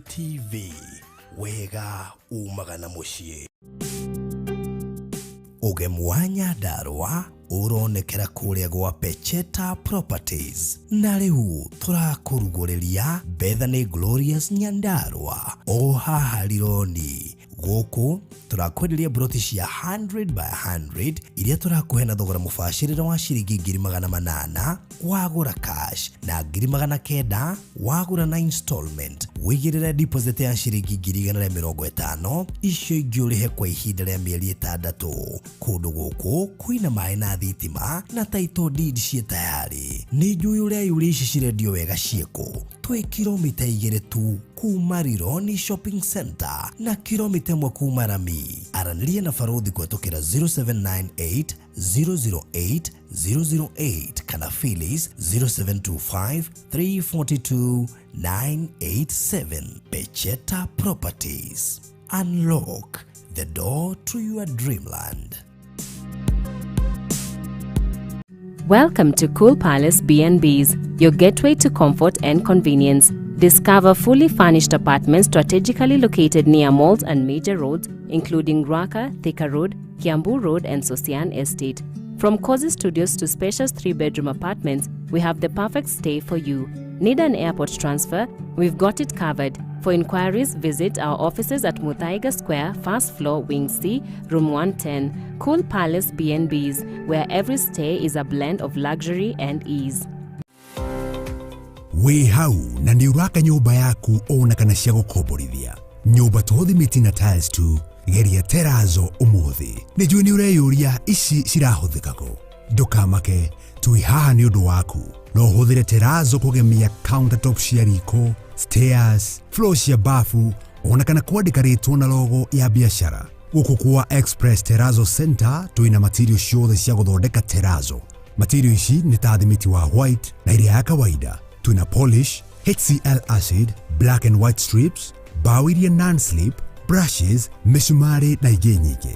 TV, wega umaga na mũciĩ. Ũgemu wa Nyandarũa ũronekera kũrĩa gwa Pecheta Properties, na rĩu tũrakũrugũrĩria Bethany Glorious Nyandarũa o haha Rironi. Gũkũ tũrakwenderia broti cia 100 by 100 iria tũrakũhe na thogora mũbacĩrĩre wa ciringi 800,000 wagũra cash na 900,000 wagũra na installment. Wĩigĩrĩre deposit ya ciringi 150,000, icio ingĩ ũrĩhe kwa ihinda rĩa mĩeri 6. Kũndũ gũkũ kwĩna maĩ na thitima na title deed ciĩ tayari. Nĩ njũĩ ũreyũria ici cirendio wega ciĩkũ. Twĩ kilomita 2 tu kuma Rironi Shopping Center na kilomita 1 kuma Rami. Aranĩria na Barũthi kũhetũkĩra 0798 008 008 kana Phyllis 0725 342 987. Pecheta Properties. Unlock the door to your dreamland. Welcome to Cool Palace B&Bs, your gateway to comfort and convenience. Discover fully furnished apartments strategically located near malls and major roads, including Ruaka, Thika Road, Kiambu Road, and Sosian Estate. From cozy studios to spacious 3-bedroom apartments, we have the perfect stay for you. Need an airport transfer? We've got it covered. For inquiries, visit our offices at Muthaiga Square, first floor, Wing C, Room 110. Cool Palace B&Bs, where every stay is a blend of luxury and ease. Wĩ hau na nĩ ũraka nyũmba yaku ona kana cia gũkomborithia. Nyũmba to thimiti na tiles tu, geria terazo ũmũthĩ. Nĩ njũĩ nĩ ũreyũria ici cirahũthĩka kũ. Ndũkamake, twĩ haha nĩ ũndũ waku. No ũhũthĩre terazo kũgemia countertop cia riko, stairs, floor cia bafu, ona kana kwandĩka rĩtwa na logo ya biacara. Gũkũ kwa Express Terrazzo Center twĩna material ciothe cia gũthondeka terazo. Material ici nĩ ta thimiti wa white na iria ya kawaida. Twĩna polish, HCl acid, black and white strips, bao iria non-slip, brushes, mĩcumarĩ na ingĩ nyingĩ.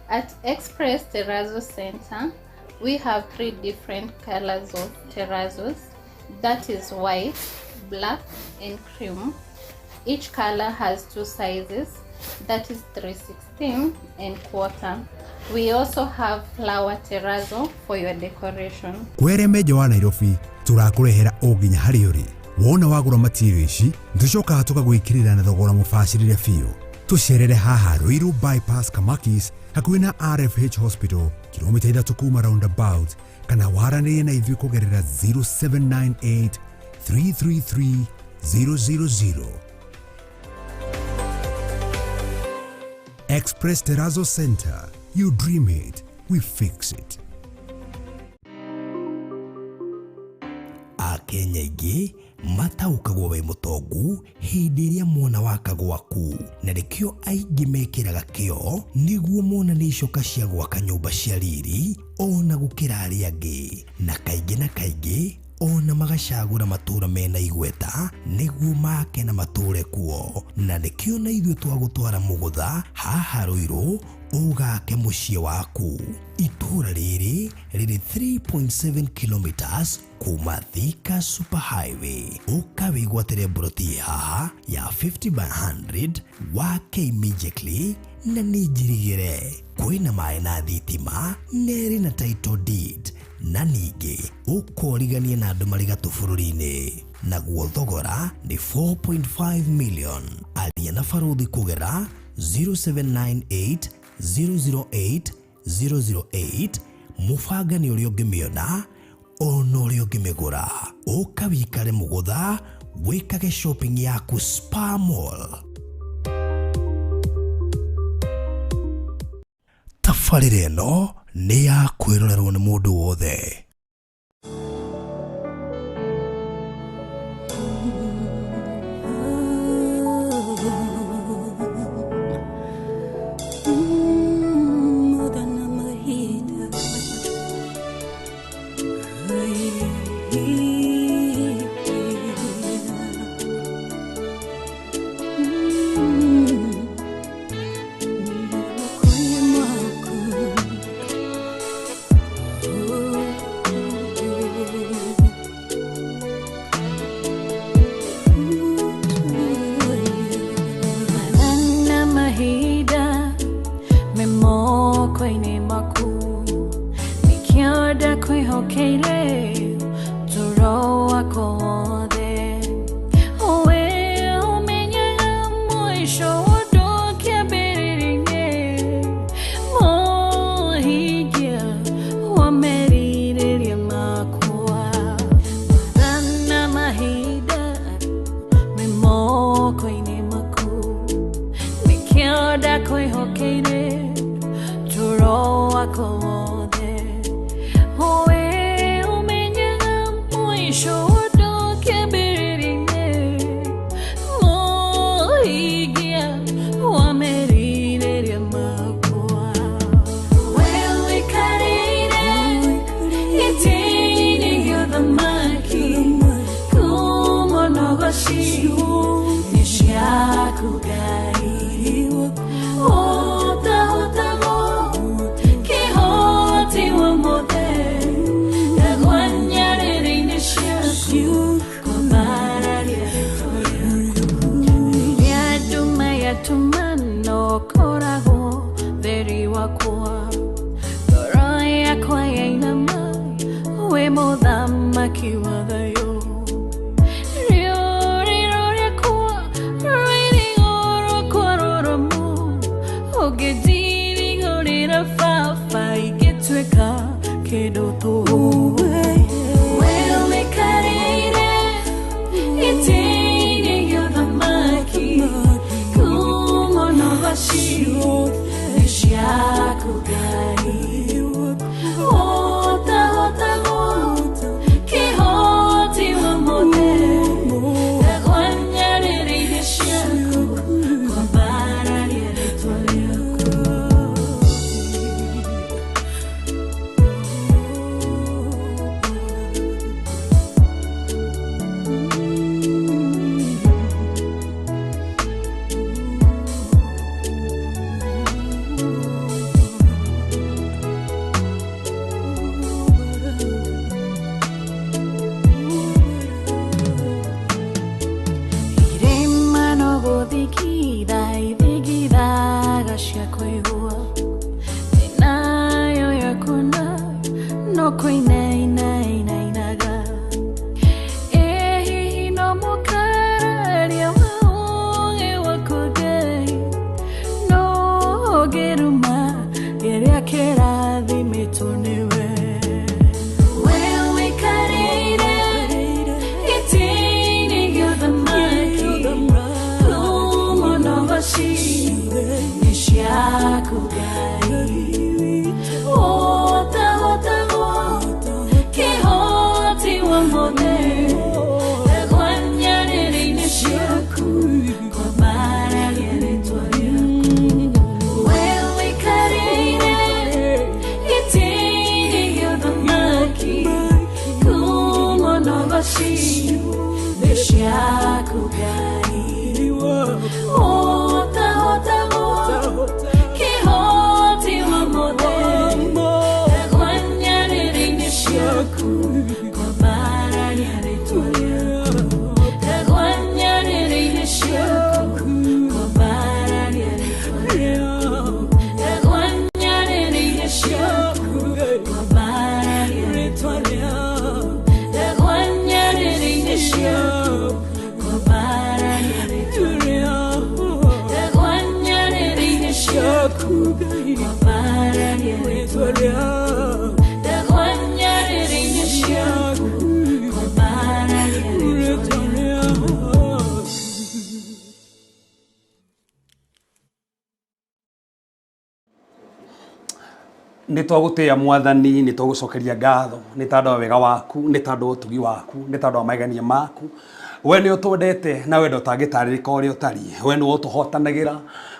At Express Terrazzo Center, we have 3 different colors of terrazos. That is white, black, and cream. Each color has 2 sizes, that is 3/16 and quarter. We also have flower terrazzo for your decoration. Kwere menja wa Nairobi turakũrehera o nginya harĩa ũrĩ. Wona wagũra material ici, nĩtũcokaga tũgagwĩkĩrĩra na thogora mũbacĩrĩre biũ. Tũcerere haha Ruiru Bypass Kamakis hakuhĩ na RFH Hospital, kilomita 3 kuma roundabout, kana waranĩrie na ithuĩ kũgerera 0798 333 000. Express Terrazzo Center. You dream it, we fix it. Akenya aingĩ mataũkagwo wĩ mũtongu hĩndĩ ĩrĩa mwana waka gwaku, na nĩkĩo aingĩ mekĩraga kĩo nĩguo monanie icoka cia gwaka nyũmba cia riri ona gũkĩra arĩa angĩ, na kaingĩ na kaingĩ ona magacagũra matũra mena igweta nĩguo make na matũre kuo, na nĩkĩo na ithuĩ twagũtwara mũgũtha haha Ruiru ũgake mũciĩ waku. Itũra rĩrĩ rĩrĩ 3.7 kilometers kuma Thika Super Highway. Ũka wĩgwatĩre mburoti haha ya 50 by 100 wake immediately na nĩ njirigĩre. Kwĩna maĩ na thitima na ĩrĩ na title deed, na ningĩ ũkoriganie na andũ marĩ gatũ bũrũri-inĩ, naguo thogora nĩ 4.5 million. Aria na Barũthi kũgera 0798 008 008. Mũbanga nĩ ũrĩa ũngĩmĩona ona ũrĩa ũngĩmĩgũra. Ũka wĩikare mũgũtha wĩkage shopping yaku Spa Mall. Tabarĩra ĩno nĩ ya kwĩrorerwo nĩ mũndũ wothe. Mũico ũndũ kĩambĩrĩria-inĩ, mũhingia wa merirĩria makwa. Mathana mahinda me moko-inĩ maku, nĩkĩo ndakwĩhokeire toro wakwa wothe. We ũmenyaga mũico ũndũ kĩambĩrĩria-inĩ, mũhingia wa merirĩria makwa. We ũikarĩire gĩtĩ-inĩ gĩa ũthamaki, kuuma nogoci nĩ ciaku Ngai. Ũtahotagwo kĩhoti wa mothe, ndagwa nyarĩrĩ-inĩ ciaku kwambararia rĩĩtwa rĩaku. Rĩrĩa nduma yatuma no ũkoragwo theri wakwa, ngoro yakwa yainama wĩ mũthamaki wa thayũ. Rĩũrĩro rĩakwa rũirigo rwakwa rũrũmu, ũngĩndirigũrĩra baba ingĩtuĩka kĩndũ tũhũ. We ũikarĩire gĩtĩ-inĩ gĩa ũthamaki, kuuma nogoci nĩ ciaku Ngai. Ũtahotagwo kĩhoti wa mothe, ndagwa nyarĩrĩ-inĩ ciaku kwambararia rĩĩtwa rĩaku. Irĩma no gũthingitha ithingithaga cia kũigua, thĩnayo yakuona no kũinainainainaga. Ĩ hihi no mũkararia wa ũũgĩ waku Ngai, no ũngĩruma kĩrĩa kĩrathimĩtwo nĩwe. We ũikarĩire gĩtĩ-inĩ gĩa ũthamaki, kuuma nogoci nĩ ciaku Ngai. Ũtahotagwo kĩhoti wa mothe, ndagwa nyarĩrĩ-inĩ ciaku kwambararia rĩĩtwa rĩaku. We ũikarĩire gĩtĩ-inĩ gĩa ũthamaki, kuuma nogoci nĩ ciaku Ngai. Ũtahotagwo kĩhoti wa mothe, ndagwa nyarĩrĩ-inĩ ciaku kwambararia rĩĩtwa rĩaku. Ndagwa nyarĩrĩ-inĩ ciaku kwambararia rĩĩtwa rĩaku. Ndagwa nyarĩrĩ-inĩ ciaku kwambararia rĩĩtwa rĩaku. Ndagwa nyarĩrĩ-inĩ ciaku kwambararia rĩĩtwa rĩaku. Ndagwa nyarĩrĩ-inĩ ciaku kwambararia rĩĩtwa rĩaku. Ndagwa nyarĩrĩ-inĩ ciaku kwambararia rĩĩtwa rĩaku. Nä twagå tä a Mwathani, nä twagå cokeria ngatho nä tandå wa wega waku, nä tandå wa ũtugi waku, nä tandå wa magegania maku. We nä å twendete na wendo ũtangĩtarĩrĩka ũrĩa ũtariĩ. We nĩwe ũtũhotanagĩra,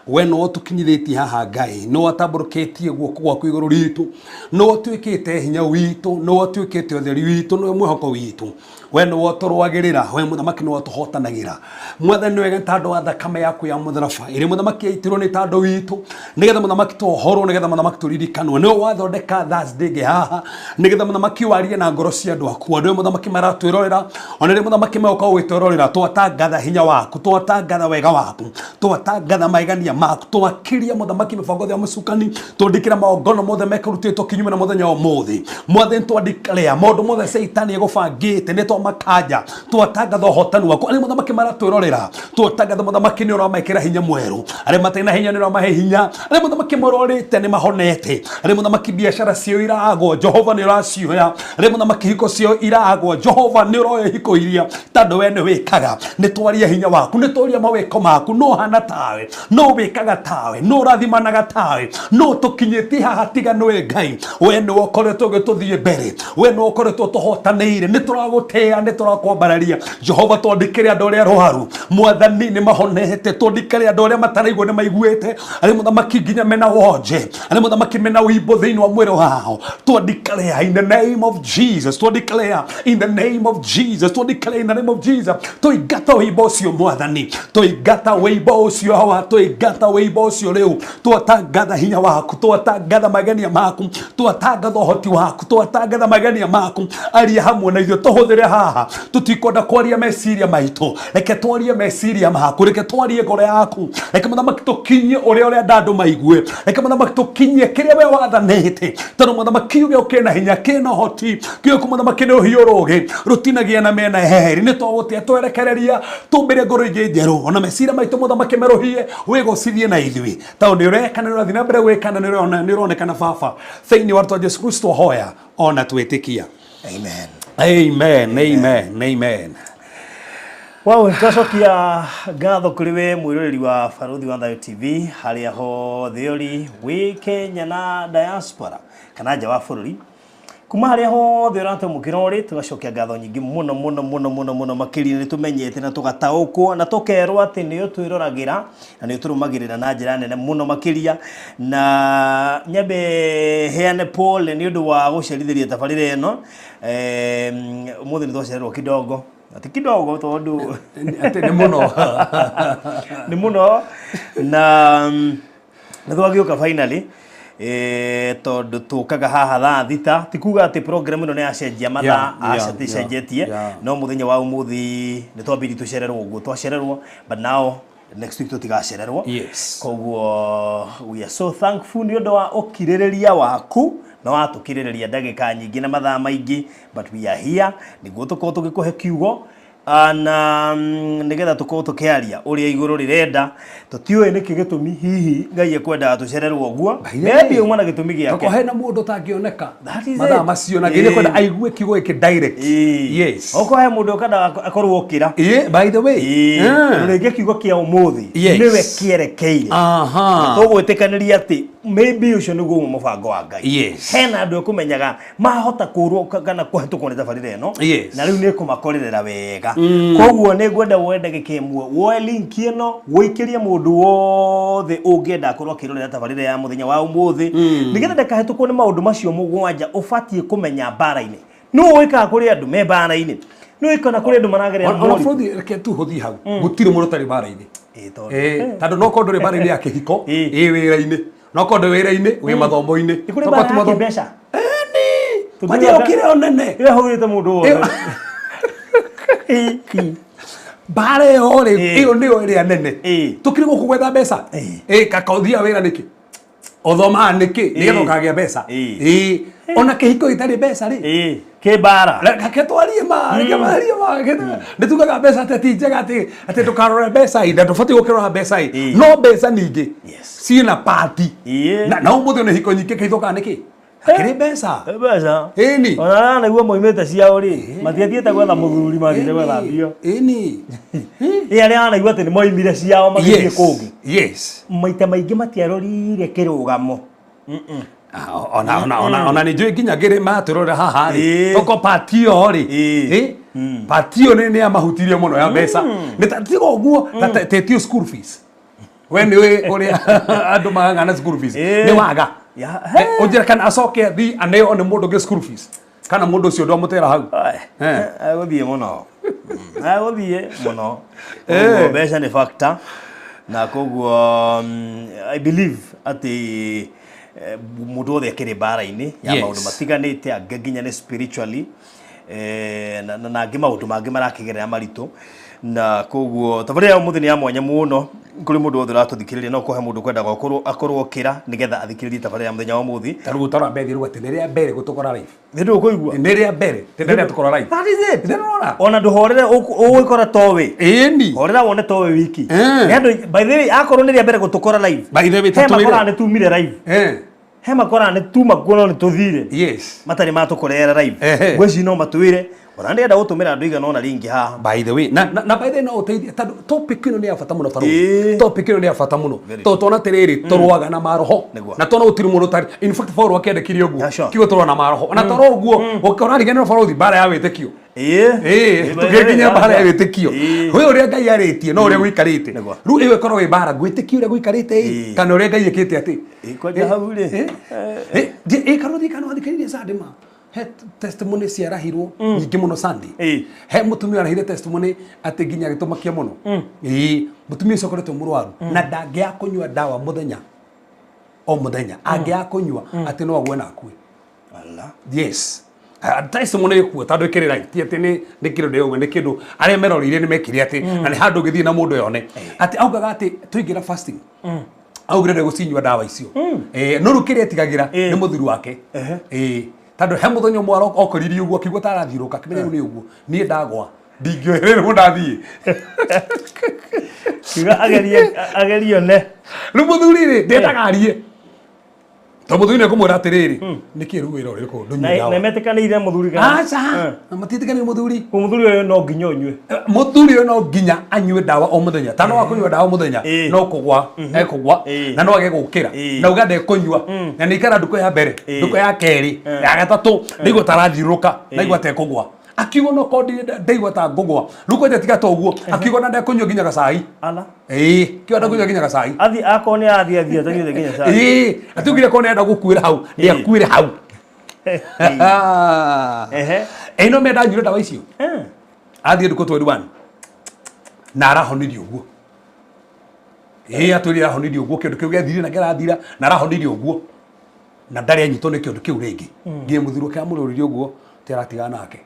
we nĩwe ũtũkinyithĩtie haha Ngai, nĩwe ũtambũrũkĩtie guoko gwaku igũrũ ritũ, nĩwe ũtuĩkĩte hinya witũ, nĩwe ũtuĩkĩte ũtheri witũ, nĩwe mwĩhoko witũ. We nĩwe ũtũrũagĩrĩra, we mũthamaki nĩwe ũtũhotanagĩra. Mwathani, nĩ wega nĩ tondũ wa thakame yaku ya mũtharaba ĩrĩa mũthamaki yaitirwo nĩ tondũ witũ, nĩgetha mũthamaki twohorwo, nĩgetha mũthamaki tũririkanwo. Nĩwe wathondeka Thursday ĩngĩ haha, nĩgetha mũthamaki warie na ngoro cia andũ aku, andũ mũthamaki maratwĩrorera, ona rĩrĩa mũthamaki megũka gũgĩtwĩrorera. Twatangatha hinya waku, twatangatha wega waku, twatangatha magegania maku, twakiria mũthamaki mĩbango ya mũcukani, twandĩkĩra magongono mothe mekũrutĩtwo kinyume na mũthenya wa ũmũthĩ. Mwathani, twandĩkĩra maũndũ mothe caitani egũbangĩte, nĩ Twamaka nja, twatangatha ũhotani waku. Arĩa mũthamaki maratwĩrorera, twatangatha mũthamaki nĩ ũramekĩra hinya mwerũ. Arĩa matarĩ na hinya nĩ ũramahe hinya. Arĩa mũthamaki mororĩte nĩ mahonete. Arĩa mũthamaki biacara ciao iragwo, Jehova nĩ ũracioya. Arĩa mũthamaki hiko ciao iragwo, Jehova nĩ ũroya hiko iria, tondũ we nĩ wĩkaga. Nĩ twaria hinya waku, nĩ twaria mawĩko maku. No hana tawe, no wĩkaga tawe, no ũrathimanaga tawe, no tũkinyĩtie haha tiga nĩwe Ngai. We nĩwe ũkoretwo ũgĩtũthiĩ mbere, we nĩwe ũkoretwo tũhotanĩire. Nĩ tũragũtĩa, nĩ tũrakwambararia Jehova. Twandĩkĩre andũ arĩa arwaru, mwathani, nĩ mahonete. Twandĩkĩre andũ arĩa mataraigua nĩ maiguĩte. Arĩa mũthamaki nginya mena wonje, arĩa mũthamaki mena wimbo thĩinĩ wa mwĩrĩ wao, twandĩkĩre in the name of Jesus, twandĩkĩre in the name of Jesus, twandĩkĩre in the name of Jesus. Tũingata wimbo ũcio mwathani, tũingata wimbo ũcio hawa, tũingata wimbo ũcio rĩu. Twatangatha hinya waku, twatangatha magenia maku, twatangatha ũhoti waku, twatangatha magenia maku. Aria hamwe na ithuĩ, tũhũthĩre haha. Tũtikwenda kwaria meciria maitũ, reke twarie meciria maku, reke twarie ngoro yaku. Reke mũthamaki tũkinyie ũrĩa ũrenda andũ maigue. Reke mũthamaki tũkinyie kĩrĩa we wathanĩte, tondũ mũthamaki kiugo kĩna hinya, kĩna ũhoti. Kiugo mũthamaki nĩ rũhiũ rũgĩ rũtinagia na mĩena yerĩ. Nĩ twagũtia twerekereria tũmbĩre ngoro ingĩ njerũ, ona meciria maitũ mũthamaki merũhie. Wĩgocithie na ithuĩ, tondũ nĩ ũreka, nĩ ũrathiĩ na mbere gwĩka, na nĩ ũronekana baba. Thĩinĩ wa rĩtwa Jesu Kristo hoya ona twĩtĩkia. Amen. Amen, amen, amen. Wow, twacokia ngatho kũrĩ we mwĩroreri wa Barũthi wa Thayũ TV harĩa hothe ũrĩ, wĩ Kenya na diaspora kana nja wa bũrũri, kuma harĩa hothe ũratwamũkĩra ũrĩ, tũgacokia ngatho nyingĩ mũno mũno mũno mũno mũno makĩria. Nĩ tũmenyete na tũgataũkwo na tũkerwo atĩ nĩ ũtwĩroragĩra na nĩ ũtũrũmagĩrĩra na njĩra nene mũno makĩria. Na nyambe heane pole nĩ ũndũ wa gũcerithĩria tabarĩra ĩno. Ũmũthĩ nĩ twacererwo kidogo, ti kidogo tondũ atĩ nĩ mũno. Nĩ mũno, na nĩ twagĩũka finally, tondũ tũkaga haha thaa 6. Ti kuga atĩ program ĩno nĩ yacenjia mathaa, aca, ticenjetie. No mũthenya wa ũmũthĩ nĩ twambĩrĩrie tũcererwo ũguo twacererwo, but now next week tũtigacererwo. Koguo we are so thankful nĩ ũndũ wa ũkirĩrĩria waku na watũkirĩrĩria ndagĩka nyingĩ na mathaa maingĩ, but we are here nĩguo tũkorwo tũgĩkũhe kiugo, na nĩgetha tũkorwo tũkĩaria ũrĩa igũrũ rĩrenda. Tũtiũĩ nĩkĩ gĩtũmi hihi Ngai ekwendaga tũcererwo ũguo. By the way, Maybe uma na gĩtũmi gĩake. Toko hena mũndũ ũtangĩoneka That is mathaa it. macio na nginya kwenda aigue kiugo gĩkĩ direct. Yes. Okorwo he mũndũ ũkenda akorwo okĩra. By the way. Rĩngĩ kiugo kĩa ũmũthĩ nĩwe kĩerekeire. Tũgwĩtĩkanĩria atĩ maybe ũcio nĩguo uma mũbango wa Ngai. Hena andũ ekũmenyaga mahota kũrwo kana kũhetũkwo nĩ tabarĩra ĩno, na rĩu nĩ ĩkũmakorerera wega. Koguo nĩ ngwenda woe ndagĩka ĩmwe, woe link ĩno, wũikĩrie mũndũ wothe ũngĩenda akorwo akĩrorera tabarĩra ya mũthenya wa ũmũthĩ, nĩgetha ndakahetũkwo nĩ maũndũ macio 7 ũbatiĩ kũmenya mbara-inĩ. Nũ ũĩkaga kũrĩ andũ me mbara-inĩ? Nĩ ũĩkaga kũrĩ andũ maragerera Ona moritũ? bũrũri, reke tu hũthiĩ hau, gũtirĩ mũndũ ũtarĩ mbara-inĩ. Tondũ Tondũ no korwo ndũrĩ mbara-inĩ ya kĩhiko, ĩ wĩra-inĩ. No korwo ndũrĩ wĩra-inĩ, wĩ mathomo-inĩ. Nĩ kũrĩ Tokorwo mbara ti ya mathomo- kĩmbeca. Ĩni. Kwanja ũkĩrĩ o nene. Ĩyo hũthĩrĩte mũndũ wothe. Mbara ĩyo rĩ, ĩyo nĩyo ĩrĩa nene. Tũkĩrĩ gũkũ gwetha mbeca. Kaka ũthiaga wĩra nĩkĩ? Ũthomaga nĩkĩ? Nĩgetha ũkagĩa mbeca. Ona kĩhiko gĩtarĩ mbeca rĩ, Kĩ mbara. Reke twarie ma, reke marie ma. Nĩ tugaga mbeca atĩ ti njega, atĩ ndũkarore mbeca ĩ, na ndũbatiĩ gũkĩrora mbeca ĩ. No mbeca ningĩ ciĩna pati. Na ũmũthĩ nĩ hiko nyingĩ kĩithũkaga nĩkĩ? Hakĩrĩ mbeca. Mbeca. Ĩni. Ona arĩa nĩguo moimĩte ciao rĩ, matiathiĩte gwetha mũthuri, mathiĩte gwetha mbio. Ĩni. Ĩ arĩa wanaigua atĩ nĩ moimire ciao magĩthiĩ kũngĩ, maita maingĩ matiarorire kĩrũgamo. Ona nĩ njũĩ nginya ngĩrĩ matũrore haha rĩ, toko pati ĩyo rĩ, pati ĩyo nĩ yamahutirie mũno ya mbeca. Nĩ ta tiga ũguo ta tetio school fees. We nĩ ũĩ ũrĩa andũ magaga na school fees? Nĩ waga. Ũnjĩra kana acoke athi aneo nĩ mũndũ ũngĩ school fees, kana mũndũ ũcio ndwamũtera hau. Agũthiĩ mũno, agũthiĩ mũno. Koguo mbeca nĩ factor, na koguo I believe atĩ mũndũ wothe akĩrĩ mbara-inĩ ya maũndũ matiganĩte, angĩ nginya nĩ spiritually, na angĩ maũndũ mangĩ marakĩgerera maritũ. Na koguo tabarĩra ya ũmũthĩ nĩ ya mwanya mũno kũrĩ mũndũ wothe ũratũthikĩrĩria no kũhe mũndũ kwendaga akorwo okĩra nĩgetha athikĩrĩrie tabarĩra ya mũthenya wa ũmũthĩ. Ta rĩu ũtara mbethi rĩu atĩ nĩ rĩa mbere gũtũkora live. Nĩ ndũkũigua. Nĩ rĩa mbere, ti rĩrĩa tũkora live. That is it. Ndĩrona. Ona ndũhorere ũgũikora towe. Ĩni. Horera wone towe wiki. Eh. Nĩ andũ by the way akorwo nĩ rĩa mbere gũtũkora live. By the way, He tatwĩre. makora nĩ tumire live. Eh. He makora nĩ tuma kuo no nĩ tũthire. Yes. Matarĩ matũkorera live. Ehe. Ngwĩciria no matwĩre. Ona ndĩrenda gũtũmĩra andũ igana ũna rĩngĩ haha. By the way, na by the way no ũteithie tondũ topic ĩno nĩ ya bata mũno barũthi. Ĩĩ. Topic ĩno nĩ ya bata mũno. Very Tondũ twana atĩrĩrĩ tũrũaga na maroho. Nĩguo. Na twana gũtirĩ mũndũ ũtarĩ. In fact Paul akĩandĩkire ũguo. Yeah, sure. Kiugo tũrũa na maroho. Na toro ũguo ũkora riganĩrwo barũthi mbara ya wĩtĩkio. Ĩĩ. Ĩĩ, tũgĩkinya mbara ya wĩtĩkio. Ĩĩ. Wĩ ũrĩa Ngai arĩtie no ũrĩa gũikarĩte. Nĩguo. Rĩu ĩyo ĩkorwo ĩ mbara gwĩtĩkia ũrĩa gũikarĩte ĩ Ĩĩ. kana ũrĩa Ngai ĩkĩte atĩ. Ĩĩ, kwanja hau rĩ. Ĩ karũthi kana wathikĩrĩirie Sunday ma. He testimony ciarahirwo nyingĩ mũno Sunday. Ĩĩ. He mũtumia arahire testimony atĩ nginya agĩtũmakia mũno. Ĩĩ, mũtumia ũcio akoretwo mũrwaru na ndangĩaga kũnyua ndawa mũthenya o mũthenya. Angĩaga kũnyua atĩ no agwe na akue. Ala. Yes. Testimony ĩkuo tondũ ĩkĩrĩ right ti atĩ nĩ kĩndũ ndĩũgwe nĩ kĩndũ arĩa meroreire nĩ mekire atĩ na nĩ handũ ũngĩthiĩ na mũndũ yone atĩ augaga atĩ tũingĩra fasting augire ndegũcinyua ndawa icio. No rĩu kĩrĩa etigagĩra nĩ mũthuri wake. Tondũ he mũthenya ũmwe okoririe ũguo akĩigua ta arathiũrũka akĩmenya rĩu nĩ ũguo niĩ ndagwa ndingĩohererwo ndathiĩ. Kiuga agerie one. Rĩu mũthuri rĩ ndendaga arie tondũ mũthuri nĩ ekũmwĩra atĩrĩrĩ nĩkĩ rĩu wĩra ũrĩkũ ndũnyue Na ndawa. metĩkanĩire mũthuri kana? Aca, matiĩtĩkanĩire mũthuri. Mũthuri ũyũ no nginya ũnyue. Mũthuri ũyũ no nginya anyue ndawa o mũthenya. Ta no akũnyua ndawa mũthenya Ĩĩ. no kũgwa ekũgwa Ĩĩ. na no age gũkĩra Ĩĩ. na uga ndekũnyua na nĩ ikara ndukũ ya mbere Ĩĩ. ndukũ ya kerĩ ya gatatũ ndaigua ta arathiũrũrũka ndaigua ta ekũgwa akiuga no korwo ndaigua ta ngũgwa rĩu kwanja tiga ta ũguo akiuga na ndekũnyua nginya gacai. Ala. Ĩĩ, kiuga ndekũnyua nginya gacai. Athi akorwo nĩ athiĩ athiĩ atanyuĩte nginya cai. Ĩĩ, atiugire korwo nĩarenda gũkuĩra hau nĩ akuĩre hau. Ehe. Ĩno menda anyure ndawa icio. Eh. Athiĩ ndukũ 21 na arahonirio ũguo. Ĩĩ, atwĩrire arahonirio ũguo kĩndũ kĩu gĩathirire na kĩrathira na arahonirio ũguo na ndarĩ anyitwo nĩ kĩndũ kĩu rĩngĩ. Nginya mũthuri wake amũrũririe ũguo ti aratigana nake.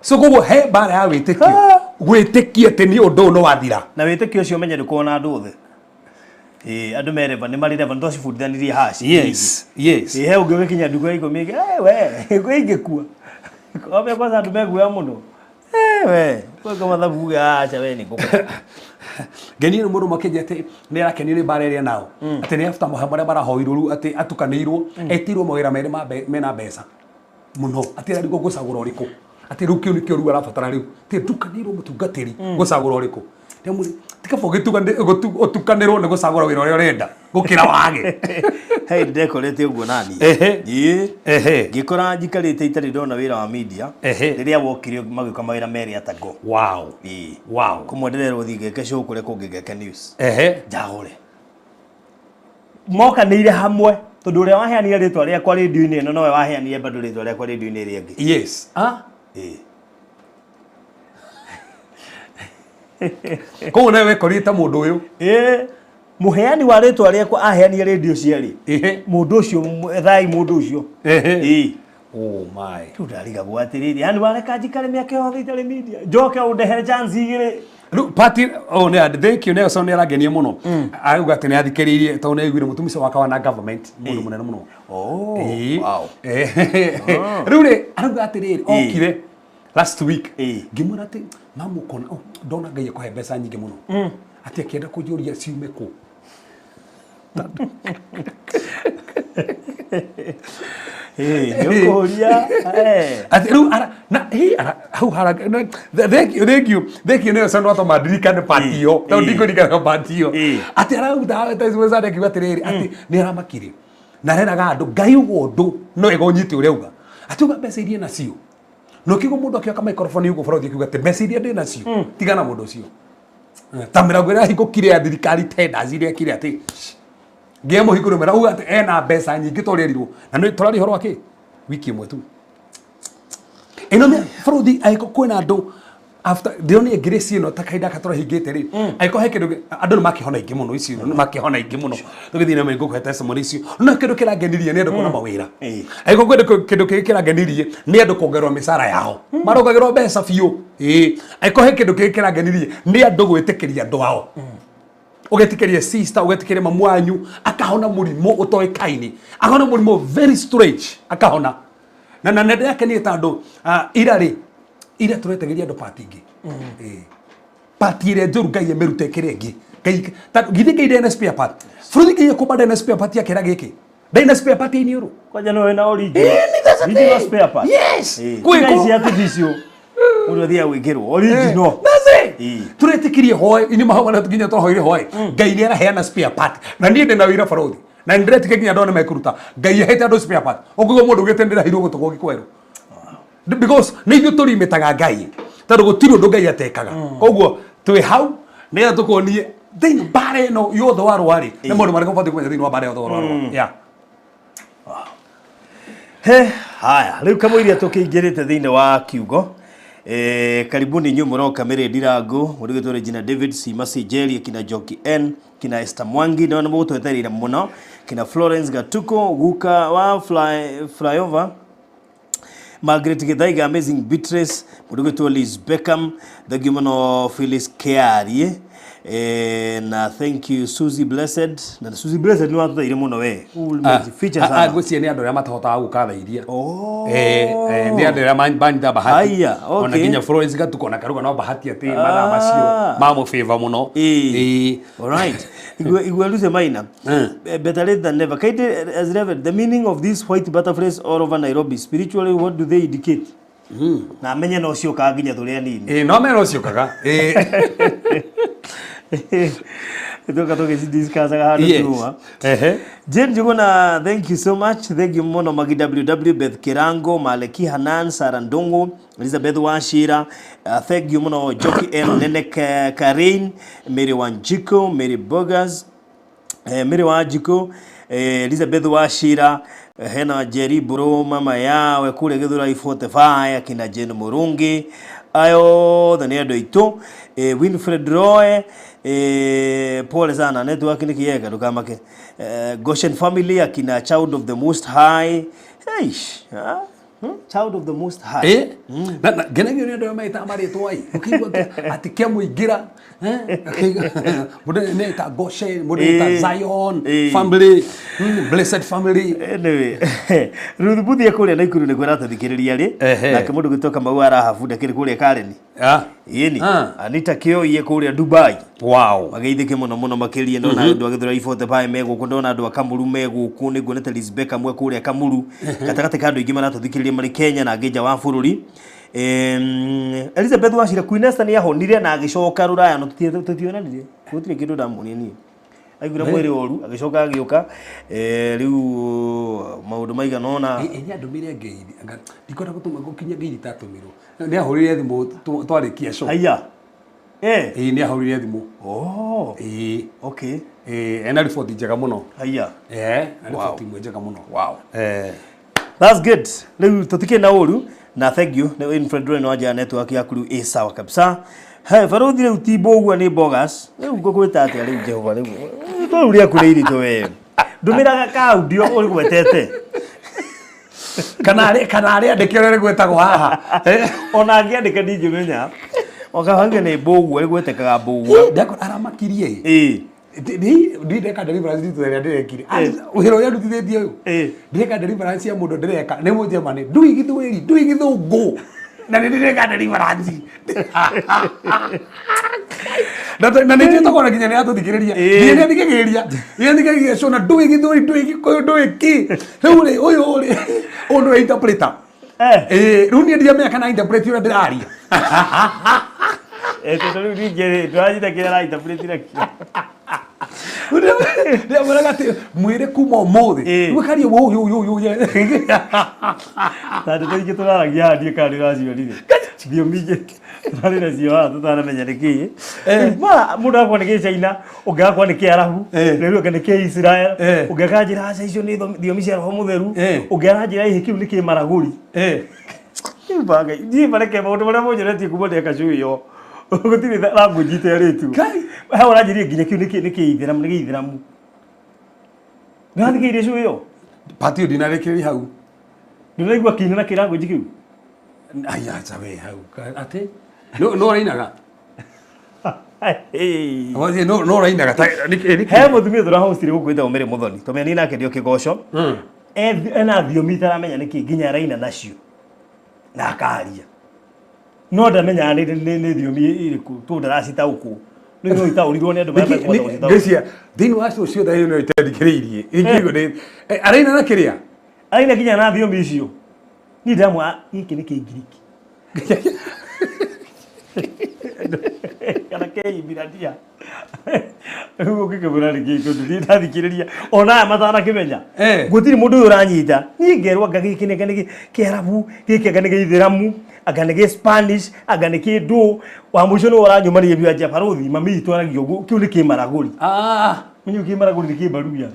So koguo he mbara ya wĩtĩkio gwĩtĩkia atĩ nĩ ũndũ ũyũ nĩ wathira. Na wĩtĩkio ũcio ũmenye ndũkorwo na andũ othe. Ĩĩ, andũ mereva nĩ marĩ reva nĩ twacibundithanirie haha. Yes, yes. Ĩĩ, he ũngĩ ũgĩkinya ndukũ ya ikũmi ĩngĩ, "Eh, we, kwĩ ingĩkua." Wambia kwanza andũ meguoya mũno. Eh, we, gwĩka mathabu uge, aca we nĩ ngũkũ. Ngenia nĩ mũndũ makĩnjia atĩ nĩ arakenio nĩ mbara ĩrĩa nao atĩ nĩ after mahoya marĩa marahoirwo rĩu atĩ atukanĩirwo etirwo mawĩra merĩ mena mbeca mũno atĩ ararigwo gũcagũra ũrĩkũ atĩ rĩu kĩu nĩkĩo rĩu arabatara rĩu atĩ ndukanĩirwo mũtungatĩri gũcagũra ũrĩkũ ti kaba ũtukanĩrwo nĩ gũcagũra wĩra ũrĩa ũrenda gũkĩra wage. He ndekorete ũguo nani. Ehe. Ĩĩ. Ehe. Ngĩkora njikarĩte itarĩ ndona wĩra wa media. Ehe. Rĩrĩa wokire magĩũka mawĩra merĩ atago. Wow. Ĩĩ. Wow. Kũmwe ndĩrerwo thiĩ ngeke show kũrĩa kũngĩ ngeke news. Ehe. Njagũre. Mokanĩire hamwe tondũ ũrĩa waheanire rĩtwa rĩakwa rĩndio-inĩ ĩno nowe waheanire bado rĩtwa rĩakwa rĩndio-inĩ ĩrĩa ĩngĩ. Yes. Ah. Ĩĩ. Koguo nawe wekorire ta mũndũ ũyũ. Ĩĩ. Mũheani wa rĩtwa rĩakwa aheanire rĩndio cierĩ. Ehe. Mũndũ ũcio thai mũndũ ũcio. Ehe. Ĩĩ. Oh my. Rĩu ndarigagwo atĩrĩrĩ, yani wareka njikare mĩaka yothe itarĩ media njoke ũndehere chance igĩrĩ. Rĩu party oh nĩ thank you Nelson nĩ arangenia mũno. Auga atĩ nĩ athikĩrĩirie tondũ nĩ aiguire mũtumia ũcio wakawa na government mũndũ mũnene mũno. Oh, Ĩĩ. wow. Rĩu rĩ arauga atĩrĩrĩ okire last week Ĩĩ. ngĩmwĩra atĩ mamu ũkona oh, ndona Ngai akũhe mbeca nyingĩ mũno atĩ akĩenda kũnjũria ciume kũ. Ĩĩ, nĩ ũkũria. Eh. Atĩ rĩu na hĩ hau hara thank you thank you thank you Nelson watũma ndirikane part ĩyo tondũ Ĩĩ. ndikũririkana part ĩyo Ĩĩ. atĩ arauga testimony akiuga atĩrĩrĩ atĩ nĩ aramakire na areraga andũ Ngai uga ũndũ no ega ũnyite ũrĩa auga atĩ uga mbeca iria nacio na ũkĩigua mũndũ akĩoka microphone ũguo bũrũri akiuga atĩ mbeca iria ndĩ nacio tigana mũndũ ũcio ta mĩrango ĩrĩa yahingũkire ya thirikari tenders iria ĩkire atĩ ngĩe mũhingũre mĩrango uga atĩ ena mbeca nyingĩ ta ũrĩa erirwo na nĩ tũraria ũhoro wa kĩ wiki ĩmwe tu ĩno nĩ bũrũri angĩkorwo kwĩna andũ After ndĩronire grace ĩno ta kahinda gaka tũrahingĩte rĩ, angĩkorwo he kĩndũ andũ nĩ makĩhona aingĩ mũno, icio nĩ makĩhona aingĩ mũno, tũgĩthiĩ na mbere ngũkũhe testimony icio. No kĩndũ kĩrangenirie nĩ andũ kuona mawĩra. Angĩkorwo kwĩ kĩndũ kĩngĩ kĩrangenirie nĩ andũ kuongererwo mĩcara yao, marongagĩrwo mbeca biũ. Angĩkorwo he kĩndũ kĩngĩ kĩrangenirie nĩ andũ gwĩtĩkĩria andũ ao, ũgetĩkĩria sister, ũgetĩkĩria mamu wanyu akahona mũrimũ ũtoĩkaine, akahona mũrimũ very strange, akahona. Na ndĩrakenire tondũ ira rĩ, ira tũretagĩria andũ pati ingĩ. Pati ĩrĩa njũru Ngai ĩmĩrute ĩkĩre ĩngĩ. Ngai githĩ Ngai ndarĩ na spare part? Bũrũri Ngai ekũmba ndarĩ na spare part ya kĩra gĩkĩ, ndarĩ na spare part ya iniũrũ. Kwanja no wena original. Ĩĩ, that's the Original thing. spare part. Yes. Tiga ici artificial. Mũndũ athiaga gwĩkĩrwo original. That's it. Tũretĩkirie hoe ini mahoya nginya twahoire hoe, Ngai nĩ araheana spare part. Na niĩ ndĩ na wĩra barothi na nĩ ndĩretĩkia nginya andũ nĩ mekũruta. Ngai ahete andũ spare part. Ũkũigua mũndũ ugĩte ndĩraheirwo gũtũ gwa gĩkwerũ, because nĩ ithuĩ tũrimĩtaga Ngai, tondũ gũtirĩ ũndũ Ngai atekaga. Koguo twĩ hau nĩgetha tũkuonie thĩinĩ mbara ĩno yothe warũa rĩ, nĩ maũndũ marĩkũ ũbatiĩ kũmenya thĩinĩ wa mbara yothe warũa. Yeah. He, haya, rĩu kamũiria tũkĩingĩrĩte thĩinĩ wa kiugo. Karibuni inyuĩ mũroka Mary Ndirangu, mũndũ wĩtwo Regina David, Simasi Jerry, kina Joki N, kina Esther Mwangi, ndio nĩ mũgũtwetereire mũno, kina Florence Gatuko, guka wa flyover, Margaret Githaiga, Amazing Beatrice, mũndũ gwĩtwo Liz Beckham, thank you mũno Phyllis Kearie, na thank you Susie Blessed, na Susie Blessed nĩ watũthaire mũno we. Umejificha sana. Ngwĩciria nĩ andũ arĩa matahotaga gũka thaa iria. Oh. Nĩ andũ arĩa banyita bahati. Aya, okay. Ona nginya Florence Gatuko na Karuga no bahati atĩ mathaa macio mamũbĩva mũno. Alright. Igwe Lucy Maina. Better late than never. Kaite, as Reverend, the meaning of these white butterflies all over Nairobi, spiritually, what do they indicate? Na menye no ciũkaga nginya tũrĩ anini. No mena ũciũkaga. Tuka tũgĩcidiscussaga handũ turuma. Jane Njuguna, thank you so much. Thank you mũno Magi WW, Beth Kirango, Maleki Hanan, Sarah Ndungu, Elizabeth Wachira. Thank you mũno Joki N, Nene Karin, Mary Wanjiko, Mary Bogas, Mary Wanjiko, Elizabeth Wachira, hena Jerry Bro, mama yawe kũrĩa Gĩthũrai 45, akina Jane Mũrungi, ayo othe nĩ andũ aitũ. Winfred Roy, pole sana, network nĩ kĩega, ndũkamake. Goshen family, akina Child of the Most High. Eish, ah? Child of the Most High. Na ngenagio nĩ andũ arĩa metaga marĩtwa ĩ, ũkĩigua atĩ kĩamũingĩra, mũndũ nĩ eta Goshen, mũndũ nĩ eta Zion family, blessed family. Anyway, Ruth Buthie kũrĩa Naikuru nĩkuo aratũthikĩrĩria rĩ. Nake mũndũ gwĩtwo Kamau arahabu ndakĩrĩ kũrĩa Kareni. Ĩni. Anita Kĩoiye kũrĩa Dubai. Wow. Mageithĩke mũno mũno makĩria, ndona andũ a Gĩthũrai 45 me gũkũ, ndona andũ a Kamuru me gũkũ, nĩ nguonete Liz Beckham e kũrĩa Kamuru. Gatagatĩ ka andũ aingĩ maratũthikĩrĩria marĩ Kenya na angĩ nja wa bũrũri. Elizabeth Wachira, Queen Esther nĩ ahonire na agĩcoka rũraya, no tũtionanire, gũtirĩ kĩndũ ndamuonia niĩ. Aiguire mwĩrĩ ũru, agĩcoka agĩũka. Rĩu maũndũ maigana ũna. Nĩ andũmĩre ngeithi, ndikwenda gũtũma gũkinya ngeithi itatũmirwo. Nĩ ahũrire thimũ twarĩkia show. Haiya. Ĩĩ, nĩ ahũrire thimũ. Oh. Ĩĩ. Okay. Ĩĩ, ena riboti njega mũno. Haiya. Ena riboti imwe njega mũno. Wow. That's good. Rĩu tũtikĩrĩ na ũru na thank you. Nĩ Winfred Roy no network yaku rĩu ĩ sawa kabisa. He, barothi rĩu ti mbũgua nĩ bogus. Rĩu ngũkwĩta atĩa rĩu Jehova rĩu. Rĩu rĩaku nĩ iritũ we. Ndũmĩraga ka audio ũrĩgwetete. Kana arĩa andĩke ũrĩa rĩgwetagwo haha. Ona angĩandĩka ndingĩmenya. Okahange nĩ mbũgua ĩgwetekaga mbũgua. Ndakora aramakirie. Ndĩreka deliverance nditũ ĩrĩa ndĩrekire. Wĩra ũrĩa ndutithĩtie ũyũ. Ndĩreka deliverance ya mũndũ ndĩreka nĩ Mũnjemani. Ndui Gĩthweri, ndui Gĩthũngũ. Na nĩ ndĩreka deliverance. Na nĩ njũĩ tũkona nginya nĩ atũthikĩrĩria. Nginya nĩ athikagĩrĩria. Nginya athikagĩrĩria show na ndui Gĩthweri, ndui Gĩkũyũ, ndui kĩ. Rĩu rĩ, ũyũ rĩ, ũyũ nĩwe interpreter. Rĩu niĩ ndiamenya kana interpret ũrĩa ndĩraria. Tondũ rĩu ningĩ rĩ, ndũranyita kĩrĩa arainterpret nakĩo. Ndĩramwĩraga atĩ mwĩre kuma ũmũthĩ. Rĩu akaria ũyũ ũyũ ũyũ ũyũ. Na ndeto ingĩ tũraragia haha ndiũĩ kana nĩũracionire. Thiomi ingĩ tũrarĩ nacio haha tũtaramenya nĩ kĩĩ. Mara mũndũ agakorwo nĩ Gĩchaina, ũngĩ agakorwo nĩ Kĩarabu, rĩu ũngĩ nĩ Kĩisrael, ũngĩ akanjĩra aca icio nĩ thiomi cia roho mũtheru, ũngĩ aranjĩra ĩhĩ kĩu nĩ Kĩmaragũri. Imba Ngai, niĩ mareke maũndũ marĩa monyonetie kuma ndĩ kacui ĩyo. Gũtirĩ language iterĩtwo. Hau ũranjĩrire nginya kĩu nĩ kĩithĩramu, nĩ gĩithĩramu. Nĩwathikĩrĩirie show ĩyo? Pati ĩyo ndinarĩkĩrĩria hau. Ndũraigua kĩina na kĩ-language kĩu? Aya, acha we hau. Atĩ? No no ũrainaga? Hey. Wathi no no ũrainaga ta nĩkĩ nĩkĩ? He mũtumia tũrahostire gũkũ wĩtagwo Mary Mũthoni. Tũmenya niĩ nake ndio kĩgoco. Ena thiomi itaramenya nĩkĩ nginya araina nacio. Na akaria. No ndamenyaga nĩ thiomi irĩkũ tondũ ndaracitaũkwo. Rĩu no itaũrirwo nĩ andũ marĩa mekũhota gũcitaũra. Ngĩcia thĩinĩ wa cio ciothe ĩyo no ĩtendikĩrĩirie. Ingĩigua nĩ araina na kĩrĩa? Araina nginya na thiomi icio. Niĩ ndamwa gĩkĩ nĩ Kĩngiriki. Kana Kĩhibirania. Rĩu ũngĩkĩmwĩra nĩ kĩĩ tondũ niĩ ndathikĩrĩria ona aya matanakĩmenya. Gũtirĩ mũndũ ũyũ ũranyita. Niĩ ngerwo anga gĩkĩ nĩ anga nĩ Kĩarabu, gĩkĩ anga nĩ Gĩithĩramu, anga nĩ Gĩ-Spanish, anga nĩ kĩndũ. Wa mũico nĩwe ũranyũmanĩria biũ anjia barũthi mami witũ aragia ũguo kĩu nĩ Kĩmaragũri. Menye Kĩmaragũri nĩ Kĩmbaruya.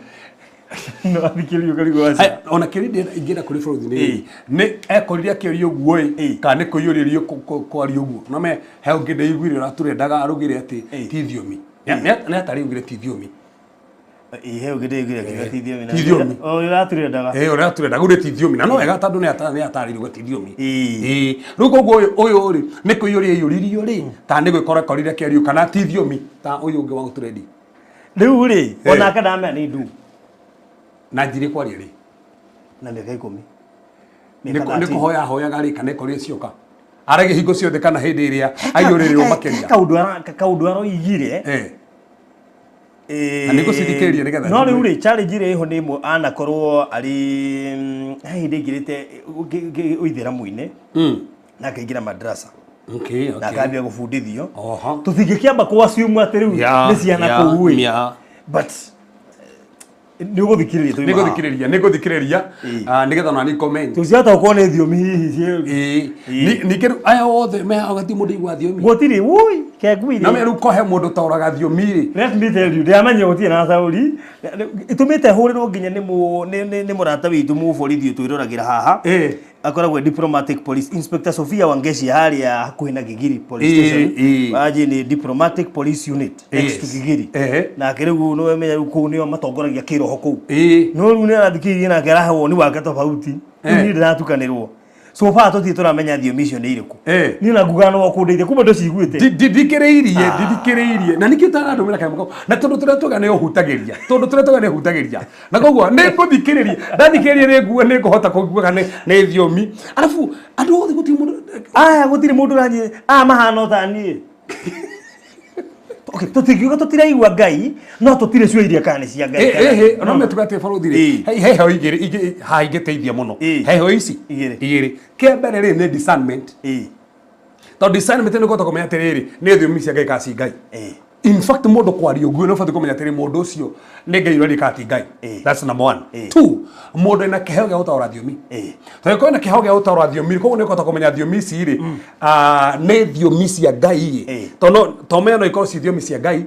No athikĩrĩria ũkarigwo aca. Haya, ona kĩrĩa ingĩenda kũrĩ bũrũri nĩ nĩ ekorire akĩoria ũguo ĩ kana nĩ kũiyũrĩrio kwaria ũguo no me he ũngĩ ndĩiguire ũratũrendaga arugire atĩ ti thiomi nĩ atarĩ augire ti thiomi. Ĩ he ũngĩ ndĩiguire akiuga ti thiomi. Ti thiomi. O ũratũrendaga. Ĩ ũratũrendaga augire ti thiomi na no wega tondũ nĩ atarĩirio uga ti thiomi. Ĩ rĩu koguo ũyũ ũyũ rĩ nĩ kũiyũria aiyũririo rĩ kana nĩ gwĩkora ekorire akĩario kana ti thiomi ta ũyũ ũngĩ wa gũtũrendi. Rĩu rĩ onake ndamenya nĩ ndu. Na njire kwaria rĩ? Na mĩaka 10. Nĩ kũhoya ahoyaga rĩ kana ĩkorire cioka? Aragia hingo ciothe kana hĩndĩ ĩrĩa aiyũrĩrĩrwo makĩria? Kaũndũ aroigire. Na nĩ ngũcithikĩrĩria nĩgetha No rĩu rĩ challenge ĩrĩa ĩho nĩ ĩmwe anakorwo arĩ he hĩndĩ aingĩrĩte ũithĩramu-inĩ na akaingĩra madrasa. Na akambia gũbundithio. Tũtingĩkĩamba kũ assume atĩ rĩu nĩ ciana kũu ĩ. But nĩ ũgũthikĩrĩria tũima. Nĩ ngũthikĩrĩria, nĩ ngũthikĩrĩria nĩgetha ona niĩ comment. Tũciahota gũkorwo nĩ thiomi hihi. Ningĩ rĩu aya othe me haha gũtirĩ mũndũ aigua thiomi. Gũtirĩ, woi, kengwire. Na rĩu ko he mũndũ ũtaũraga thiomi rĩ. Let me tell you, ndĩramenya gũtirĩ na taũri. Ĩtũmĩte hũrĩrwo nginya nĩ mũrata witũ mũborithi ũyũ twĩroragĩra haha. Akoragwo diplomatic police inspector Sophia Wangechi harĩa hakuhĩ na Gigiri police station. Wanji nĩ diplomatic police unit next to Gigiri. Nake rĩu nĩ wamenya rĩu kũu nĩo matongoragia kĩroho kũu. No rĩu nĩ arathikĩrĩria nake arahe woni wake tofauti. Rĩu niĩ ndĩratukanĩrwo. So far tũtirĩ tũramenya thiomi icio nĩ irĩkũ. Niĩ ona ngugaga no kũndeithia kumbe ndũciguĩte. Ndithikĩrĩirie, ndithikĩrĩirie. Na nĩkĩo ũtarandũmĩra kanyamũ kau. Na tondũ tũrĩa twega nĩ ũhutagĩria. Tondũ tũrĩa twega nĩ ũhutagĩria. Na koguo nĩ ngũthikĩrĩria. Ndathikĩrĩria nĩ nguo nĩ ngũhota kũigua kana nĩ thiomi. Arabu andũ othe gũtirĩ mũndũ Aya gũtirĩ mũndũ ũranyi aya mahana o ta niĩ. Okay, tũtingiuga tũtiraigua Ngai no tũtirĩ sure iria kana nĩ cia Ngai. Ĩhĩ, no metuga atĩ bũrũri rĩ, he heho igĩrĩ ingĩ haha ingĩteithia mũno. Heho ici igĩrĩ. Kĩa mbere rĩ nĩ discernment. Tondũ discernment nĩ kũhota kũmenya atĩrĩrĩ, nĩ thiomi cia Ngai kana ci Ngai. In fact mũndũ kwaria ũguo nĩ ũbatiĩ kũmenya atĩrĩ mũndũ ũcio nĩ Ngai ũraria kana ti Ngai. That's number one. Two, mũndũ ena kĩheo gĩa gũtaũra thiomi. Tondũ korwo ena kĩheo gĩa gũtaũra thiomi koguo nĩ ũkũhota kũmenya thiomi ici rĩ, nĩ thiomi cia Ngai ĩ. Tondũ to menya no ikorwo ci thiomi cia Ngai.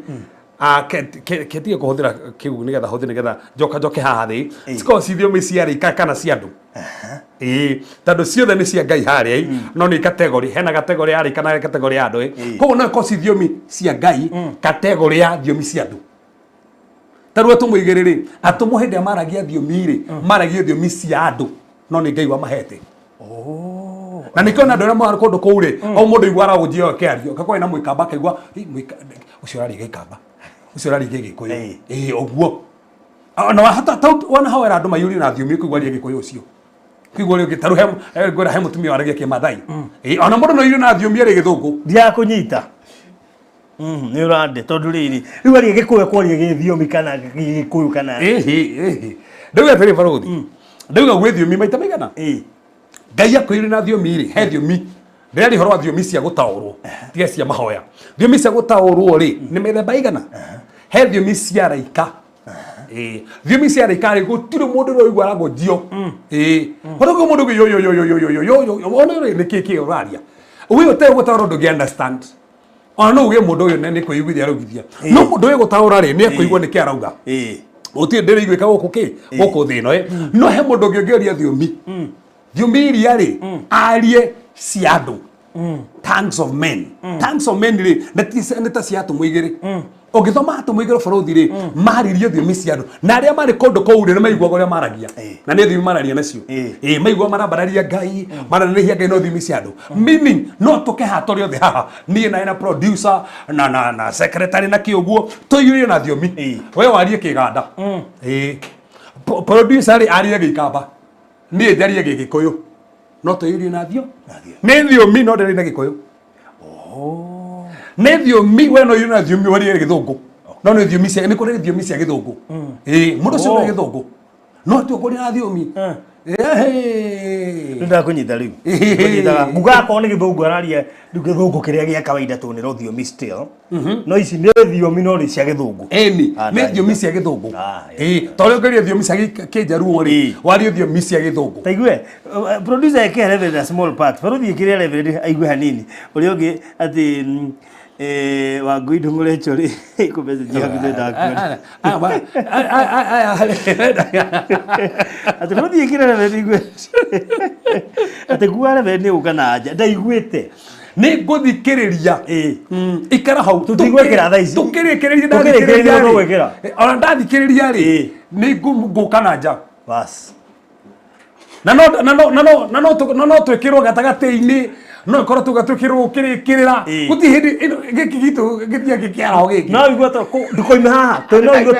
Ketige kũhũthĩra kĩu nĩgetha hũthĩre nĩgetha njoka njoke haha thĩ. Cikorwo ci thiomi cia rĩka kana cia andũ. Ĩĩ, tondũ ciothe nĩ cia Ngai harĩa ĩ, no nĩ category, hena category ya rĩka na category ya andũ ĩ. Koguo no ĩkorwo ci thiomi cia Ngai, category ya thiomi cia andũ. Ta rĩu atũmwo igĩrĩ rĩ, atũmwo hĩndĩ ĩrĩa maragia thiomi rĩ, maragia thiomi cia andũ, no nĩ Ngai wamahete. Na nĩkĩo ona andũ arĩa marĩ kũndũ kũu rĩ, o mũndũ aigua aragũnjia ĩyo ĩkĩario, akakorwo ena mũikamba akaigua, "Ĩ, ũcio ũraria gĩikamba, ũcio ũraria gĩgĩkũyũ." Ĩĩ, ũguo. Na wahota ta wona hoera andũ maiyũrio na thiomi ũkũigua aria gĩkũyũ ũcio. Kũigua ũrĩa ũngĩ, ta rĩu ngwĩra he mũtumia waragia kĩmathai. Ĩĩ, ona mũndũ no airio na thiomi arĩ gĩthũngũ. Ndirakũnyita. Nĩ ũrande tondũ rĩrĩ rĩu aria gĩkũyũ kwaria gĩthiomi kana gĩkũyũ kana Ĩhĩ, ĩhĩ. Ndauga atĩrĩ barũthi. Ndauga gwĩ thiomi maita maigana? Ngai akwĩrire na thiomi rĩ, he thiomi. Ndĩraria ũhoro wa thiomi cia gũtaũrwo, tiga cia mahoya. Thiomi cia gũtaũrwo rĩ, nĩ mĩthemba igana? He thiomi cia araika. Ĩĩ. Thiomi cia araika rĩ, gũtirĩ mũndũ ũraigua aragũnjio. Ĩĩ. Ona kwĩ mũndũ ũngĩ yo yo yo yo yo yo yo yo yo ona rĩ nĩ kĩ kĩ ũraria. We ũtarĩ gũtaũra ndũngĩ understand. Ona no uge mũndũ ũyũ nĩ kwĩiguithia araugithia. No mũndũ ũyũ gũtaũra rĩ, nĩ ekũigua nĩkĩ arauga. Gũtirĩ ndĩraiguĩka gũkũ kĩ gũkũ thĩ ĩno ĩ. No he mũndũ ũngĩ ũngĩoria thiomi. Thiomi iria rĩ, arie Cia andũ, tongues of men. Tongues of men rĩ, nĩ ta cia atũmwo igĩrĩ. Ũngĩthoma atũmwo igĩrĩ bũrũthi rĩ, maririe thiomi cia andũ, na arĩa marĩ kũndũ kũu rĩ, nĩ maiguaga ũrĩa maragia, na nĩ thiomi mararia nacio. Ĩ maigua marambararia Ngai, maranĩria Ngai no thiomi cia andũ, meaning no tũke haha tũrĩ othe haha, niĩ na na producer na secretary na kĩ ũguo, tũiyũrie na thiomi. We warie Kĩganda, ĩ producer rĩ arie Gĩikamba, niĩ njarie Gĩgĩkũyũ, no tũiyũrie na thio nĩ thiomi, no ndĩrĩ na Gĩkũyũ, nĩ thiomi. We no ũiyũrie na thiomi, warie Gĩthũngũ, no nĩ thiomi cia, nĩ kũrĩ thiomi cia Gĩthũngũ. Ĩ mũndũ ũcio nĩ Gĩthũngũ, no tũkũria na thiomi. Rĩu ndakũnyita rĩu. Kũnyitaga. Nguga akorwo nĩ Gĩthũngũ araria rĩu, Gĩthũngũ kĩrĩa gĩa kawaida tondũ nĩ rũthiomi still. No ici nĩ thiomi no nĩ cia Gĩthũngũ. Ĩni. Ah, Nĩ ndanyita. thiomi cia Gĩthũngũ. Ah, Ĩ tondũ ũngĩaria thiomi cia Kĩnjaruo rĩ, warie thiomi cia Gĩthũngũ. Taigue producer eke reverend a small part, baruthi ĩkĩre reverend aigue hanini ũrĩa ũngĩ atĩ Wangui Ndũng'ũrecho rĩ kũ message yaku ndendakuona atĩ baruthi ĩkĩre reverend aigue atĩ kuga reverend nĩ gũka na nja ndaiguĩte. Nĩ ngũthikĩrĩria. Ikara hau. Tũtigwĩkĩra thaa ici. Tũkĩrĩkĩrĩria. Tũkĩrĩkĩrĩria Ndathikĩrĩria rĩ. tũgwĩkĩra. Ona ndathikĩrĩria rĩ, nĩ ngũka na nja. Bas. Na no twĩkĩrwo gatagatĩ-inĩ, no ĩkorwo tuga twĩkĩrwo ũkĩrĩkĩrĩra. Gũtirĩ hĩndĩ gĩkĩ gitũ gĩthiĩ gĩkĩaraho gĩkĩ. No igue ndũkoime haha no igue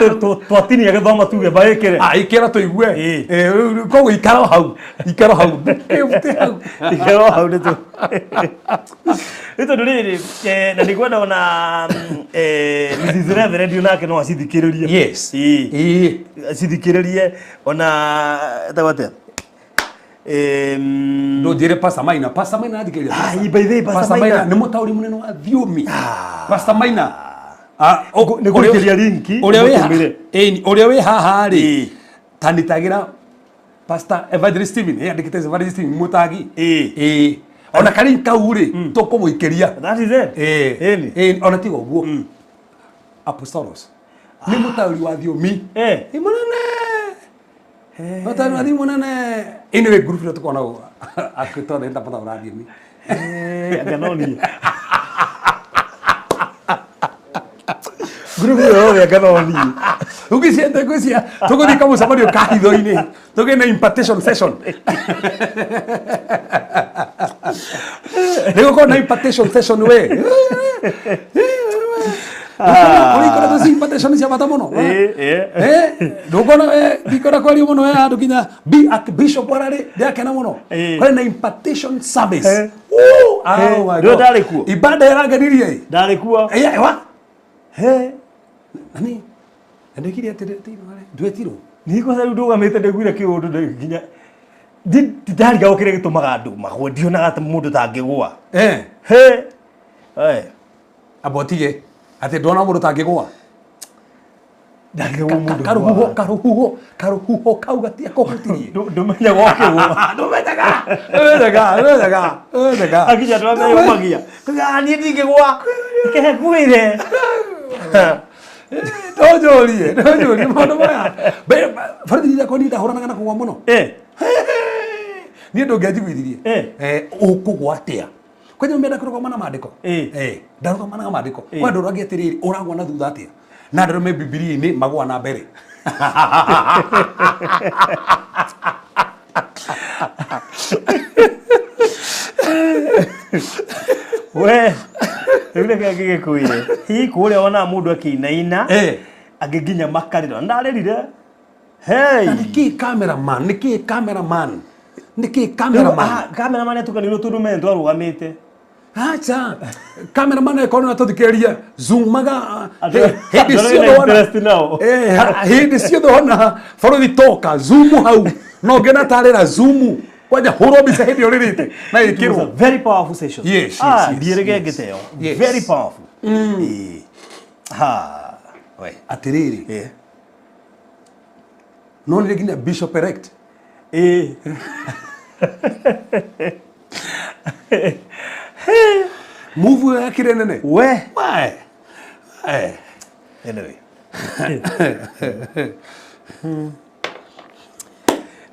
twatinia gĩthomo tuge mbaĩkĩre. Ah, ikĩra tũigue. Koguo ikara hau, ikara hau, ndũkĩrute hau. Ikara hau nĩ tondũ rĩrĩ, na nĩngwenda ona Mrs. Reverend nake no acithikĩrĩrie. Yes. Acithikĩrĩrie ona etagwo atĩa? Ndũnjĩre Pastor Maina, Pastor Maina athikĩrĩria. Ah, by the way, Pastor Maina. Nĩ mũtaũri mũnene wa thiomi, Pastor Maina. Ah, Nĩ gũikĩria link, ũrĩa wĩ ũmũtũmĩre. Ĩni, ũrĩa wĩ haha rĩ, tanitagĩra Pastor Evangelist Steven, andĩkĩte Evangelist Steven Mutagi. Ĩĩ, ona kari kau rĩ, tũkũmũikĩria. That is it. Ĩĩ. Ĩĩ, ona tiga ũguo, Apostolos nĩ mũtaũri wa thiomi. Ĩ mũnene, mũtaũri wa thiomi mũnene. Anyway, group ĩno tũkoragwo akĩtothe ndapataũra thiomi. Anga no niĩ group ĩyo yothe, anga no niĩ. Ũgĩciete ngwĩcia tũgũthiĩ kamũcemanio ka hitho-inĩ, tũgĩe na impartation session, nĩ gũkorwo na impartation session. We ũrĩkoretwo ci impartation cia bata mũno. Ndũkona we ndikona kwaria mũno we handũ nginya Archbishop ararĩ ndĩrakena mũno kũrĩ na impartation service. Woo! Oh my Ndũĩ God. Ndarĩ kuo? Ibada ĩrangenirie. Ndarĩ kuo. Wa He. Nani ndekire atĩ ndwetirwo. Nĩ kwanza rĩu ndũgamĩte ndĩguire kĩũndũ nginya ndarigagwo kĩrĩa gĩtũmaga andũ magwe, ndionaga ta mũndũ tangĩgũa. He. Amba ũtige atĩ ndona mũndũ tangĩgũa. Ndangĩgũa mũndũ. Karuhuho, karuhuho, karuhuho kau gatia kũhutirie. Ndũmenyaga ũkĩgũa. Ndũmenyaga, ndũmenyaga, ndũmenyaga, ndũmenyaga. Akinya andũ arĩa meyũmagia. Kuga, "Niĩ ndingĩgũa, reke ngwĩre." Ndũnjũrie, ndũnjũrie maũndũ maya. Barithi yakwa niĩ ndahũranaga na kũgũa mũno. Niĩ ndũngĩanjiguithirie. Ũkũgũa atĩa? Kwanja menda kũrũgama na maandĩko. Ndarũgama na maandĩko. Kwa ndũragia atĩrĩrĩ, ũragũa na thutha atĩa? Na andũ arĩa me Bibilia-inĩ magũa na mbere. We rĩu reke ngĩgĩkwĩre, hihi kũrĩa wonaga mũndũ akĩinaina, angĩ nginya makarĩra, ndarĩrire. Hey! Na nĩkĩ cameraman, nĩkĩ cameraman, nĩkĩ cameraman? Ah, cameraman atukanĩirwo tondũ mene twarũgamĩte. Acha, cameraman ĩkorwo na tũthikĩrĩria zoomaga hĩndĩ andũ arĩa ciothe mena wona interest nao. Hĩndĩ ciothe wona bũrũri toka zoom hau, no ngena tarĩra zoom kwanja hũrwo mbica hĩndĩ ĩyo rĩrĩte na It was a ĩkĩrwo. very powerful session. Yes, Ndiĩrĩge ngĩte ĩyo. Very powerful. Ha. We. Atĩrĩrĩ, no nĩ nginya bishop elect. Move ĩyo yakire nene. We. We. Anyway.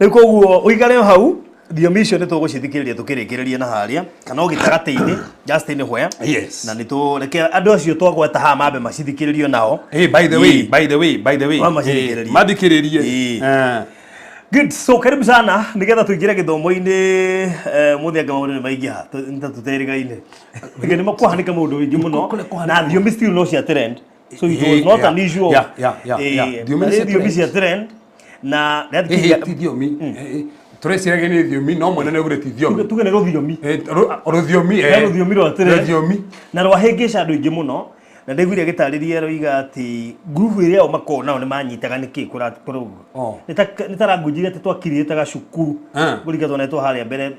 Rĩu koguo ũikare o hau. Thiomi icio nĩ tũgũcithikĩrĩria tũkĩrĩkĩrĩria na harĩa kana o gĩtagatĩ-inĩ just anywhere. Yes. Na nĩ tũreke andũ acio twagweta haha mambe macithikĩrĩrio nao. Hey, by the way, by the way, by the way. Wamacithikĩrĩrie. Mathikĩrĩrie. Ĩĩ. Good. So karibu sana nigetha tuingire gĩthomo-inĩ mũthĩ anga maũndũ nĩ maingĩha nĩ ta tũterĩgaine. Nĩ makwahanĩka maũndũ maingĩ mũno na thiomi still no cia trend. So it was not an issue. Thiomi Na cia nĩ thiomi trend. cia trend na Ti thiomi. Tũreciragia nĩ thiomi no mwene nĩ augire ti thiomi. Tuge nĩ rũthiomi. Rũthiomi. Nĩ rũthiomi rwa trend. Rũthiomi. Na rwahĩngĩca andũ aingĩ mũno na ndaiguire agĩtarĩria roiga atĩ ngurubu ĩrĩa o makoragwo nao nĩ manyitaga nĩkĩ kũraugwo. Nĩ ta language iria twakirĩtaga cukuru kũringa twonetwo harĩa mbere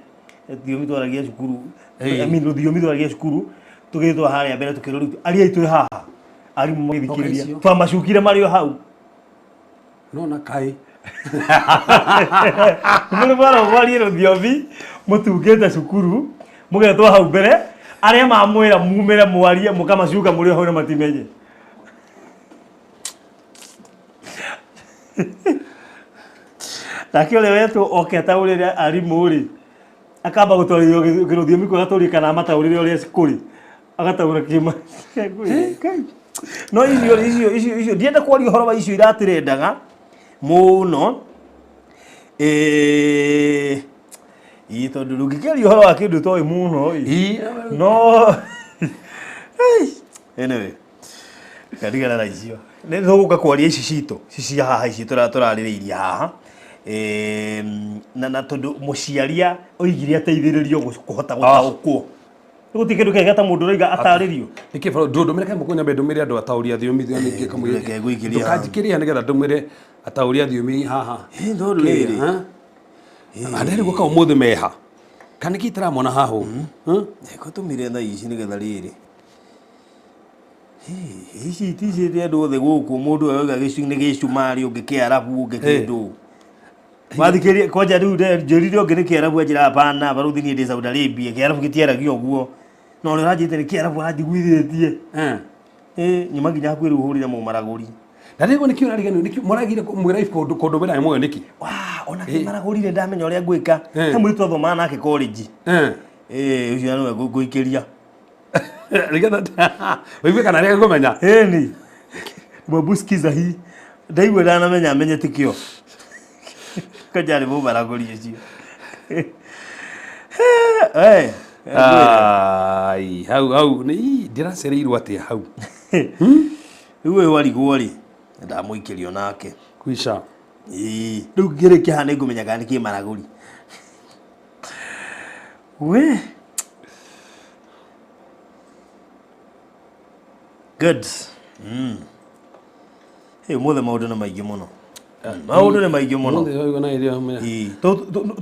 thiomi twaragia cukuru. I mean rũthiomi twaragia cukuru tũgĩtwo harĩa mbere tũkĩrwo rĩu aria aitũ haha arimũ magĩthikĩrĩria twamacukire marĩ o hau. No na kai Mũrĩ mwana mwarie rũthiomi mũtungĩte cukuru mũgetwo hau mbere arĩa mamwĩra mumĩre mwarie mũkamacuka mũrĩ o hau na matimenye. Nake ũrĩa wetwo oke ataũrĩre arimũ rĩ akamba gũtwarithio rũthiomi kũrĩa tũrĩ kana amataũrĩre ũrĩa kũrĩ agataũra kĩma. No icio icio icio icio ndienda kwaria ũhoro wa icio iratirendaga mũno ĩĩ tondũ ndũngĩkĩaria ũhoro wa kĩndũ ũtoĩ mũno ĩ no anyway ndigana na icio nĩ tũgũka kwaria ici citũ ici cia haha ici tũrarĩrĩirie haha na tondũ mũciaria oigire ateithĩrĩrio kũhota gũtaũkwo. Gũtirĩ kĩndũ kĩega ta mũndũ ũroiga atarĩrio. Nĩkĩ bro ndũmĩre kamwe kũnyambe ndũmĩre andũ ataũri a thiomi ningĩ kamwe. Ndũkanjikĩrie nĩgetha ndũmĩre ataũri a thiomi haha. Tondũ rĩrĩ. Andarĩ gũka ũmũthĩ meha. Kana nĩkĩ itaramona haha ũguo? Ngũtũmire thaa ici nĩgetha rĩrĩ. Ici ticĩte andũ othe gũkũ mũndũ oiga nĩ gĩcumarĩ ũngĩ kĩarabu ũngĩ kĩndũ. Wathikĩrĩria kwanja rĩu njĩrire ũngĩ nĩ kĩarabu anjĩra hapana baruthi niĩ ndĩ Saudi Arabia kĩarabu gĩtiaragio ũguo. No ũrĩa ũranjĩte nĩ kĩarabu aranjiguithĩtie. Nyuma nginya hakuhĩ rĩu hũrĩre mũmaragũri. Na rĩu nĩkĩ ũrariganĩrwo nĩkĩ mũragire mwĩra ibu kũndũmĩra muoyo nĩkĩ? Ona kĩmaragũrire ndamenya ũrĩa ngwĩka. He mũirĩtu twathomaga nake college. Ũcio nĩwe ngũikĩria. Nĩgetha ũigue kana nĩ ngũmenya. Ĩni. Mwabusikiza hii. Ndaigua ndanamenya amenye ti kĩo. Kanja nĩ mũmaragũri ũcio. Ai, hau hau nĩ ndĩracereirwo atĩa hau. Rĩu ũyũ warigwo rĩ ndamũikĩrio nake. Kwisha. Rĩu ngĩrĩkia haha nĩngũmenya kana nĩ kĩmaragũri. We. Good. Ũmũthĩ maũndũ nĩ maingĩ mũno. Maũndũ nĩ maingĩ mũno.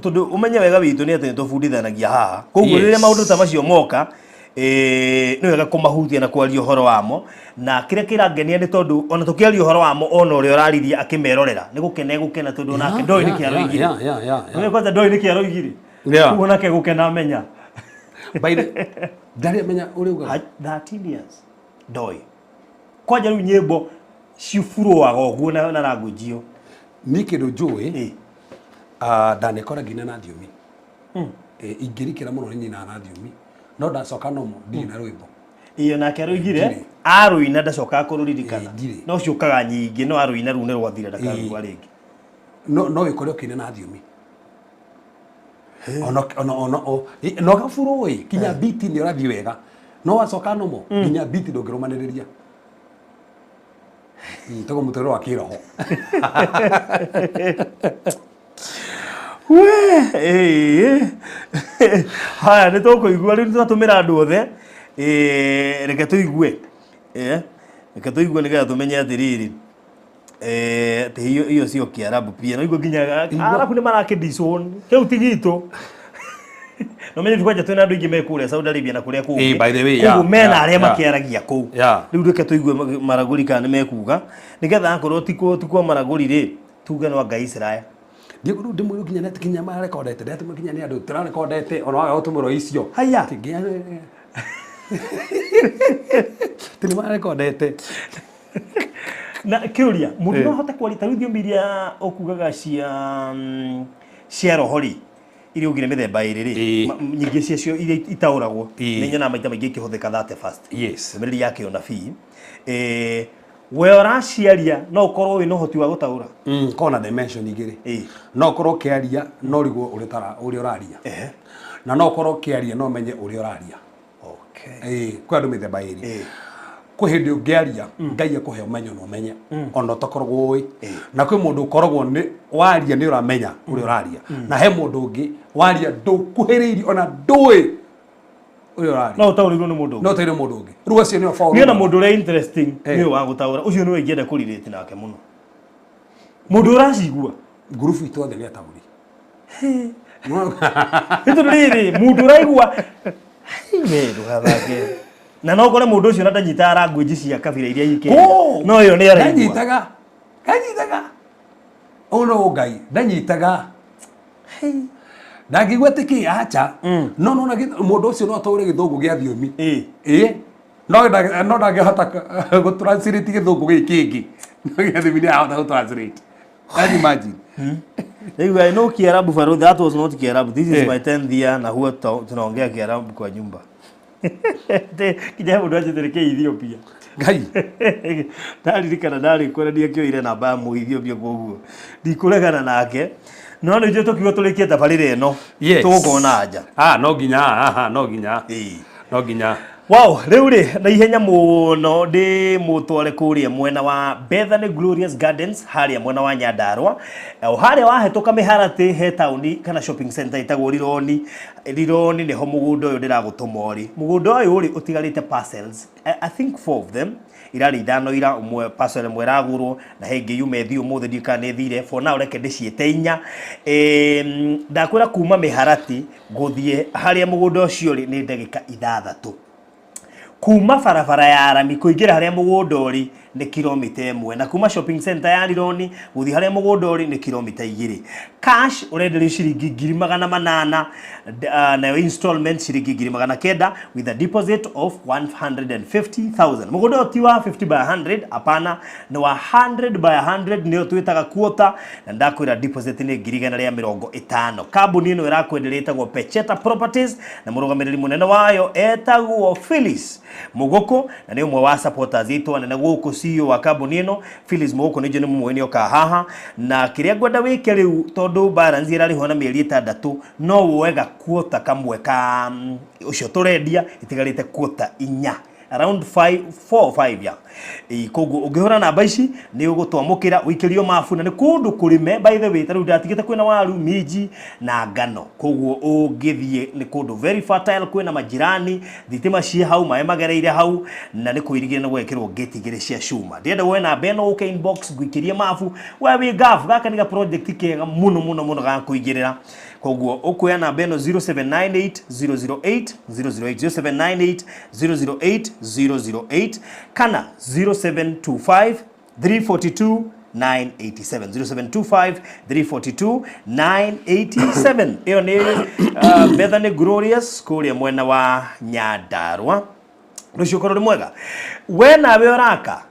Tondũ ũmenye wega witũ nĩ atĩ nĩ tũbundithanagia haha. Koguo rĩrĩa maũndũ ta macio moka nĩ wega kũmahutia na kwaria ũhoro wamo. Na kĩrĩa kĩrangenia nĩ tondũ ona tũkĩaria ũhoro wamo ona ũrĩa ũraririe akĩmerorera nĩ gũkena egũkena tondũ onake ndoĩ nĩkĩ aroigire. Kwanza ndoĩ nĩkĩ aroigire. Koguo onake gũkena amenya. Ndarĩ amenya ũrĩa ugaga. 13 years. Ndoĩ. Kwanja rĩu nyĩmbo ciburuaga ũguo na language ĩyo. Niĩ kĩndũ njũĩ ndanekora nginya na thiomi. Ingĩrikĩra mũno nĩ nyinaga na thiomi no ndacoka nomo ndirĩ na rwĩmbo. Ĩyo nake aroigire arũina ndacokaga kũrũririkana. No ciũkaga nyingĩ no arũina rũu nĩ rwathira ndakarũigua rĩngĩ. No wĩkore ũkĩina na thiomi. Ona gaburo ĩ kinya biti nĩ ũrathiĩ wega no wacoka nomo nginya biti ndũngĩrũmanĩrĩria. Togo mũtũrĩre wa kĩroho. We, haya nĩ tũkũigua rĩu nĩ twatũmĩra andũ othe. Reke tũigue. Reke tũigue nĩgetha tũmenye atĩrĩrĩ. Atĩ hiyo sio Kiarabu pia. No igua nginya Arabu nĩ marakĩdisown. Kĩu ti gitũ. No menye kwanja twĩna andũ aingĩ me kũrĩa Saudi Arabia na kũrĩa kũngĩ. By the way, koguo mena arĩa makĩaragia kũu. Rĩu reke tũigue maragũri kana nĩ mekuga nĩgetha akorwo ti kwa maragũri rĩ tuge no anga Israel. Ndiĩ ndĩmwĩrwo nginya net nginya marekondete ndatũmwo nginya nĩ andũ tũrarekondete ona waga gũtũmĩrwo icio. Haya. Ti nĩ marekondete. Na kĩũria mũndũ no ahote kwaria ta rĩu thiomi iria ũkugaga cia roho rĩ Iria ugire mĩthemba ĩrĩ rĩ, Ĩĩ. nyingĩ ciacio iria itaũragwo, Ĩĩ. nĩ nyonaga maita maingĩ ikĩhũthĩka that first Yes. ndũmĩrĩri ya kĩũnabii. We ũraciaria no ũkorwo wĩna ũhoti wa gũtaũra. Kona dimension igĩrĩ. Ĩĩ. No ũkorwo ũkĩaria no ũrigwo ũrĩa ũrĩa ũraria, na no ũkorwo ũkĩaria no ũmenye ũrĩa ũraria. Okay. Ĩĩ, kwĩ andũ mĩthemba ĩrĩ. Ĩĩ. Kwĩ hĩndĩ ũngĩaria Ngai akũhe ũmenyo na ũmenye ona ũtakoragwo ũĩ, na kwĩ mũndũ ũkoragwo nĩ waria nĩ ũramenya ũrĩa ũraria, na he mũndũ ũngĩ waria ndũkuhĩrĩirie ona ndũĩ ũrĩa ũraria. No ũtaũrĩrwo nĩ mũndũ No ũngĩ. ũtaũrĩrwo mũndũ ũngĩ. Rĩu acio nĩo faulu. Niĩ ona mũndũ ũrĩa interesting Eh. nĩwe wa gũtaũra, ũcio nĩwe ingĩenda kũrirĩti nake mũno, mũndũ ũracigua. Ngurubu itũ othe nĩ ataũri. Nĩ tondũ rĩrĩ, mũndũ ũraigua, we ndũgathake na no ũkore mũndũ ũcio na ndanyitaga language cia kabira iria ikĩ no ĩyo nĩ araigua. Ndanyitaga, ndanyitaga ũũ no Ngai ndanyitaga, ndangĩigua atĩ kĩ acha, no nona mũndũ ũcio no ataũre gĩthũngũ gĩa thiomi. Ĩĩ. Ĩĩ, no no ndangĩhota gũ translate gĩthũngũ gĩkĩ kĩngĩ, no gĩa thiomi nĩ arahota gũ translate. Can you imagine? Rĩu I know Kiarabu, Faru, that was not Kiarabu. This is Eh. my 10th year na huwa tunaongea Kiarabu kwa nyumba. Kinya mũndũ anjĩtĩre kĩ Ethiopia. Ngai. Ndaririkana ndarĩ kũrania kĩoire namba ya mũ Ethiopia, koguo ndikũregana nake, no nĩ ithuĩ tũkiuga tũrĩkie tabarĩra ĩno, Yes. tũgũkona nja. Ah, no nginya aha, no nginya. Ĩĩ. No nginya. Wow, rĩu rĩ, na ihenya mũno ndĩ mũtware kũrĩa mwena wa Bethany Glorious Gardens, harĩa mwena wa Nyandarua. O harĩa wahĩtũka mĩharatĩ he taũni kana shopping center ĩtagwo Rironi. Rironi nĩho mũgũnda ũyũ ndĩragũtũma ũrĩ. Mũgũnda ũyũ rĩ, ũtigarĩte parcels, I think four of them, irarĩ ithano ira, ũmwe parcel ĩmwe ĩragũrwo na he ĩngĩ yuma ĩthiĩ ũmũthĩ, ndiũĩ kana nĩ ĩthire. For now reke ndĩciĩte inya. Ndakwĩra kuma mĩharatĩ gũthiĩ harĩa mũgũnda ũcio ũrĩ nĩ ndagĩka 6. Kuma barabara ya rami kũingĩra harĩa mũgũnda ũrĩ nĩ kilomita 1, na kuma shopping center ya Rironi gũthiĩ harĩa mũgũnda ũrĩ nĩ kilomita 2. Cash ũrenderio ciringi 800,000, nayo installment ciringi 900,000 with a deposit of 150,000. Mũgũnda ũyũ ti wa 50 by 100, hapana, nĩ wa 100 by 100, nĩyo twĩtaga quarter, na ndakwĩra deposit nĩ 150,000. Kambuni ĩno ĩrakwenderia ĩtagwo Pecheta Properties, na mũrũgamĩrĩri mũnene wayo etagwo Phyllis Mũgũkũ, na nĩ ũmwe wa supporters itũ anene gũkũ. CEO wa kambuni ĩno Phyllis Mũgũkũ nĩ njũĩ nĩ mũmũĩ, nĩ oka haha. Na kĩrĩa ngwenda wĩke rĩu, tondũ balance ĩrarĩhwo na mĩeri 6, no woe gakuota kamwe ka ũcio tũrendia, itigarĩte kuota inya, around 5 4 5 ya. Koguo ũngĩhũra namba ici nĩ ũgũtwamũkĩra ũikĩrio mabu, na nĩ kũndũ kũrĩme, by the way, ta rĩu ndatigĩte kwĩna waru, minji na ngano, koguo ũngĩthiĩ nĩ kũndũ very fertile, kwĩna majirani, thitima ciĩ hau, maĩ magereire hau, na nĩ kũirigĩra na gwekĩrwo gate igĩrĩ cia cuma. Ndĩrenda woe namba ĩno ũke inbox ngũikĩrie mabu. We wĩ ngabu, gaka nĩ ga project kega mũno mũno mũno ga kũigĩrĩra. Koguo ũkuoya namba ĩno 0798 008 008, 0798 008 008, kana 0725 342 987, 0725 342 987. Ĩyo nĩ Bethany Glorious kũrĩa mwena wa Nyandarua. Rũciũ korwo nĩ mwega, we nawe ũraka,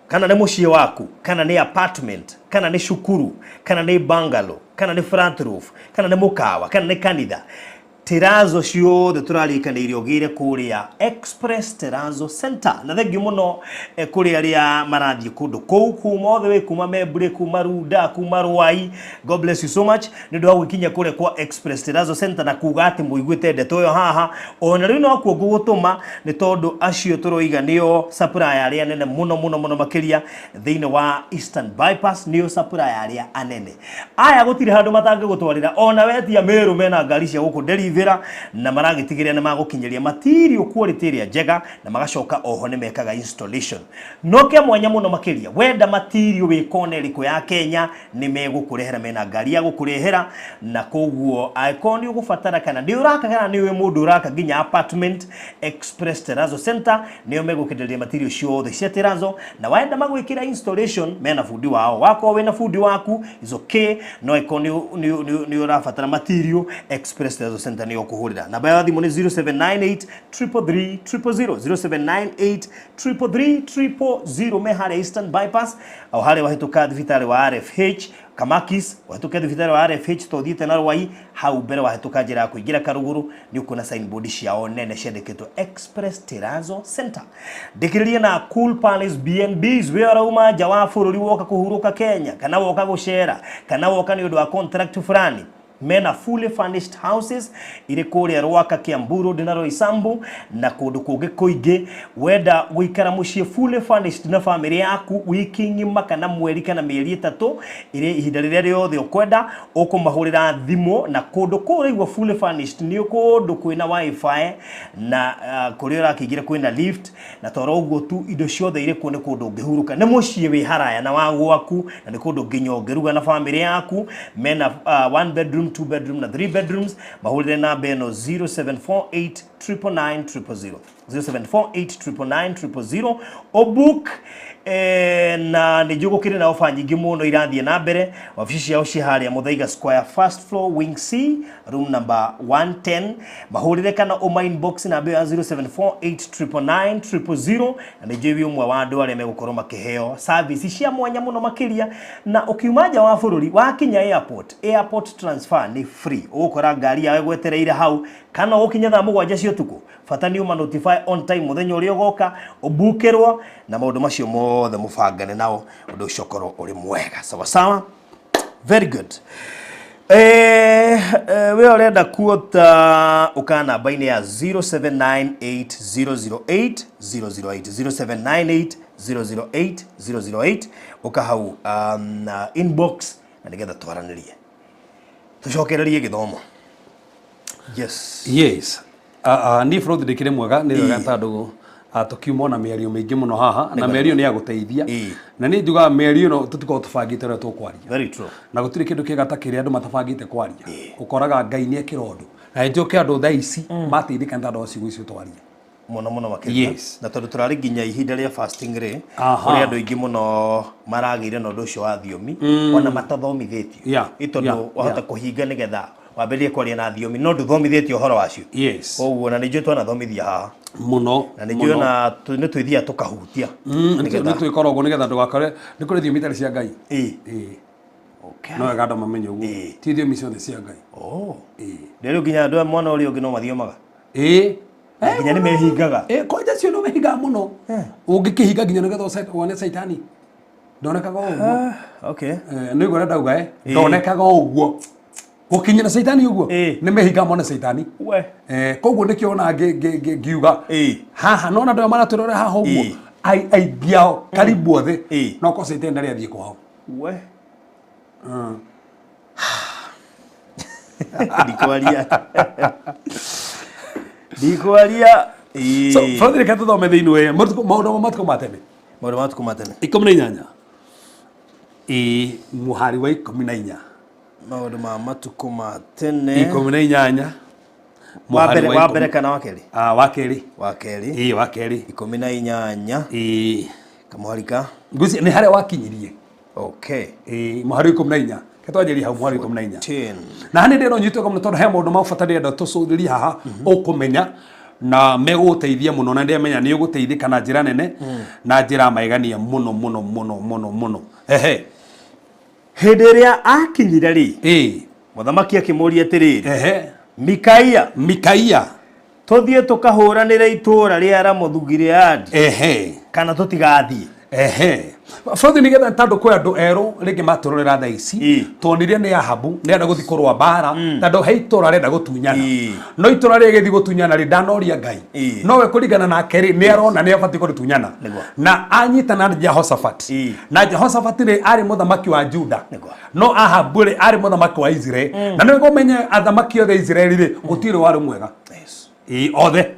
kana nĩ mũciĩ waku, kana nĩ apartment, kana nĩ cukuru, kana nĩ bungalow, kana nĩ flat roof, kana nĩ mũkawa, kana nĩ kanitha, terazo ciothe tũrarĩkanĩire ũgĩre kũrĩa Express Terrazzo Center. Na thengiũ mũno kũrĩ arĩa marathiĩ kũndũ kũu kuma othe wĩ kuma Membure, kuma Runda, kuma Ruai, God bless you so much nĩ ũndũ wa gwĩkinyia kũrĩa kwa Express Terrazzo Center na kuga atĩ mũiguĩte ndeto ĩyo haha. Ona rĩu nokuo ngũgũtũma, nĩ tondũ acio tũroiga nĩo supplier arĩa anene mũno mũno mũno makĩria thĩinĩ wa Eastern Bypass, nĩo supplier arĩa anene. Aya gũtirĩ handũ matangĩgũtwarĩra, ona wetia Meru mena ngari cia gũkũ deliver, na maragĩtigĩrĩra nĩ magũkinyĩria material quality ĩrĩa njega, na magacoka oho nĩ mekaga installation. No kĩa mwanya mũno makĩria, wenda material wĩ kona ĩrĩkũ ya Kenya, nĩ megũkũrehera, mena ngari ya gũkũrehera. Na koguo angĩkorwo nĩ ũgũbatara, kana nĩ ũraka, kana nĩ ũĩ mũndũ ũraka nginya apartment, Express Terrazzo Center nĩo megũkĩenderia material ciothe cia terrazzo. Na wenda magwĩkĩra installation, mena bundi wao. Wakorwo wĩna bundi waku is okay, no ĩkorwo nĩ ũrabatara material, Express Terrazzo Center. Center nĩyo ũkũhũrĩra. Namba ya thimũ nĩ 0798 333 000, 0798 333 000. Me harĩa Eastern Bypass, o harĩa wahĩtũka thibitarĩ wa RFH Kamakis, wahĩtũke thibitarĩ wa RFH to ũthiĩte na Rwai hau mbere, wahĩtũka njĩra ya kũingĩra Karugũrũ nĩ ũkuona signboard ciao nene ciandĩkĩtwo Express Terrazzo Center. Ndĩkĩrĩrie na Cool Palace B&Bs. We ũrauma nja wa bũrũri woka kũhurũka Kenya, kana woka gũcera, kana woka nĩ ũndũ wa contract fulani, mena fully furnished houses irĩ kũrĩa Rwaka, Kiambu Road na Roysambu na kũndũ kũngĩ kũingĩ. Wenda gũikara mũciĩ fully furnished na family yaku wiki ng'ima, kana mweri, kana mĩeri 3, ĩrĩ ihinda rĩrĩa rĩothe ũkwenda, ũkũmahũrĩra thimũ. Na kũndũ kũu ũraigua fully furnished nĩ kũndũ kwĩna wifi na kũrĩa ũrakĩingĩra kwĩna lift, na toro ũguo tu, indo ciothe irĩ kuo. Nĩ kũndũ ũngĩhurũka, nĩ mũciĩ wĩ haraya na wa gwaku, na nĩ kũndũ nginya ũngĩruga na family yaku. Mena one bedroom, two bedroom na three bedrooms. Mahũrĩre namba ĩno, 0748 999 000, 0748 999 000, ũbook. Na nĩ njũĩ gũkĩrĩ na ofa nyingĩ mũno irathiĩ na mbere. Wabici ciao ci harĩa Muthaiga Square, first floor, wing C, room number 110. Mahũrĩre kana ũma inbox namba ĩyo ya 0748 999 000, na nĩ njũĩ wĩ ũmwe wa andũ arĩa megũkorwo makĩheo service cia mwanya mũno makĩria. Na ũkiuma nja wa bũrũri, wakinya airport, airport transfer nĩ free. Ũgũkora ngari yawe gwetereire hau, kana ũgũkinya thaa 7 cia ũtukũ. Bata nĩ ũma notify on time mũthenya ũrĩa ũgoka, ũbukĩrwo na maũndũ macio mothe mũbangane nao, ũndũ ũcio ũkorwo ũrĩ mwega. Sawa sawa, very good. We ũrenda kuota ũka namba-inĩ ya 0798008008, 0798008008, ũka hau na inbox na nĩgetha twaranĩrie, tũcokererie gĩthomo. Yes. Yes, niĩ bũrũri ndĩkĩrĩ mwega, nĩ wega tondũ tũkiuma ona mĩario mĩingĩ mũno haha, na mĩario nĩ ya gũteithia. Na niĩ njugaga mĩario ĩno tũtikoragwo tũbangĩte ũrĩa tũkwaria. Very true. Na gũtirĩ kĩndũ kĩega ta kĩrĩa andũ matabangĩte kwaria. Ũkoraga Ngai nĩ ekĩra ũndũ, na nĩnjũke andũ thaa ici mateithĩka nĩ tondũ wa ciugo icio twaria. Mũno mũno makĩria. Na tondũ tũrarĩ nginya ihinda rĩa fasting rĩ, kũrĩ andũ aingĩ mũno maragĩire na ũndũ ũcio wa thiomi ona matathomithĩtio. Ĩ tondũ wahota kũhinga nĩgetha wambĩrĩrie kwaria na thiomi no ndũthomithĩtio ũhoro wacio. Koguo na nĩ njũĩ twanathomithia haha. Mũno. Na nĩ njũĩ ona nĩ twĩthiaga tũkahutia. Nĩ twĩkoragwo nĩgetha ndũgakore nĩ kũrĩ thiomi itarĩ cia Ngai. Ĩĩ. No wega andũ mamenye ũguo. Ti thiomi ciothe cia Ngai. Oh. Ĩĩ. Rĩu nginya andũ a mwana ũrĩa ũngĩ no mathiomaga. Ĩĩ. Na nginya nĩ mehingaga. Ĩĩ, kwanja cio no mehingaga mũno. Ũngĩkĩhinga nginya nĩgetha wone caitani ndonekaga o ũguo. Nĩ ũguo ũrĩa ndauga, ndonekaga o ũguo gũkinyĩra caitani ũguo. Nĩ mehingaga mone caitani. We. Koguo nĩkĩo ona ngiuga haha nona andũ aya maratũrora haha ũguo, aingĩ ao karibu othe no ko caitani ndarĩ athiĩ kwao. We. Ndikwaria. Ndikwaria. So bũrũri, reke tũthome thĩinĩ wa maũndũ ma matukũ ma tene. Maũndũ ma matukũ ma tene. 18, ĩĩ, mũhari wa 14. Maũndũ ma matukũ ma tene. 18. Wa Mũhari mbere, wa wa mbere kana wa kerĩ? Ah, wa kerĩ. Wa kerĩ. Ĩĩ, wa kerĩ. 18. Ĩĩ. Kamũhari ka. Ngwĩciria nĩ harĩa wakinyirie. Ĩĩ, mũhari wa 14. Reke twanjĩrĩrie hau mũhari wa 14. 10. Na haha nĩ ndĩrenda ũnyite mũno tondũ he maũndũ ma bata ndĩrenda tũcũthĩrie haha ũkũmenya na megũgũteithia mũno, na ndĩramenya nĩ ũgũteithĩka na njĩra nene na njĩra ya magegania mũno mũno mũno mũno mũno. Ehe. Hĩndĩ ĩrĩa akinyire rĩ, mũthamaki akĩmũũria atĩrĩrĩ, Mikaia, Mikaia, tũthiĩ tũkahũranĩre itũũra rĩa Ramothu Gileadi, kana tũtigathiĩ? Ehe, bũrũri, nĩgetha tondũ kwĩ andũ erũ rĩngĩ matũrorera thaa ici, tuonirie nĩ Ahabu nĩarenda gũthiĩ kũrũa mbara tondũ he itũra arenda gũtunyana, no itũra rĩrĩ gĩthiĩ gũtunyana rĩ, ndanoria Ngai. Nowe kũringana nake rĩ, nĩ arona nĩ abatiĩ kũrĩtunyana. Na anyitana na Jehoshaphat, na Jehoshaphat rĩ, arĩ mũthamaki wa Juda, no Ahabu rĩ, arĩ mũthamaki wa Israel. Na nĩguo ũmenye athamaki othe a Israeli rĩ, gũtirĩ warĩ mwega. Ĩĩ, othe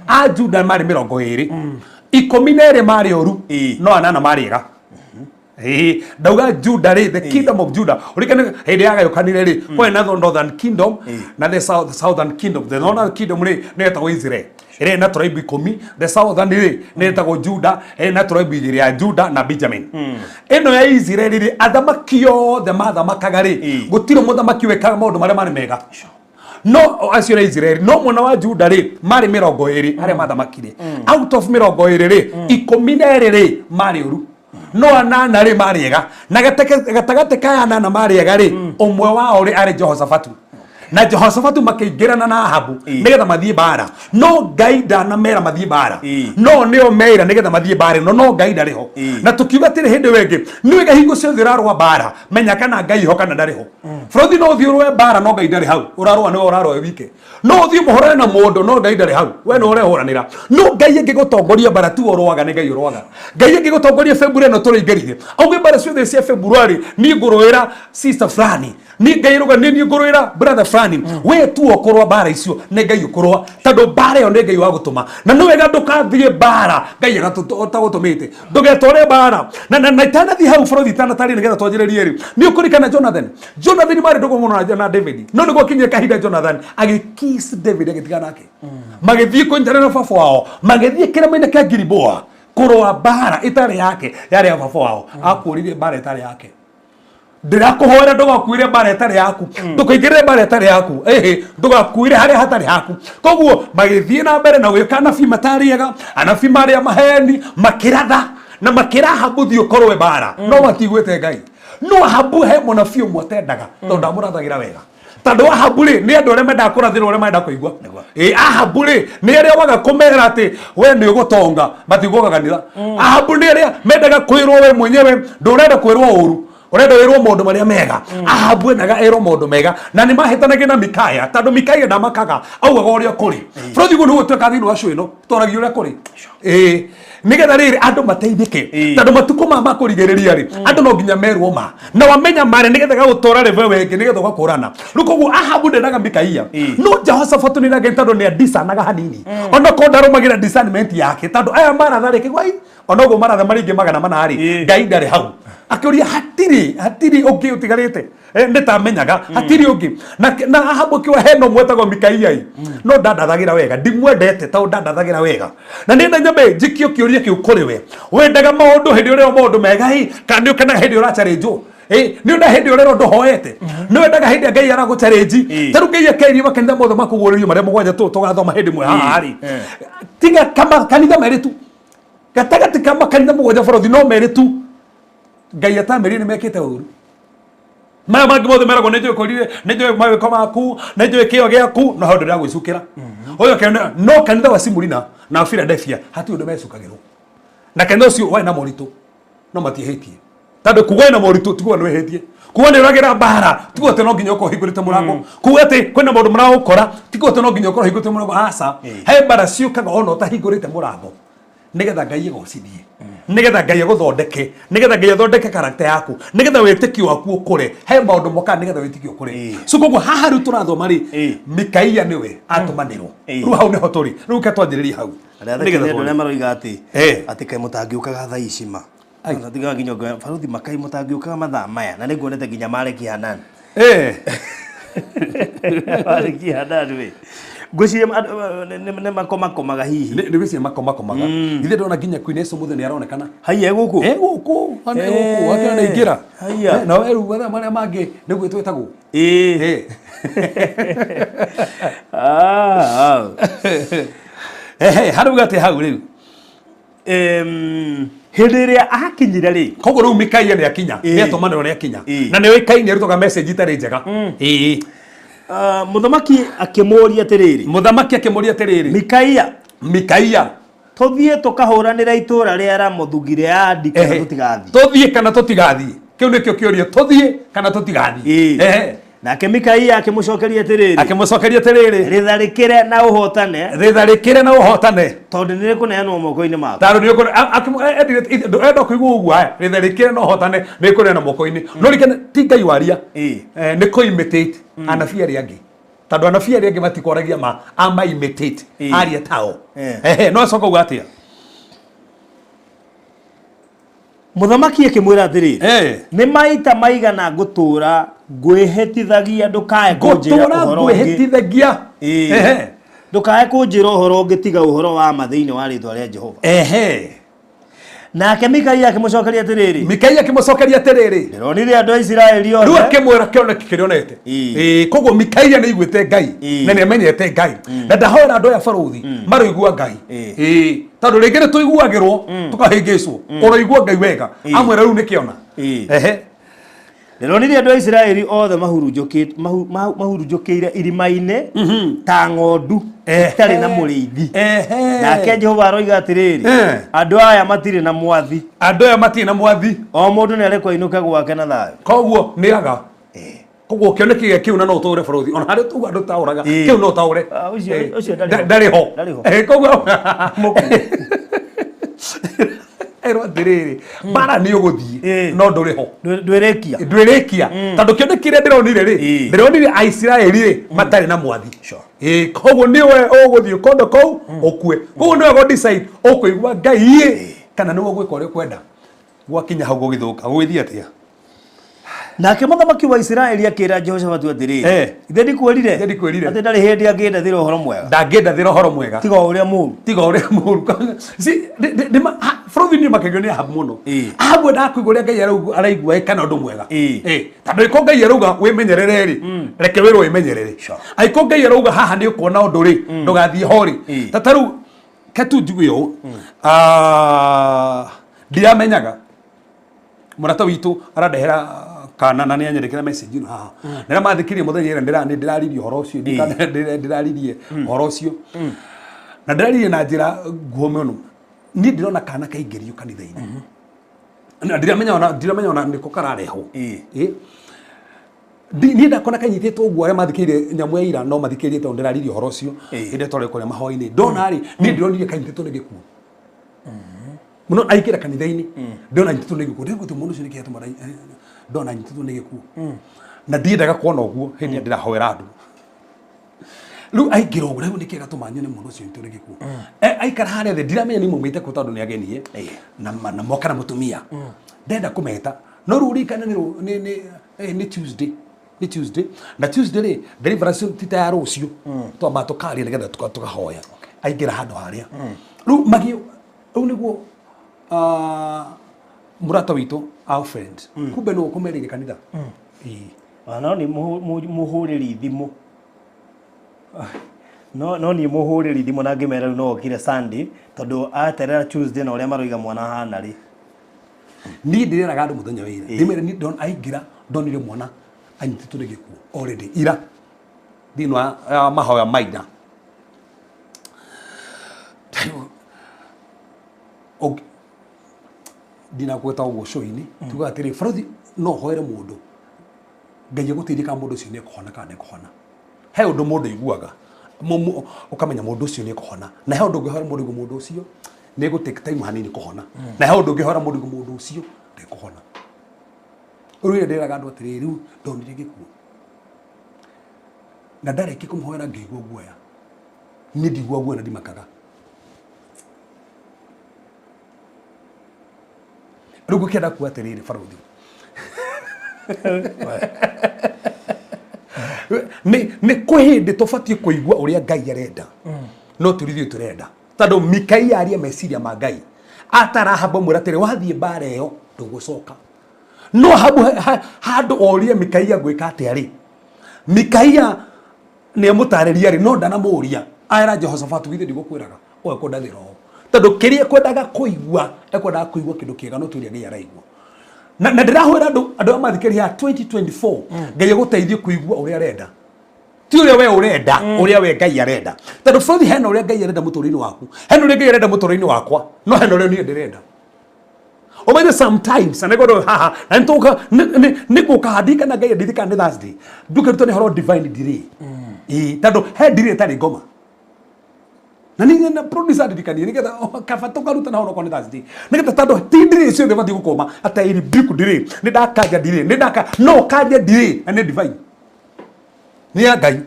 a Juda marĩ 20, 12 marĩ oru, no anana marĩ ega. Ĩĩ, ndauga Juda rĩ, the kingdom of Judah, ũrikane hĩndĩ yagayũkanire rĩ, kwarĩ na the northern kingdom na the southern kingdom. The northern kingdom rĩ, nĩ yetagwo Israel, ĩrĩa ĩna tribe 10. The southern rĩ, nĩ yetagwo Juda, ĩrĩa ĩna tribe igĩrĩ ya Juda na Benjamin. Ĩno ya Israel rĩ, athamaki othe mathamakaga rĩ, gũtirĩ mũthamaki wekaga maũndũ marĩa marĩ mega. No acio nĩ Isiraeli, no mwena wa Juda rĩ marĩ 20 arĩa mathamakire. Out of 20 rĩ, 12 rĩ marĩ ũru, no 8 rĩ marĩ ega. Na gatagatĩ ka 8 marĩ ega rĩ, ũmwe wao rĩ arĩ Jehoshafatu. Na Jehoshafatu makĩingĩrana na Ahabu nĩgetha mathiĩ mbara, no Ngai ndanamera mathiĩ mbara. No nĩo meira nĩgetha mathiĩ mbara ĩno, no Ngai ndarĩ ho. Na tũkiuga atĩrĩ hĩndĩ ĩyo ĩngĩ, nĩ wega hingo ciothe ũrarũa mbara, menya kana Ngai ho kana ndarĩ ho. Bũrũthi no ũthiĩ ũrũe mbara no Ngai ndarĩ hau, ũrarũa nĩwe ũrarũa wĩ wike. No ũthiĩ mũhũrane na mũndũ no Ngai ndarĩ hau, we nĩwe ũrehũranĩra. No Ngai angĩgũtongoria mbara, tiwe ũrũaga, nĩ Ngai ũrũaga. Ngai angĩgũtongoria February ĩno tũrĩingĩrire, auge mbara ciothe cia February niĩ ngũrũĩra sister fulani, niĩ Ngai rũga nĩ niĩ ngũrũĩra brother fulani. We tu ũkũrũa mbara icio, nĩ Ngai ũkũrũa, tondũ mbara ĩyo nĩ Ngai wa gũtũma. Na nĩ wega ndũkathiĩ mbara Ngai agatagũtũmĩte, ndũgetware mbara. Na itanathiĩ hau bũrũri itanatarĩ nĩgetha twanjĩrĩrie rĩ, nĩ ũkũririkana Jonathan. Jonathan marĩ ndũgũ mũno na David, no nĩ gwakinyire kahinda Jonathan agĩkiss David, agĩtigana nake, magĩthiĩ kũnyitanĩra na baba wao, magĩthiĩ kĩrĩma-inĩ kĩa Giliboa kũrũa mbara ĩtarĩ yake, yarĩ ya baba wao. Akũririe mbara ĩtarĩ yake. Ndĩrakũhoera ndũgakuire mbara ĩtarĩ yaku, ndũkaingĩrĩre mbara ĩtarĩ yaku, ĩhĩ, ndũgakuire harĩa hatarĩ haku. Koguo magĩthiĩ na mbere na gwĩka anabii matarĩ ega, anabii marĩa maheni, makĩratha na makĩra Ahabu thiĩ ũkorwe mbara, no matiguĩte Ngai. No Ahabu he mũnabii ũmwe atendaga tondũ ndamũrathagĩra wega, tondũ Ahabu rĩ nĩ andũ arĩa mendaga kũrathĩrwo ũrĩa marenda kũigua. Ĩ Ahabu rĩ nĩ arĩa waga kũmera atĩ we nĩ ũgũtonga, matiguaga kanitha. Ahabu nĩ arĩa mendaga kwĩrwo we mwenyewe ndũrenda kwĩrwo ũru, ũrenda wĩrwo maũndũ marĩa mega. Ahabu endaga ĩrwo maũndũ mega, na nĩ mahĩtanagia na Mikaya tondũ Mikaya ndamakaga, augaga ũrĩa kũrĩ. Bũrũri ũguo nĩguo tweka thĩinĩ wa show ĩno, twaragia ũrĩa kũrĩ, ĩĩ, nĩgetha rĩrĩ andũ mateithĩke, tondũ matukũ ma makũrigĩrĩria rĩ, andũ no nginya merwo ma na wamenya marĩ nĩgetha gagũtwara level ĩngĩ, nĩgetha ũgakũrana. Rĩu koguo Ahabu ndendaga Mikaia, no Jehoshafatu nĩ nake tondũ nĩ adisanaga hanini, ona korwo ndarũmagĩra discernment yake, tondũ aya maratha rĩ kĩgwai ona ũguo maratha marĩ ingĩ 400 rĩ, Ngai ndarĩ hau. Akĩũria hatirĩ ũngĩ ũtigarĩte? Nĩ tamenyaga hatirĩ ũngĩ. Na Ahabu akiuga hena ũmwe wetagwo Mikaia ĩ, no ndandathagĩra wega, ndimwendete tondũ ndandathagĩra wega. Na nĩ nyambe njikio kĩũria kĩu kũrĩ we: wendaga maũndũ hĩndĩ ũrĩa maũndũ mega ĩ, kana nĩ ũkenaga hĩndĩ ũracarĩnjwo? Nĩ ũnda hĩndĩ ũrerwo ndũhoete, nĩ wendaga hĩndĩ ĩrĩa Ngai aragũcarĩnji? Ta rĩu Ngai akeria makanitha mothe makũguũrĩrio marĩa 7 tũgathoma hĩndĩ ĩmwe haha rĩ, tiga kanitha merĩ tu gatagatĩ ka makanitha 7 bũrũri, no merĩ tu Ngai atamerire nĩ mekĩte ũru. Maya mangĩ mothe meragwo nĩ njũĩ kũrire, nĩ njũĩ mawĩko maku, nĩ njũĩ kĩo gĩaku, no hau ndĩragwĩcukĩra ũyũ kene. No kanitha wa Simurina na Philadelphia hatirĩ ũndũ mecukagĩrwo, na kanitha ũcio warĩ na moritũ no matiĩhĩtie, tondũ kuga wĩna moritũ ti kuga nĩ wĩhĩtie, kuga nĩ ũragĩra mbara ti kuga atĩ no nginya ũkorwo ũhingũrĩte mũrango, kuga atĩ kwĩna maũndũ maragũkora ti kuga atĩ no nginya ũkorwo ũhingũrĩte mũrango. Aca, he mbara ciũkaga ona ũtahingũrĩte mũrango, nĩgetha Ngai agocithie, nĩgetha Ngai agũthondeke, nĩgetha Ngai athondeke karakta yaku, nĩgetha wĩtĩkio waku ũkũre. He maũndũ mokaga nĩgetha wĩtĩkio ũkũre. So koguo haha rĩu tũrathoma rĩ, Mikaia nĩwe atũmanĩrwo. Rĩu hau nĩho tũrĩ rĩu, ke twanjĩrĩrie hau. Arĩa Nĩgetha thekire andũ tuone. arĩa maroiga atĩ atĩ kaĩ mũtangĩũkaga thaa ici ma. Tigaga nginya ũngĩ baruthi makai mũtangĩũkaga mathaa maya, na nĩnguonete nginya marekia hanani. Marekia hanani we, ngwĩciria nĩ makomakomaga hihi. Nĩ gwĩciria makomakomaga. Ithe ndona nginya Queen Esther mũthĩ nĩ aronekana. Haiya, gũkũ. Gũkũ, ona gũkũ akĩona ingĩra. Haiya. Na we rĩu mathaa marĩa mangĩ nĩguo twĩtagwo. Ah, ah. Ehe, harauga atĩ hau rĩu? Hĩndĩ ĩrĩa akinyire rĩ, Koguo rĩu Mikaia nĩ akinya, nĩ atũmanĩrwo, nĩ akinya, na nĩ oĩkaine arutaga message itarĩ njega, ĩĩ. Ah, mũthamaki akĩmũũria atĩrĩrĩ, Mũthamaki akĩmũria atĩrĩrĩ, Mikaia, Mikaia, tũthiĩ tũkahũranĩra itũũra rĩa Ramothu Gileadi kana tũtigathiĩ? Tũthiĩ kana tũtigathiĩ? Kĩu nĩkĩo kĩũria, tũthiĩ kana tũtigathiĩ? Ehe. Nake Mikaia akĩmũcokeria atĩrĩrĩ, Akĩmũcokeria atĩrĩrĩ, rĩtharĩkĩre na ũhotane, rĩtharĩkĩre na ũhotane, tondũ nĩ rĩkũneanwo moko-inĩ maku. Tondũ nĩ endire kũigua ũguo, aya, rĩtharĩkĩre na ũhotane, nĩ kũneana moko-inĩ. No rikane ti Ngai waria. Nĩ kũ imitate anabii arĩa angĩ, tondũ anabii arĩa angĩ matikwaragia ma ama imitate aria tao. Ehe, no acoka uga atĩa? Mũthamaki akĩmwĩra atĩrĩrĩ, nĩ maita maigana ngũtũũra ngwĩhĩtithagia ndũkae kũnjĩra Ngũtũra ũhoro ũngĩ ngwĩhĩtithagia. Ndũkae kũnjĩra ũhoro ũngĩ tiga ũhoro wa ma thĩinĩ wa rĩĩtwa rĩa Jehova. Nake Mikaia akĩmũcokeria atĩrĩrĩ, Mikaia akĩmũcokeria atĩrĩrĩ, ndĩronire andũ a Isiraeli rĩu othe akĩmwĩra kĩoneki kĩrĩa onete. Ĩĩ. Ĩĩ, koguo Mikaia nĩ aiguĩte Ngai Ĩĩ. na nĩ amenyete Ngai na ndahoera andũ aya barũthi maroigua Ngai. Ĩĩ. Ĩĩ, tondũ rĩngĩ nĩ tũiguagĩrwo tũkahĩngĩcwo, ũroigua Ngai wega amwĩra rĩu nĩ kĩona. Ĩĩ. Ehe. Ndĩronire andũ a Isiraeli othe mahurunjũkĩire irima-inĩ ta ng'ondu itarĩ na mũrĩithi. Ehe. Nake Jehova aroiga atĩrĩrĩ, Eh. andũ aya matirĩ na mwathi, Andũ aya matirĩ na mwathi, o mũndũ nĩarekwo ainũke gwake na thayũ. Koguo nĩ aga koguo kĩoneki gĩa kĩu na no ũtũre bũrũri ona harĩ tuga andũ taũraga Ĩĩ. kĩu no ũtaũre. Ah, ũcio- Ĩĩ. ũcio ndarĩ ho. Ndarĩ ho. Ndarĩ ho. Ĩĩ, koguo erwo atĩrĩrĩ, mbara nĩ ũgũthiĩ Ĩĩ. no ndũrĩ ho. Ndwĩrĩkia. Ndwĩrĩkia tondũ kĩoneki kĩrĩa ndĩronire rĩ, Ĩĩ. ndĩronire Aisiraeli rĩ matarĩ na mwathi. Sure. Ĩĩ, koguo nĩwe ũgũthiĩ kũndũ kũu ũkue, koguo nĩwe ũgũ decide ũkũigua Ngai ĩ kana nĩwe ũgwĩka ũrĩa ũkwenda. Gwakinya hau gũgĩthũka gũgĩthiĩ atĩa? Nake mũthamaki wa Isiraeli akĩra Jehoshafatu atĩrĩrĩ, Eh. ithe ndikwĩrire Ithe ndikwĩrire. atĩ ndarĩ hĩndĩ angĩndathĩra ũhoro mwega Ndangĩndathĩra ũhoro mwega tiga o ũrĩa mũũru. Tiga ũrĩa mũũru. Bũrũri nĩ makagio nĩ Ahabu mũno. Ĩĩ. Ahabu endaga kũigua ũrĩa Ngai araigua ĩ kana ũndũ mwega. Ĩĩ. Ĩĩ, tondũ ĩko Ngai arauga wĩmenyerere rĩ, reke wĩrwo wĩmenyerere. Sure. Angĩkorwo Ngai arauga haha nĩ ũkuona ũndũ rĩ, ndũgathiĩ ho rĩ. Ĩĩ. Ta rĩu ke tu njuge ũũ, ah, ndiramenyaga mũrata witũ arandehera kana na nĩ anyandĩkĩra message ĩno haha na mathikĩrie mũthenya ĩrĩa nĩ ndĩraririe ũhoro ũcio, ndĩraririe ũhoro ũcio na ndĩraririe na njĩra nguhĩ mũno. Niĩ ndĩrona kana kaingĩrio kanitha-inĩ na ndiramenya ona nĩko kararehwo. Ĩĩ. Ĩĩ. Niĩ ndakona kanyitĩtwo ũguo, arĩa mathikĩrĩire nyamũ ya ira no mathikĩrĩrie tondũ ndĩraririe ũhoro ũcio Ĩĩ. hĩndĩ ĩrĩa twarĩ kũrĩa mahoya-inĩ. Ndona rĩ, niĩ ndĩronire kanyitĩtwo nĩ gĩkuũ muno aingĩra kanitha-inĩ, ndĩrona anyitĩtwo nĩ gĩkuũ. Ndĩrona mũndũ ũcio nĩkĩ atũma ndona anyitĩtwo nĩ gĩkuũ na ndiendaga kuona ũguo hĩndĩ ĩrĩa ndĩrahoera andũ. Rĩu aingĩra ũguo, rĩu nĩkĩ gatũma nyone mũndũ ũcio anyitĩtwo nĩ gĩkuũ? Aikara harĩa thĩ, ndiramenya nĩ maumĩte kũ tondũ nĩ ageni na moka na mũtumia ndenda kũmeta. No rĩu ririkane nĩ nĩ Tuesday, nĩ Tuesday na Tuesday rĩ, deliverance ti ta ya rũciũ, twamba tũkaria nĩgetha tũkahoya. Aingĩra handũ harĩa rĩu magĩ rĩu nĩguo mũrata witũ, our friend, kumbe nĩ ũkũmerĩire kanitha. Ĩĩ. Ah, no nĩ mũhũrĩri thimũ, no niĩ mũhũrĩri thimũ na ngĩmera rĩu no okire Sunday tondũ aterera Tuesday na ũrĩa maroiga mwana ahana rĩ. Niĩ ndĩreraga andũ mũthenya wa ira, ndĩmere niĩ ndona aingĩra, ndonire mwana anyitĩtwo nĩ gĩkuũ already ira thĩinĩ wa mahoya maira. Ndinakweta ũguo show-inĩ, tugaga atĩrĩ barothi no ũhoere mũndũ Ngai agũteithie kana mũndũ ũcio nĩ ekũhona kana ndekũhona. He ũndũ mũndũ aiguaga ũkamenya mũndũ ũcio nĩ ekũhona, na he ũndũ ũngĩhoera mũndũ ũguo mũndũ ũcio nĩ egũ take time hanini kũhona, na he ũndũ ũngĩhoera mũndũ ũguo mũndũ ũcio ndekũhona. Rĩu rĩrĩa ndĩraga andũ atĩrĩrĩ, rĩu ndonire gĩkuũ na ndarĩkia kũmũhoera ngĩigua guoya. Niĩ ndigua guoya na ndimakaga. Rĩu ngũkĩenda kuga atĩrĩrĩ barũthi, nĩ kwĩ hĩndĩ tũbatiĩ kũigua ũrĩa Ngai arenda no tũrithuĩ tũrenda, tondũ Mikaia aria meciria ma Ngai atarahamba mwĩra atĩrĩ, wathiĩ mbara ĩyo ndũgũcoka. No Ahabu handũ orie Mikaia ngwĩka atĩa rĩ, Mikaia nĩ amũtarĩria rĩ, no ndanamũria aera Jehoshafatu, githĩ ndigũkwĩraga ũyũ kũndathĩra ũũ? Tondũ kĩrĩa ekwendaga kũigua, ekwendaga kũigua kĩndũ kĩega no ti ũrĩa Ngai araigua. Na ndĩrahũra andũ arĩa mathikĩrĩria 2024, Ngai agũteithie kũigua ũrĩa arenda, ti ũrĩa we ũrenda, ũrĩa we Ngai arenda, tondũ bũrũri hena ũrĩa Ngai arenda mũtũrĩre-inĩ waku, hena ũrĩa Ngai arenda mũtũrĩre-inĩ wakwa, no hena ũrĩa niĩ ndĩrenda. Ũmenye sometimes na nĩngũrwo haha na nĩtũka nĩngũka handikana Ngai andirikana nĩ Thursday nduke rutwo nĩ horo divine delay. Ĩĩ, tondũ he delay ĩtarĩ ngoma na nĩ na producer ndirikanie nĩgetha kaba tũkaruta na onokorwo nĩ Thursday, nĩgetha tondũ ti delay ciothe batiĩ gũkũma ata I rebuke delay. Nĩ ndakanja delay, nĩ ndaka no kanje delay na nĩ divine, nĩ ya Ngai,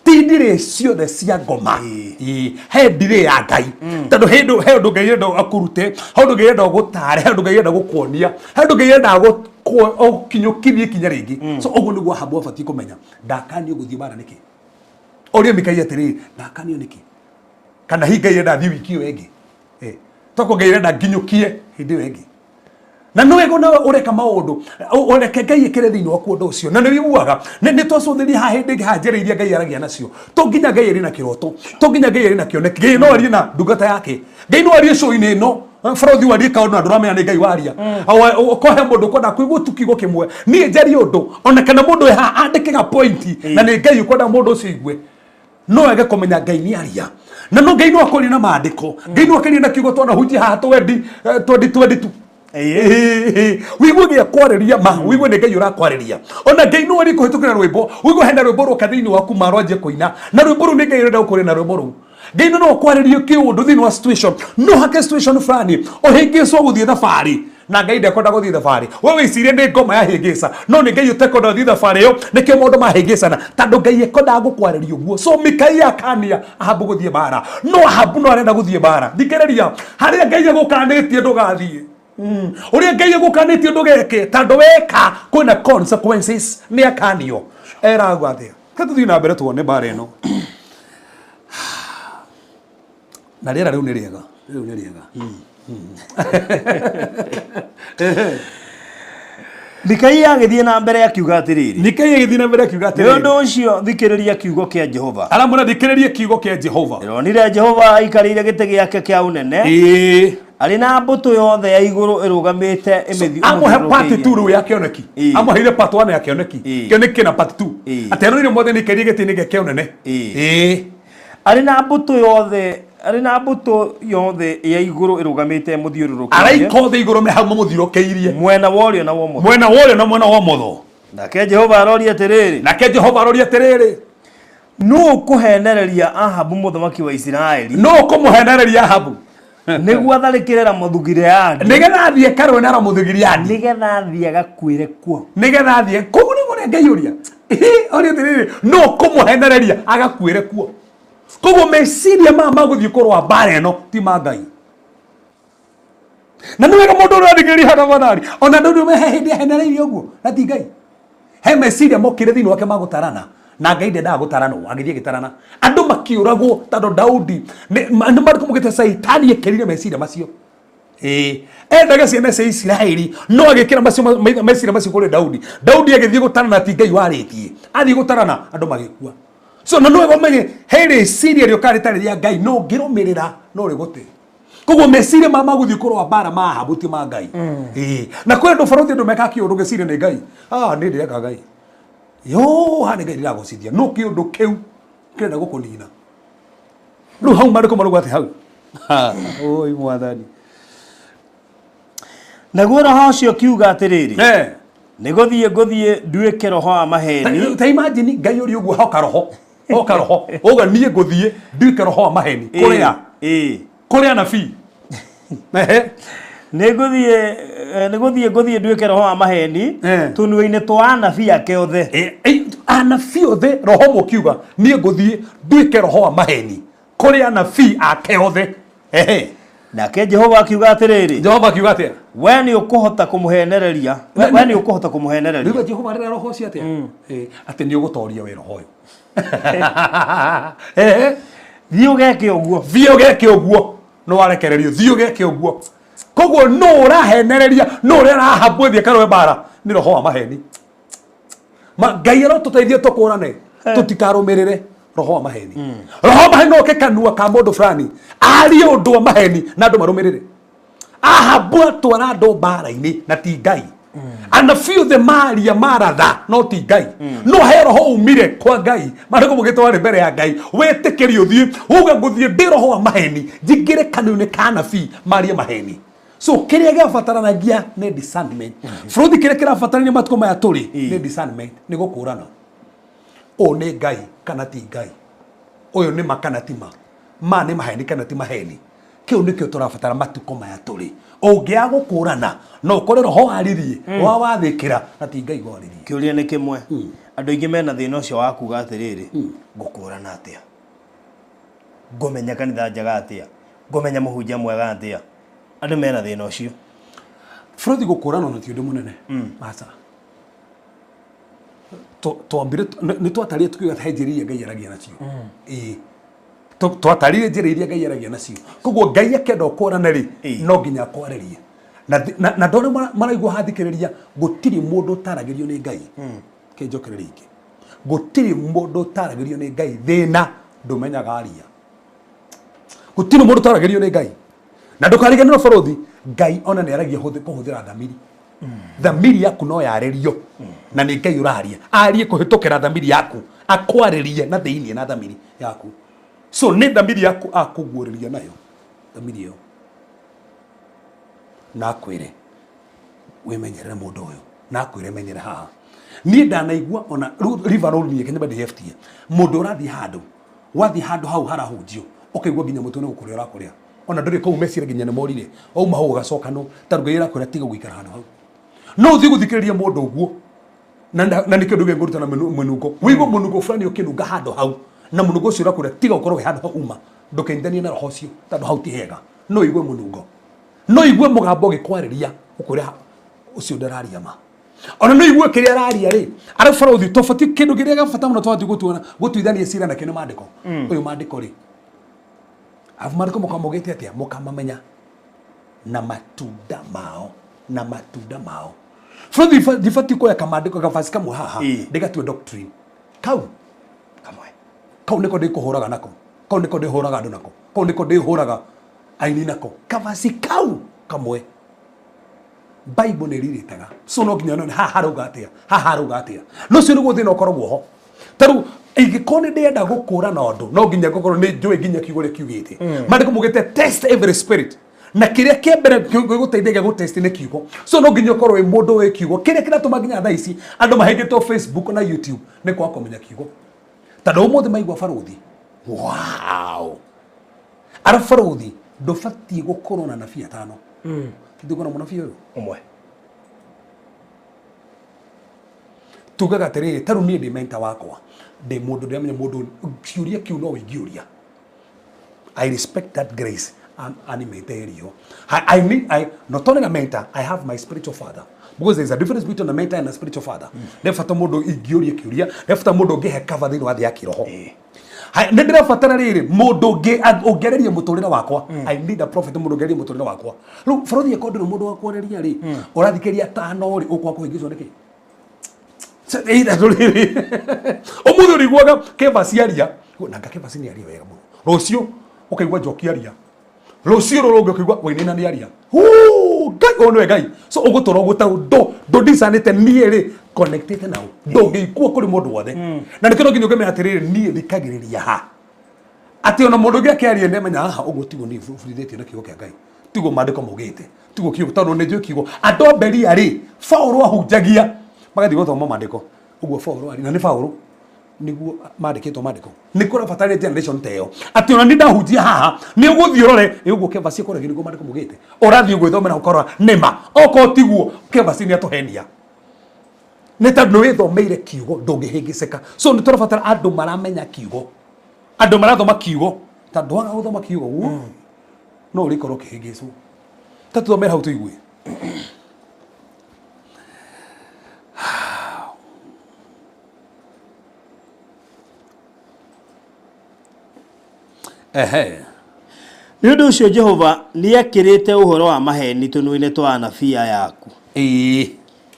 ti ndirĩ ciothe cia ngoma. Ĩĩ, he ndirĩ ya Ngai, tondũ hĩndĩ he ũndũ Ngai enda akũrute, he ũndũ Ngai enda gũtare, he ũndũ Ngai enda gũkuonia, he ũndũ Ngai enda gũkinyũkithie ikinya rĩngĩ. So ũguo nĩguo Ahabu abatiĩ kũmenya ndakanio gũthiĩ bara nĩkĩ, orie Mikaia atĩrĩrĩ, ndakanio nĩkĩ, kana hihi Ngai enda thiĩ wiki ĩyo ĩngĩ. Toko Ngai arenda nginyũkie hĩndĩ ĩyo ĩngĩ. Na nĩ wega nawe ũreka maũndũ ũreke Ngai ĩkĩre thĩinĩ waku ũndũ ũcio. Na nĩ wĩiguaga nĩ twacũthĩria haha hĩndĩ ĩngĩ haha njĩra iria Ngai aragia nacio. To nginya Ngai arĩ na kĩroto, to nginya Ngai arĩ na kĩoneki. Ngai no arie na ndungata yake. Ngai no arie cũinĩ ĩno. Bũrũthi warie kaũndũ na ndũramenya nĩ Ngai waria. Ũkohe mũndũ ũkwenda kũigua tu kiugo kĩmwe. Niĩ njarie ũndũ ona kana mũndũ wĩ haha andĩke ga point na nĩ Ngai ũkwenda mũndũ ũcio aigue. No wege kũmenya Ngai nĩ aria. Na no Ngai no akwarie na maandĩko. Ngai no akwarie na kiugo twanahunjia haha twendi twendi twendi tu. Wigue gĩa kwarĩria ma wigue nĩ Ngai ũrakwarĩria. Ona Ngai no arie kũhĩtũkĩra rwĩmbo. Wigue hena rwĩmbo rwoka thĩinĩ waku ma rwanjie kũina. Na rwĩmbo rũu nĩ Ngai ũrenda gũkũria na rwĩmbo rũu. Ngai no akwarĩrie kĩũndũ thĩinĩ wa situation. No hake situation fulani ũhĩngĩcwo gũthiĩ thabarĩ. Na Ngai ndekwenda gũthiĩ thabarĩ. We wĩcirie nĩ ngoma ya hĩngĩca. No nĩ Ngai ũtekwenda gũthiĩ thabarĩ ĩyo nĩkĩo maũndũ mahĩngĩcana. Tondũ Ngai ekwendaga gũkwarĩria ũguo. So Mikaia akania Ahabu gũthiĩ mbara. No Ahabu no arenda gũthiĩ mbara. Thikĩrĩria, harĩa Ngai egũkanĩtie ndũgathiĩ. Ũrĩa Ngai egũkanĩtie ndũgeke, tondũ weka kwĩna consequences. Nĩ akanio. Eragwo atĩa? Reke tũthiĩ na mbere tuone mbara ĩno. Na rĩera rĩu nĩ rĩega. Rĩu nĩ rĩega. Mikaia agĩthiĩ na mbere akiuga atĩrĩrĩ. Mikaia agĩthiĩ na mbere akiuga Nĩ atĩrĩrĩ. ũndũ ũcio thikĩrĩria kiugo kĩa Jehova. Aramwĩra thikĩrĩrie kiugo kĩa Jehova. Ndĩronire Jehova aikarĩire gĩtĩ gĩake kĩa ũnene. Ĩĩ. Arĩ na mbũtũ yothe ya igũrũ ĩrũgamĩte Amũhe part 2 rĩu ya kĩoneki. Amũheire part 1 ya kĩoneki. Kĩoneki kĩna part 2. Atĩ aronire mwathani aikarĩire gĩtĩ-inĩ gĩake kĩa ũnene. Ĩĩ. Arĩ na mbũtũ yothe arĩ na mbũtũ yothe ya igũrũ ĩrũgamĩte ĩmũthiũrũrũkĩirie. Araika othe igũrũ me hau mamũthiũrũkĩirie. Mwena wa ũrĩo na wa ũmotho. Mwena wa ũrĩo na mwena wa ũmotho. Nake Jehova aroria atĩrĩrĩ. Nake Jehova aroria atĩrĩrĩ. Nũũ ũkũheenereria Ahabu mũthamaki wa Isiraeli? Nũũ ũkũmũheenereria Ahabu? Nĩguo atharĩkĩre Ramothu-Gileadi. Nĩgetha athiĩ karũe na Ramothu-Gileadi. Nĩgetha athiĩ agakuĩre kuo. Nĩgetha athiĩ. Koguo nĩguo ũrĩa Ngai ũria. Ũria atĩrĩrĩ, nũũ ũkũmũheenereria agakuĩre kuo? Koguo meciria maya ma gũthiĩ kũrũa mbara ĩno ti ma Ngai. Na nĩ wega mũndũ ũrĩa ũrathikĩrĩria hana tafadhali. Ona andũ nĩ he hĩndĩ ahenereirie ũguo na ti Ngai. He meciria mokire thĩinĩ wake ma gũtarana na Ngai ndendaga gũtaranwo, agĩthiĩ agĩtarana. Andũ makĩũragwo tondũ Daudi nĩ marĩkũ mugĩte Caitani ekĩrire meciria macio. Ĩĩ, endaga ciana cia Isiraeli no agĩkĩra macio meciria macio kũrĩ Daudi. Daudi agĩthiĩ gũtarana ti Ngai warĩtie. Athiĩ gũtarana andũ magĩkua. So na no ũmenye he rĩciria rĩũkaga rĩtarĩ rĩa Ngai no ũngĩrũmĩrĩra no rĩgũte. Koguo meciria ma magũthiĩ kũrũa mbara ma Ahabu ti ma Ngai. Ĩĩ. Na kwĩ andũ barũthi andũ mekaga kĩũndũ gĩciria nĩ Ngai. Ah, nĩ ndĩreka Ngai. Yo, haha nĩ Ngai ndĩragocithia. No kĩũndũ kĩu kĩrenda gũkũnina. Rĩu hau maandĩko marauga atĩ hau. Oi mwathani. Naguo roho ũcio ũkiuga atĩrĩrĩ. Nĩ gũthiĩ ngũthiĩ nduĩke roho wa maheni. Ta imagine Ngai ũrĩ ũguo hoka roho. Hoka roho. Uga niĩ ngũthiĩ nduĩke roho wa maheni. Kũrĩa. Kũrĩ anabii. Nĩ ngũthiĩ nĩ gũthiĩ ngũthiĩ nduĩke roho wa maheni tũnua-inĩ twa anabii ake othe. Anabii othe roho mũkiuga niĩ ngũthiĩ nduĩke roho wa maheni kũrĩ anabii ake othe. Ehe. Nake Jehova akiuga atĩrĩrĩ. Jehova akiuga atĩa? We nĩ ũkũhota kũmũhenereria. We nĩ ũkũhota kũmũhenereria. Rĩu Jehova arera roho ũcio atĩa? Atĩ nĩ ũgũtoria we roho ũyũ. Thiĩ ũgeke ũguo. Thiĩ ũgeke ũguo. Nĩ warekererio. Thiĩ ũgeke ũguo. Koguo nũ ũrahenereria, nũ ũrĩa arahabwo thiĩ karũe mbara? Nĩ roho wa maheni. Ma Ngai arotũteithia tũkũrane tũtikarũmĩrĩre roho wa maheni. Roho wa maheni no ũke kanua ka mũndũ fulani arie ũndũ wa maheni na andũ marũmĩrĩre. Ahabu atwara andũ mbara-inĩ na ti Ngai. Anabii othe maria maratha no ti Ngai. No he roho umire kwa Ngai marĩkũ mũgĩtwarĩ mbere ya Ngai wĩtĩkĩrie ũthiĩ uge ngũthiĩ ndĩ roho wa maheni njingĩre kanua-inĩ ka anabii marie maheni. So kĩrĩa gĩabataranagia nĩ discernment. Bũrũri kĩrĩa kĩrabatarania matukũ maya tũrĩ nĩ discernment, nĩ gũkũrana. Ũũ nĩ Ngai kana ti Ngai. Ũyũ nĩ ma kana ti ma. Ma nĩ maheni kana ti maheni. Kĩu nĩkĩo tũrabatara matukũ maya tũrĩ. Ũngĩaga gũkũrana no ũkore roho waririe wa wathĩkĩra na ti Ngai waririe. Kĩũria nĩ kĩmwe. Andũ aingĩ mena thĩna ũcio wa kuga atĩrĩrĩ, ngũkũrana atĩa? Ngũmenya kanitha njega atĩa? Ngũmenya mũhunjia mwega atĩa? Andũ mena thĩna ũcio. Bũrũri gũkũrana ona ti ũndũ mũnene. Aca. Twambire nĩ twatarire tukiuga he njĩra iria Ngai aragia nacio. Ĩĩ. Twatarire njĩra iria Ngai aragia nacio. Koguo Ngai akĩenda ũkũrane rĩ, no nginya akwarĩrie. Na ndona maraigua hathikĩrĩria, gũtirĩ mũndũ ũtaragĩrio nĩ Ngai. Kĩnjokere rĩngĩ, gũtirĩ mũndũ ũtaragĩrio nĩ Ngai. Thĩna ndũmenyaga aria. Gũtirĩ mũndũ ũtaragĩrio nĩ Ngai. Na ndũkariganĩrwo bũrũthi, Ngai ona nĩ aragia kũhũthĩra thamiri. Thamiri yaku no yarĩrio na nĩ Ngai ũraria, arie kũhĩtũkĩra thamiri yaku, akwarĩrie na thĩiniĩ na thamiri yaku. So nĩ thamiri yaku akũguũrĩria nayo, thamiri ĩyo, na akwĩre wĩmenyerere mũndũ ũyũ, na akwĩre menyere haha. Niĩ ndanaigua ona rĩu River Road, niĩ Kenya ndĩ mũndũ ũrathiĩ handũ, wathiĩ handũ hau harahunjio, ũkaigua nginya mũtwe nĩ gũkũrĩa ũrakũrĩa, ona ndũrĩ kũu, meciria nginya nĩ morire. Wauma hau ũgacoka, no tondũ Ngai arakwĩra tiga gũikara handũ hau. No ũthiĩ gũthikĩrĩria mũndũ ũguo na nĩ kĩndũ gĩngũruta na mũnungo, wĩigua mũnungo fulani ũkĩnunga handũ hau, na mũnungo ũcio ũrakwĩra tiga ũkorwo wĩ handũ hau, uma, ndũkenyitanie na roho ũcio tondũ hau ti hega. No ũigue mũnungo, no igue mũgambo ũgĩkwarĩria ũkwĩra ũcio ndararia ma. Ona no igue kĩrĩa araria rĩ, arabu barũthi tũbatiĩ kĩndũ kĩrĩa gĩa bata mũno tũbatiĩ gũtuona gũtuithania cira nakĩo nĩ maandĩko. Ũyũ maandĩko rĩ, arabu maandĩko mũkamũgĩte atĩa? Mũkamamenya na matunda mao, na matunda mao. Bũrũthi ndibatiĩ kuoya kamandĩko gabasi kamwe haha ndĩgatue doctrine. Kau kamwe kau nĩko ndĩkũhũraga nako, kau nĩko ndĩhũraga andũ nako, kau nĩko ndĩhũraga aini nako, kabasi kau kamwe. Bible nĩ rirĩtaga, so no nginya none haha harauga atĩa, haha harauga atĩa. No ũcio nĩguo thĩna ũkoragwo ho. Ta rĩu ingĩkorwo nĩ ndĩrenda gũkũra na ũndũ, no nginya ngũkorwo nĩ njũĩ nginya kiugo ũrĩa kiugĩte. Maandĩko maugĩte, "Test every spirit," na kĩrĩa kĩa mbere gĩgũteithagia gũtest nĩ kiugo. So no nginya ũkorwo wĩ mũndũ wĩ kiugo. Kĩrĩa kĩratũma nginya thaa ici andũ mahĩngĩtwo Facebook na YouTube nĩ kwaga kũmenya kiugo, tondũ ũmũthĩ maigua barũthi, wow, arabu barũthi ndũbatiĩ gũkorwo na nabii atano. Tũtigwo na mũnabii ũyũ ũmwe. Tugaga atĩrĩrĩ, ta rĩu niĩ ndĩ mentor wakwa, ndĩ mũndũ ndĩramenya mũndũ ciũria kĩu no ingĩũria. I respect that grace animate ĩrio. I need, I not only a mentor, I have my spiritual father, because there is a difference between a mentor and a spiritual father. Nĩ bata mũndũ ingĩũria kĩũria, nĩ bata mũndũ ũngĩhe cover thĩinĩ wa thĩ ya kĩroho. Haya, nĩ ndĩrabatara rĩrĩ mũndũ ũngĩ ũngĩarĩria mũtũrĩre wakwa. I need a prophet, mũndũ ũngĩarĩria mũtũrĩre wakwa. Rĩu bũrũri ĩkorwo ndũrĩ mũndũ wa kwarĩria rĩ, ũrathikĩrĩria tano rĩ, ũkwaga kũhĩngĩcwo nĩkĩ? Rĩrĩ ũmũthĩ ũrĩiguaga Kevasi aria na nga Kevasi nĩ aria wega mũno, rũciũ ũkaigua Njoki aria, rũciũ rũrũ ũngĩ ũkaigua Wainaina nĩ aria. Huu, Ngai ũyũ nĩwe Ngai. So ũgũtũra ũguo ta ndũndicanĩte niĩ rĩ connectĩte nao, ndũngĩikua kũrĩ mũndũ wothe. Na nĩkĩo no nginya ũngĩmenya atĩrĩrĩ, niĩ thikagĩrĩria ha atĩ ona mũndũ ũngĩ akĩaria nĩamenya haha ũguo tiguo niĩ burithĩtio na kiugo kĩa Ngai, tiguo maandĩko maugĩte, tiguo kiugo, tondũ nĩ njũĩ kiugo. Andũ a Beria rĩ, Paũlũ ahunjagia magathiĩ gũthoma maandĩko ũguo Paũlũ aria, na nĩ Paũlũ nĩguo mandĩkĩtwo maandĩko. Nĩ kũrabatara generation ta ĩyo atĩ ona nĩ ndahunjia haha nĩ ũgũthiĩ ũrore ĩ ũguo Kevasi ĩkoragio nĩguo maandĩko maugĩte, ũrathiĩ gwĩthomera ũkarora nĩma. Okorwo tiguo, Kevasi nĩ atũhenia, nĩ tondũ nĩ wĩthomeire kiugo, ndũngĩhĩngĩcĩka. So nĩ tũrabatara andũ maramenya kiugo, andũ marathoma kiugo, tondũ waga gũthoma kiugo guo no ũrĩkorwo ũkĩhĩngĩcwo. Ta tũthomere hau tũigue. Ehe. Nĩ ũndũ ũcio Jehova nĩekĩrĩte ũhoro wa maheeni tũnua-inĩ twa anabii aya aku.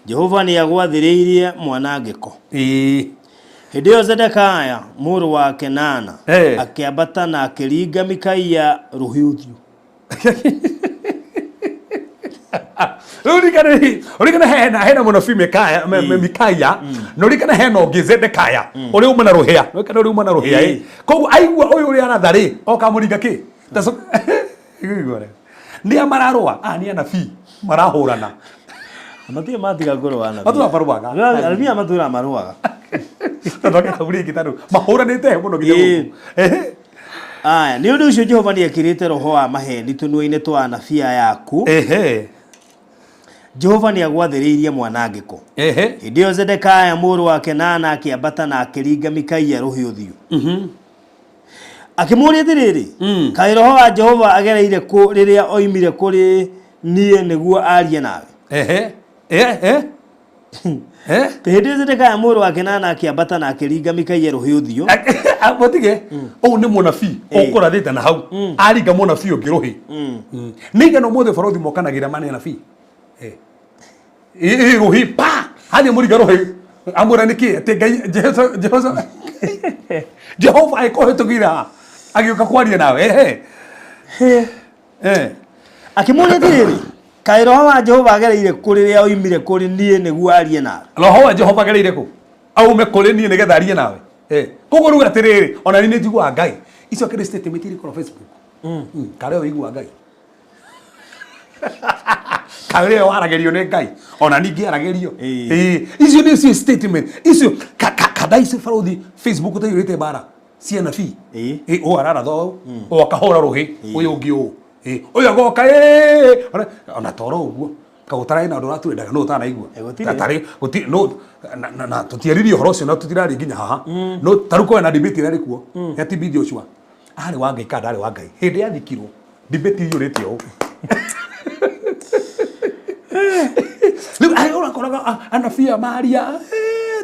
Jehova nĩagwathĩrĩirie mwanangĩko. Hĩndĩ ĩyo Zedekia mũrũ wa Kenana akĩambata na akĩringa Mikaia rũhĩ ũthiũ. Rĩu ririkana, ririkana hena mũnabii Mikaya, Mikaia, na ririkana hena ũngĩ Zedekaya ũrĩa uma na rũhĩa, ririkana ũrĩa uma na rũhĩa ĩ. Koguo aigua ũyũ ũrĩa aratha rĩ, oka mũringa kĩ? Igua rĩ. Nĩa mararũa? Ah, nĩ anabii marahũrana. Matirĩ matiga kũrũa anabii. Matũra marũaga. Anabii aya matũraga marũaga. Tondũ akĩra rĩngĩ tondũ mahũranĩte mũno nginya gũkũ. Aya, nĩ ũndũ ũcio Jehova nĩekĩrĩte roho wa maheeni tũnua-inĩ twa anabii aya aku. Jehova nĩagwathĩrĩirie mwanangĩko. Hĩndĩ ĩyo Zedekia mũrũ wa Kenana akĩambata na akĩringa Mikaia rũhĩ ũthiũ. Akĩmũũria atĩrĩrĩ, kaĩ roho wa Jehova agereire kũ rĩrĩa oimire kũrĩ niĩ nĩguo arie nawe? Ehe. Eh, eh. Eh? Hĩndĩ ĩyo Zedekia mũrũ wa Kenana akĩambata na akĩringa Mikaia rũhĩ ũthiũ. Mũtige ũũ nĩ mũnabii ũkũrathĩte na hau aringa mũnabii ũngĩ rũhĩ. Nĩ igana ũmũthĩ borothi mokanagĩra mane anabii. Ĩ rũhĩ pa hathiĩ mũringa rũhĩ amwĩra nĩkĩ atĩ Ngai Jehova Jehova ekũhĩtũkĩra agĩũka kwaria nawe ehe. Eh. Akĩmũũria atĩrĩrĩ, kaĩ roho wa Jehova agereire kũ rĩrĩa oimire kũrĩ niĩ nĩguo arie nawe? Roho wa Jehova agereire kũ aume kũrĩ niĩ nĩgetha arie nawe. Koguo rĩu atĩrĩrĩ, ona niĩ nĩ njiguaga Ngai icio kĩrĩ statement irĩ korwo Facebook. Karĩ ũiguaga Ngai, karĩ waragĩrio nĩ Ngai, ona ningĩ aragĩrio. Icio nĩ cio statement icio kada icio barothi Facebook taiyũrĩte mbara cia nabii. Ũyũ araratha ũũ, ũyũ akahũra rũhĩ ũyũ ũngĩ ũũ, ũyũ agoka ona toro ũguo kagũtaraĩ na ũndũ ũratwendaga no ũtanaigua. Gũtirĩ. Gũtirĩ no na tũtiaririe ũhoro ũcio na tũtiraria nginya haha, no tarĩu kwena debate ĩrĩa ĩrĩ kuo ya TB Joshua arĩ wa Ngai kana ndarĩ wa Ngai. Hĩndĩ yathikirwo debate iyũrĩte ũũ. Rĩu arĩ ũrakoraga anabii aya maria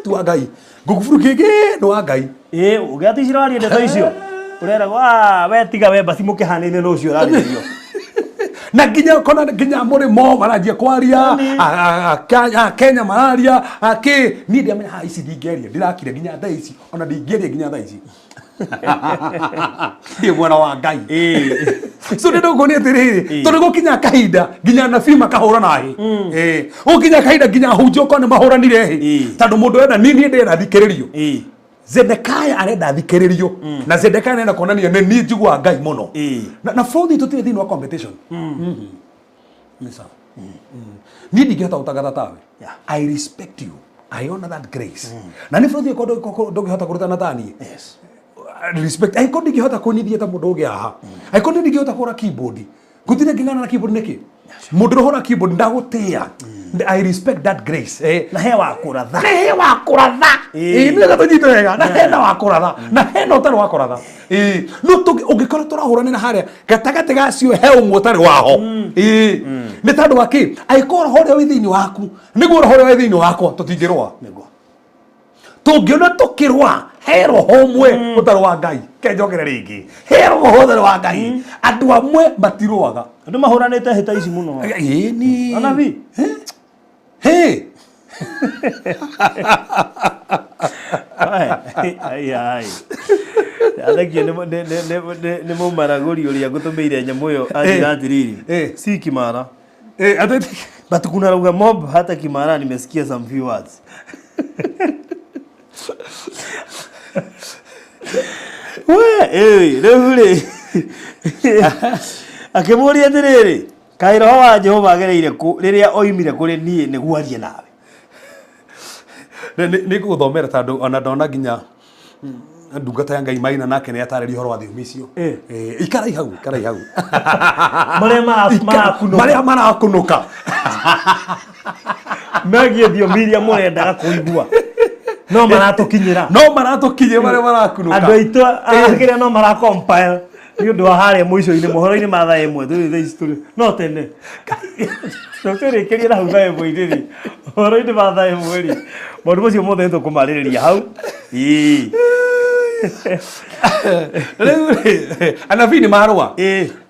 tu wa Ngai ngũkuburu kĩngĩ nĩ wa Ngai. Ĩ ũgĩati ciraria ndeto icio ũreragwo, "Ah, we tiga we basi mũkĩhanĩine na ũcio ũrarĩrĩrio." Na nginya kona nginya mũrĩmo maranjia kwaria a Kenya mararia akĩ niĩ ndiamenya haha ici ndingĩaria, ndirakire nginya thaa ici, ona ndingĩaria nginya thaa ici ndiĩ mwana wa Ngai. So nĩ ndũkuonia atĩrĩrĩ, tondũ gũkinya kahinda nginya anabii makahũrana hĩ, gũkinya kahinda nginya ahunjia okorwo nĩ mahũranire hĩ, tondũ mũndũ enda niĩ ndĩrenda thikĩrĩrio. Zedekiah arenda thikĩrĩrio na Zedekiah arenda kuonania nĩ niĩ njiguaga Ngai mũno. Na bũthi tũtirĩ thĩinĩ wa competition. Nĩ sawa. Niĩ ndingĩhota gũtangatha tawe. I respect you, I honor that grace. Na nĩ bũthi okorwo ndũngĩhota kũrutana ta niĩ. Respect. Angĩkorwo ndingĩhota kũinithia ta mũndũ ũngĩ haha, angĩkorwo niĩ ndingĩhota kũhũra keyboard, gũtirĩ ngĩng'ana na keyboard nĩkĩ mũndũ ũrahũra keyboard ndagũtĩĩa. I respect that grace. Na he wa kũratha. Na he wa kũratha. Ĩĩ nĩ wega tũnyite wega, na hena wa kũratha na hena ũtarĩ wa kũratha. Ĩĩ no ũngĩkorwo tũrahũranĩra harĩa gatagatĩ gacio he ũmwe ũtarĩ waho. Ĩĩ nĩ tondũ wa kĩ angĩkorwo roho ũrĩa wĩ thĩinĩ waku nĩguo roho ũrĩa wĩ thĩinĩ wakwa, tũtingĩrũa. Tũngĩona tũkĩrũa he roho ũmwe ũtarĩ wa Ngai, kenjokere rĩngĩ, he roho ũtarĩ wa Ngai. Andũ amwe matirũaga. Andũ mahũranĩte hĩta ici mũno. Ĩĩ ni Anabii. Hĩ. Ai ai. Athengio nĩ mũmaragũri ũrĩa ngũtũmĩire nyamũ ĩyo anjĩra atĩrĩrĩ, si Kimara. But kuna lugha mob hata Kimara nimesikia some few words. We, ĩĩ, rĩu rĩ akĩmũria atĩrĩrĩ, kaĩ roho wa Jehova agereire kũ rĩrĩa oimire kũrĩ niĩ nĩguo arie nawe? Nĩ ngũgũthomera tondũ ona ndona nginya ndungata ya Ngai Maina nake nĩ atarĩria ũhoro wa thiomi icio. Ikarai hau, ikarai hau. Marĩa marakunũka. Marĩa marakunũka. Megiĩ thiomi iria mũrendaga kũigua no maratũkinyĩra. No maratũkinyĩra marĩa marakunũka. Andũ aitũ kĩrĩa no maracompile nĩ ũndũ wa harĩa mũico-inĩ mohoro-inĩ ma thaa ĩmwe tũrĩ thaa ici tũrĩ no tene tũrĩkĩrie na hau thaa ĩmwe-inĩ rĩ, ũhoro-inĩ ma thaa ĩmwe rĩ, maũndũ macio mothe nĩ tũkũmarĩrĩria hau. Ĩĩ. Rĩu rĩ, anabii nĩ marũa.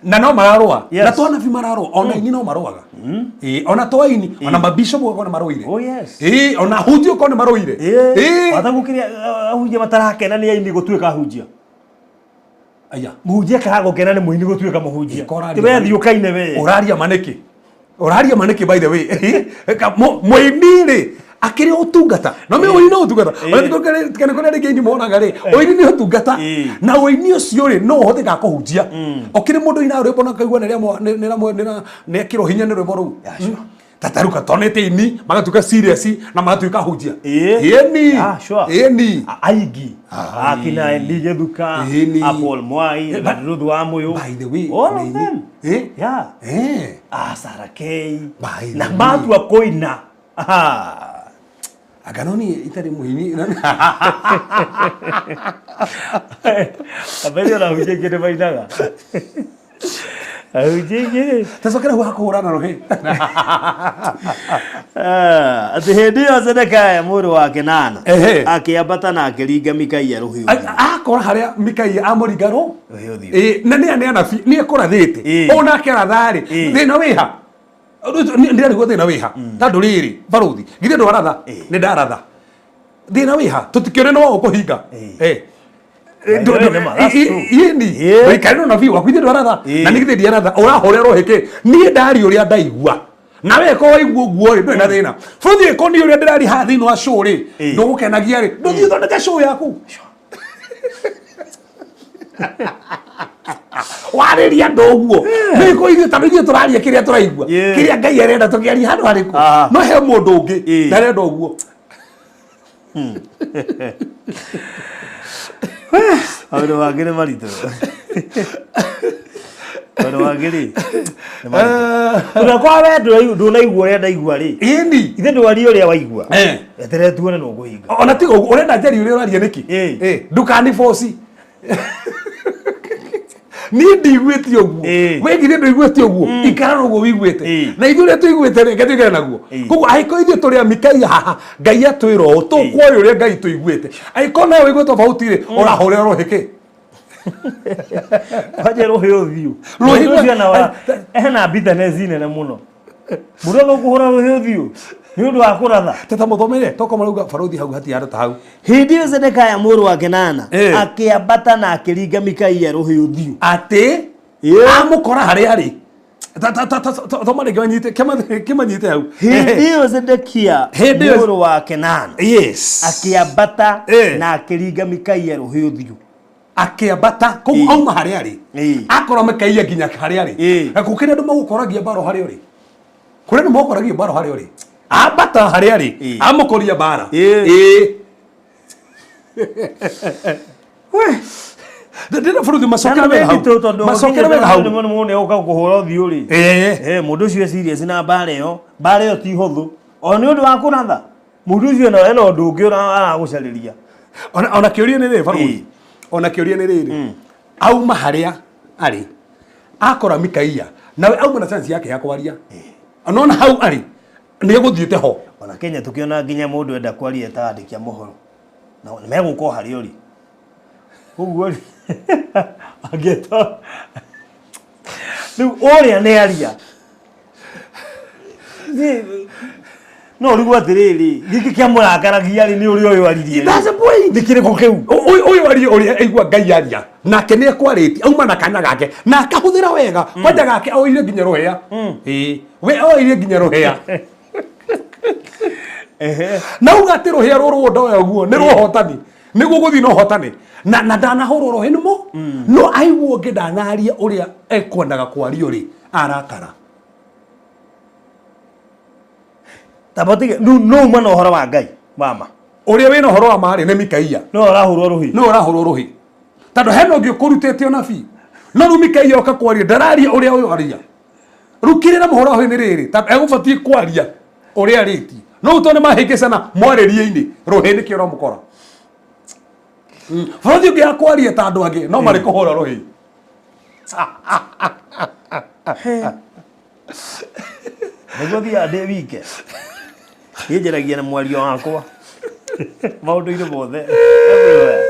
Na no mararũa. Na to anabii mararũa, ona aini no marũaga. Ĩĩ, ona to aini, ona mabishop okorwo nĩ marũire. Oh yes. Ĩĩ, ona ahunjia okorwo nĩ marũire. Ĩĩ. Wata gũkĩrĩa ahunjia matarakena nĩ aini gũtuĩka ahunjia. Aya. Mũhunjia kaga gũkena nĩ mũini gũtuĩka mũhunjia. Ĩĩ, Ti we thiĩ ũkaine we. Ũraria ma nĩkĩ? Ũraria ma nĩkĩ by the way? Mũini rĩ, akĩrĩ ũtungata. No mĩ ũini no ũtungata. Ona tikene kũrĩa rĩngĩ aini monaga rĩ, ũini nĩ ũtungata. Na ũini ũcio rĩ, no ũhũthĩkaga kũhunjia. Ũkĩrĩ mũndũ ũinaga rwĩmbo na ũkaigua nĩ ekĩrwo hinya nĩ rwĩmbo rũu. Tataruka tonete ini magatuĩka serious na magatuĩka ahunjia. Ĩni. Ah, sure. Ĩni. Aingĩ akina Eli Gĩthuka, Ĩni. a Paul Mwai, Ruth wa Mũyũ. By the way, all of ĩni. them. Yeah. Ah, Sarah K. By the Na way. matua kũina. Ah. Anga no niĩ itarĩ mũini. Ambere ona ahunjia aingĩ nĩ mainaga. Ahunjia aingĩ rĩ Tacokera hau hakũhũrana rũhĩ. Ah, atĩ hĩndĩ ĩyo Zedekia mũrũ wa Kenana Ehe. akĩambata na akĩringa Mikaia rũhiũ Akora harĩa Mikaia amũringa rũ Rũhĩ ũthiũ. Ĩ, na nĩ anabii nĩ ekũrathĩte Ĩ. onake aratha-rĩ Ĩ. thĩna wĩha ndĩrarigwo thĩna wĩha tondũ rĩrĩ barũthi githĩ ndwaratha Ĩ. nĩ ndaratha thĩna wĩha tũtikĩone nĩ waũ kũhinga Ĩ. Ĩ. By the way, nĩma, that's true. Ĩni Ĩ. ndũikarĩre ũnabii waku ithuĩ ndwaratha Ĩ. na nĩ githĩ ndiaratha ũrahũrĩra rũhĩ niĩ ndaria ũrĩa ndaigua na we ko waigua ũguo rĩ ndũrĩ na thĩna bũrũthi ĩko niĩ ũrĩa ndĩraria haha thĩinĩ wa show rĩ Ĩ. ndũgũkenagia rĩ ndũthiĩ ũthondeke show yaku warĩria andũ ũguo nĩko ithuĩ tondũ ithuĩ tũraria kĩrĩa tũraigua Yeah. kĩrĩa Ngai arenda tũkĩaria handũ harĩkũ Ah. no he mũndũ ũngĩ Ĩ. ndarenda ũguo. Maũndũ mangĩ nĩ maritũ. Maũndũ mangĩ rĩ nĩ maritũ. Tondũ akorwo we ndũnaigua ũrĩa ndaigua rĩ, Ĩni ithe ndwaria ũrĩa waigua. Eh. Eterere tuone nĩ ũkũhinga. Ona tiga ũguo ũrenda njarie ũrĩa ũraria nĩkĩ? Ĩ. Ĩ, ndũkaniboci niĩ ndiguĩte ũguo. Ĩ. We githĩ ndũiguĩte ũguo ikara ũguo wiguĩte. Ĩ. Na ithuĩ ũrĩa tũiguĩte rĩ ngatũikare naguo. Ĩ. Koguo angĩkorwo ithuĩ tũrĩ a Mikaia haha Ngai atwĩra ũũ tũkuoya ũrĩa Ngai tũiguĩte angĩkorwo nawe ũiguĩte tofauti rĩ ũrahũrĩra rũhĩ kĩ? Kwanja rũhĩ ũthiũ. Rũhĩ Mũndũ ũcio ena bitterness nene mũno. Mũndũ agũkũhũra rũhĩ ũthiũ nĩ ũndũ wa kũratha. Teta mũthomere toko marauga barũthi hau hatirĩ handũ ta hau. Hĩndĩ ĩyo Zedekia mũrũ wa Kenana Eh. akĩambata na akĩringa Mikaia rũhĩ ũthiũ. Atĩ Yeah. amũkora harĩa arĩ. Thoma rĩngĩ wanyite kĩmanyite hau. Hĩndĩ ĩyo Zedekia Hĩndĩ ĩyo- mũrũ wa Kenana Yes. akĩambata Eh. na akĩringa Mikaia rũhĩ ũthiũ. Akĩambata koguo Ĩ. auma harĩa arĩ. Ĩ. Akora Mikaia nginya harĩa arĩ. Ĩ. Na gũkĩrĩ andũ magũkoragia mbara harĩa ũrĩ. Kũrĩ andũ magũkoragia mbara harĩa ũrĩ. Ambata harĩa arĩ. Ĩ. Amũkoria mbara. Ĩ. Ĩ. Ndĩrenda bũrũthi macokere wega hau. Macokere wega hau. Nĩ mũndũ ũka kũhũra ũthiũ rĩ. Ĩ. Eh, mũndũ ũcio e serious na mbara ĩyo. Mbara ĩyo ti hũthũ. O nĩ ũndũ wa kũratha. Mũndũ ũcio ena ũndũ ũngĩ aragũcarĩria. Ona kĩũria nĩ rĩrĩ barũthi. Ĩ. Ona kĩũria nĩ rĩrĩ. Auma harĩa arĩ. Akora Mikaia. Nawe auma na chance yake ya kwaria. Nona hau arĩ. Nĩ egũthiĩte ho. Ona Kenya tukiona nginya mũndũ enda kwaria ta andĩki a mohoro. Na nĩ megũka o harĩa ũrĩ. Ũguo rĩ angĩta rĩu ũrĩa nĩ aria. No ũrigwo atĩrĩrĩ, gĩkĩ kĩamũrakaragia rĩ nĩ ũrĩa ũyũ aririe. That's the point. Nĩ kĩrĩkũ kĩu? Ũyũ arie ũrĩa aigua Ngai aria nake nĩ ekwarĩtie auma na kanya gake na akahũthĩra wega kwanja gake oire nginya rũhĩa. Ĩĩ, we oire nginya rũhĩa na uga atĩ rũhĩa rũrũ ndoya ũguo nĩ rũhotani nĩguo gũthiĩ na ũhotani na ndanahũrwo rũhĩ nĩmo no aigua ũngĩ ndanaria ũrĩa ekwendaga kwario rĩ arakara. Tamba ũtige rĩu no uma na ũhoro wa Ngai wa ma. Ũrĩa wĩna ũhoro wa ma rĩ nĩ Mikaia. No ũrahũrwo rũhĩ. No ũrahũrwo rũhĩ tondũ hena ũngĩ ũkũrutĩte ũnabii no rĩu Mikaia oka kwaria ndararia ũrĩa ũyũ aria rĩu kĩrĩra mũhoro ũyũ nĩ rĩrĩ tondũ egũbatiĩ kwaria ũrĩa arĩtie no rĩu tondũ nĩ mahĩngĩcana mwarĩrie-inĩ rũhĩ nĩkĩo ũramũkora. Bũrũri ũngĩ akwaria ta andũ angĩ no marĩ kũhũra rũhĩ. Nĩguo thiaga ndĩ wike. Niĩ njaragia na mwario wakwa. Maũndũ-inĩ mothe. Everywhere.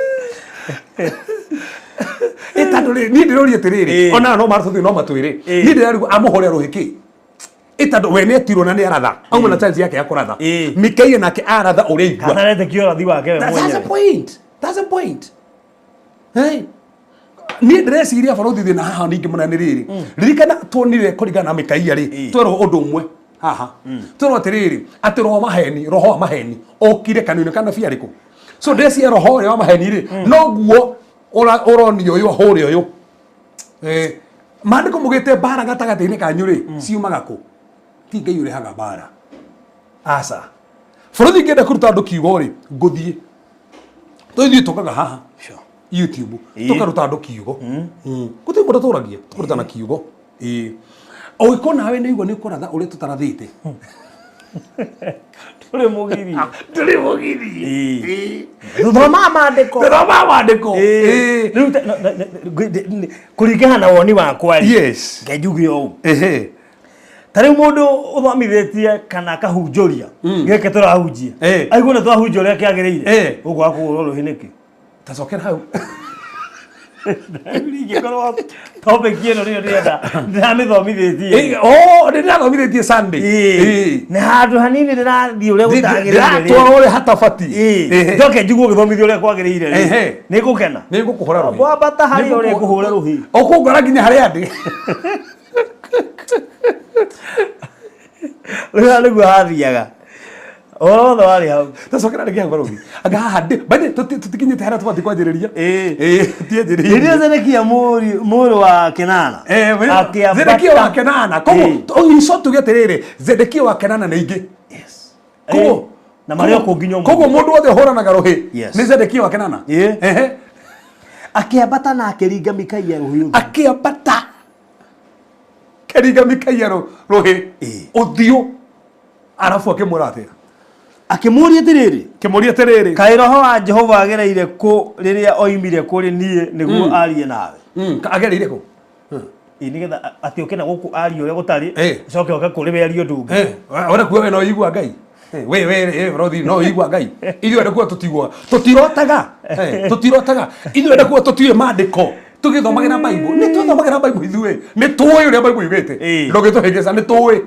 Ĩ tondũ rĩ niĩ ndĩroria atĩrĩrĩ Ĩ. ona no maratũthiĩ no matwĩre Ĩ. niĩ ndĩrarigwo amũhũre rũhĩ kĩ ĩ tondũ we nĩetirwo na nĩaratha auma na chance yake ya kũratha. Ĩ. Mikaia nake aratha ũrĩa aigua. Kana aretĩkia ũrathi wake we That's the mwenyewe. point. That's the point. Hey. Niĩ ndĩreciria barũthi thĩna haha ningĩ mũnene nĩ rĩrĩ ririkana tuonire kũringana na Mikaia rĩ twerwo ũndũ ũmwe haha twerwo atĩrĩrĩ atĩ roho maheni roho wa maheni okire kanua-inĩ ka nabii arĩkũ so ndĩreciria roho ũrĩa wa maheni rĩ noguo ũronio ũyũ ahũre ũyũ. Maandĩko mugĩte mbara gatagatĩ-inĩ kanyu rĩ ciumaga kũ? Ti Ngai ũrehaga mbara. Aca. Bũrũri ingĩenda kũruta andũ kiugo rĩ ngũthiĩ tũthiĩ tũkaga haha YouTube tũkaruta andũ kiugo. Gũtirĩ mũndũ tũragia tũkarutana kiugo. Ĩĩ. Ũngĩkorwo nawe nĩ ũigua nĩ ũkũratha ũrĩa tũtarathĩte. Ndũrĩ mũgirie. Ndũrĩ mũgirie. Thoma maandĩko. Thoma maandĩko. Rĩu kũringana na woni wakwa rĩ, Yes. nge njuge ũũ. Ehe. Ta rĩu mũndũ ũthomithĩtie kana akahunjũria gĩkĩ tũrahunjia, aigua nĩ twahunjia ũrĩa kĩagĩrĩire, ũkwaga kũhũrwo rũhĩ nĩkĩ? Tacokera hau. Ingĩkorwo topic ĩno nĩyo ndĩrenda, ndĩramĩthomithĩtie. Oh, ndĩrathomithĩtie Sunday. Nĩ handũ hanini ndĩrathiĩ ũrĩa gũtagĩrĩire. Ndĩratwarwo ũrĩa hatabatiĩ. Njoke njigue ũgĩthomithia ũrĩa kwagĩrĩire rĩ, nĩ ngũkena. Nĩ ngũkũhũra rũhĩ. Wambata harĩa ũrĩa ngũhũra rũhĩ. Ũkũngora nginya harĩa ndĩ. Rĩu nĩguo hathiaga. Ũhoro wothe warĩ hau. Tacokera rĩngĩ hau barũthi. Anga haha ndĩ. By the way, tũtikinyĩte harĩa tũbatiĩ kwanjĩrĩria. Tũtianjĩrĩirie. Rĩrĩa Zedekia mũrũ wa Kenana akĩambata- Zedekia wa Kenana. Koguo in short tuge atĩrĩrĩ, Zedekia wa Kenana nĩ ingĩ. Koguo Na marĩ o kũu nginya ũmũthĩ. Koguo mũndũ wothe ũhũranaga rũhĩ Yes. nĩ Zedekia wa Kenana. Ehe. Akĩambata na akĩringa Mikaia rũhĩ ũthiũ. Akĩambata kĩringa Mikaia rũhĩ ũthiũ, arabu akĩmwĩra atĩa? Akĩmũũria atĩrĩrĩ, Kĩmũria atĩrĩrĩ, kaĩ roho wa Jehova agereire kũ rĩrĩa oimire kũrĩ niĩ nĩguo arie nawe? Agereire kũ? Ĩ, nĩgetha atĩ ũke na gũkũ arie ũrĩa gũtarĩ, ũcoke ũke kũrĩ we arie ũndũ ũngĩ. Ũrĩa kuo we no ũigua Ngai. We we brothi no ũigua Ngai. Ithuĩ andũ kuo tũtiguaga. Tũtirotaga. Tũtirotaga. Ithuĩ andũ kuo tũtiũĩ maandĩko. Tũgĩthomagĩra Bible. Nĩ twĩthomagĩra Bible ithuĩ. Nĩ tũĩ ũrĩa Bible yugĩte. Ndũngĩtũhĩngĩca, nĩ tũĩ.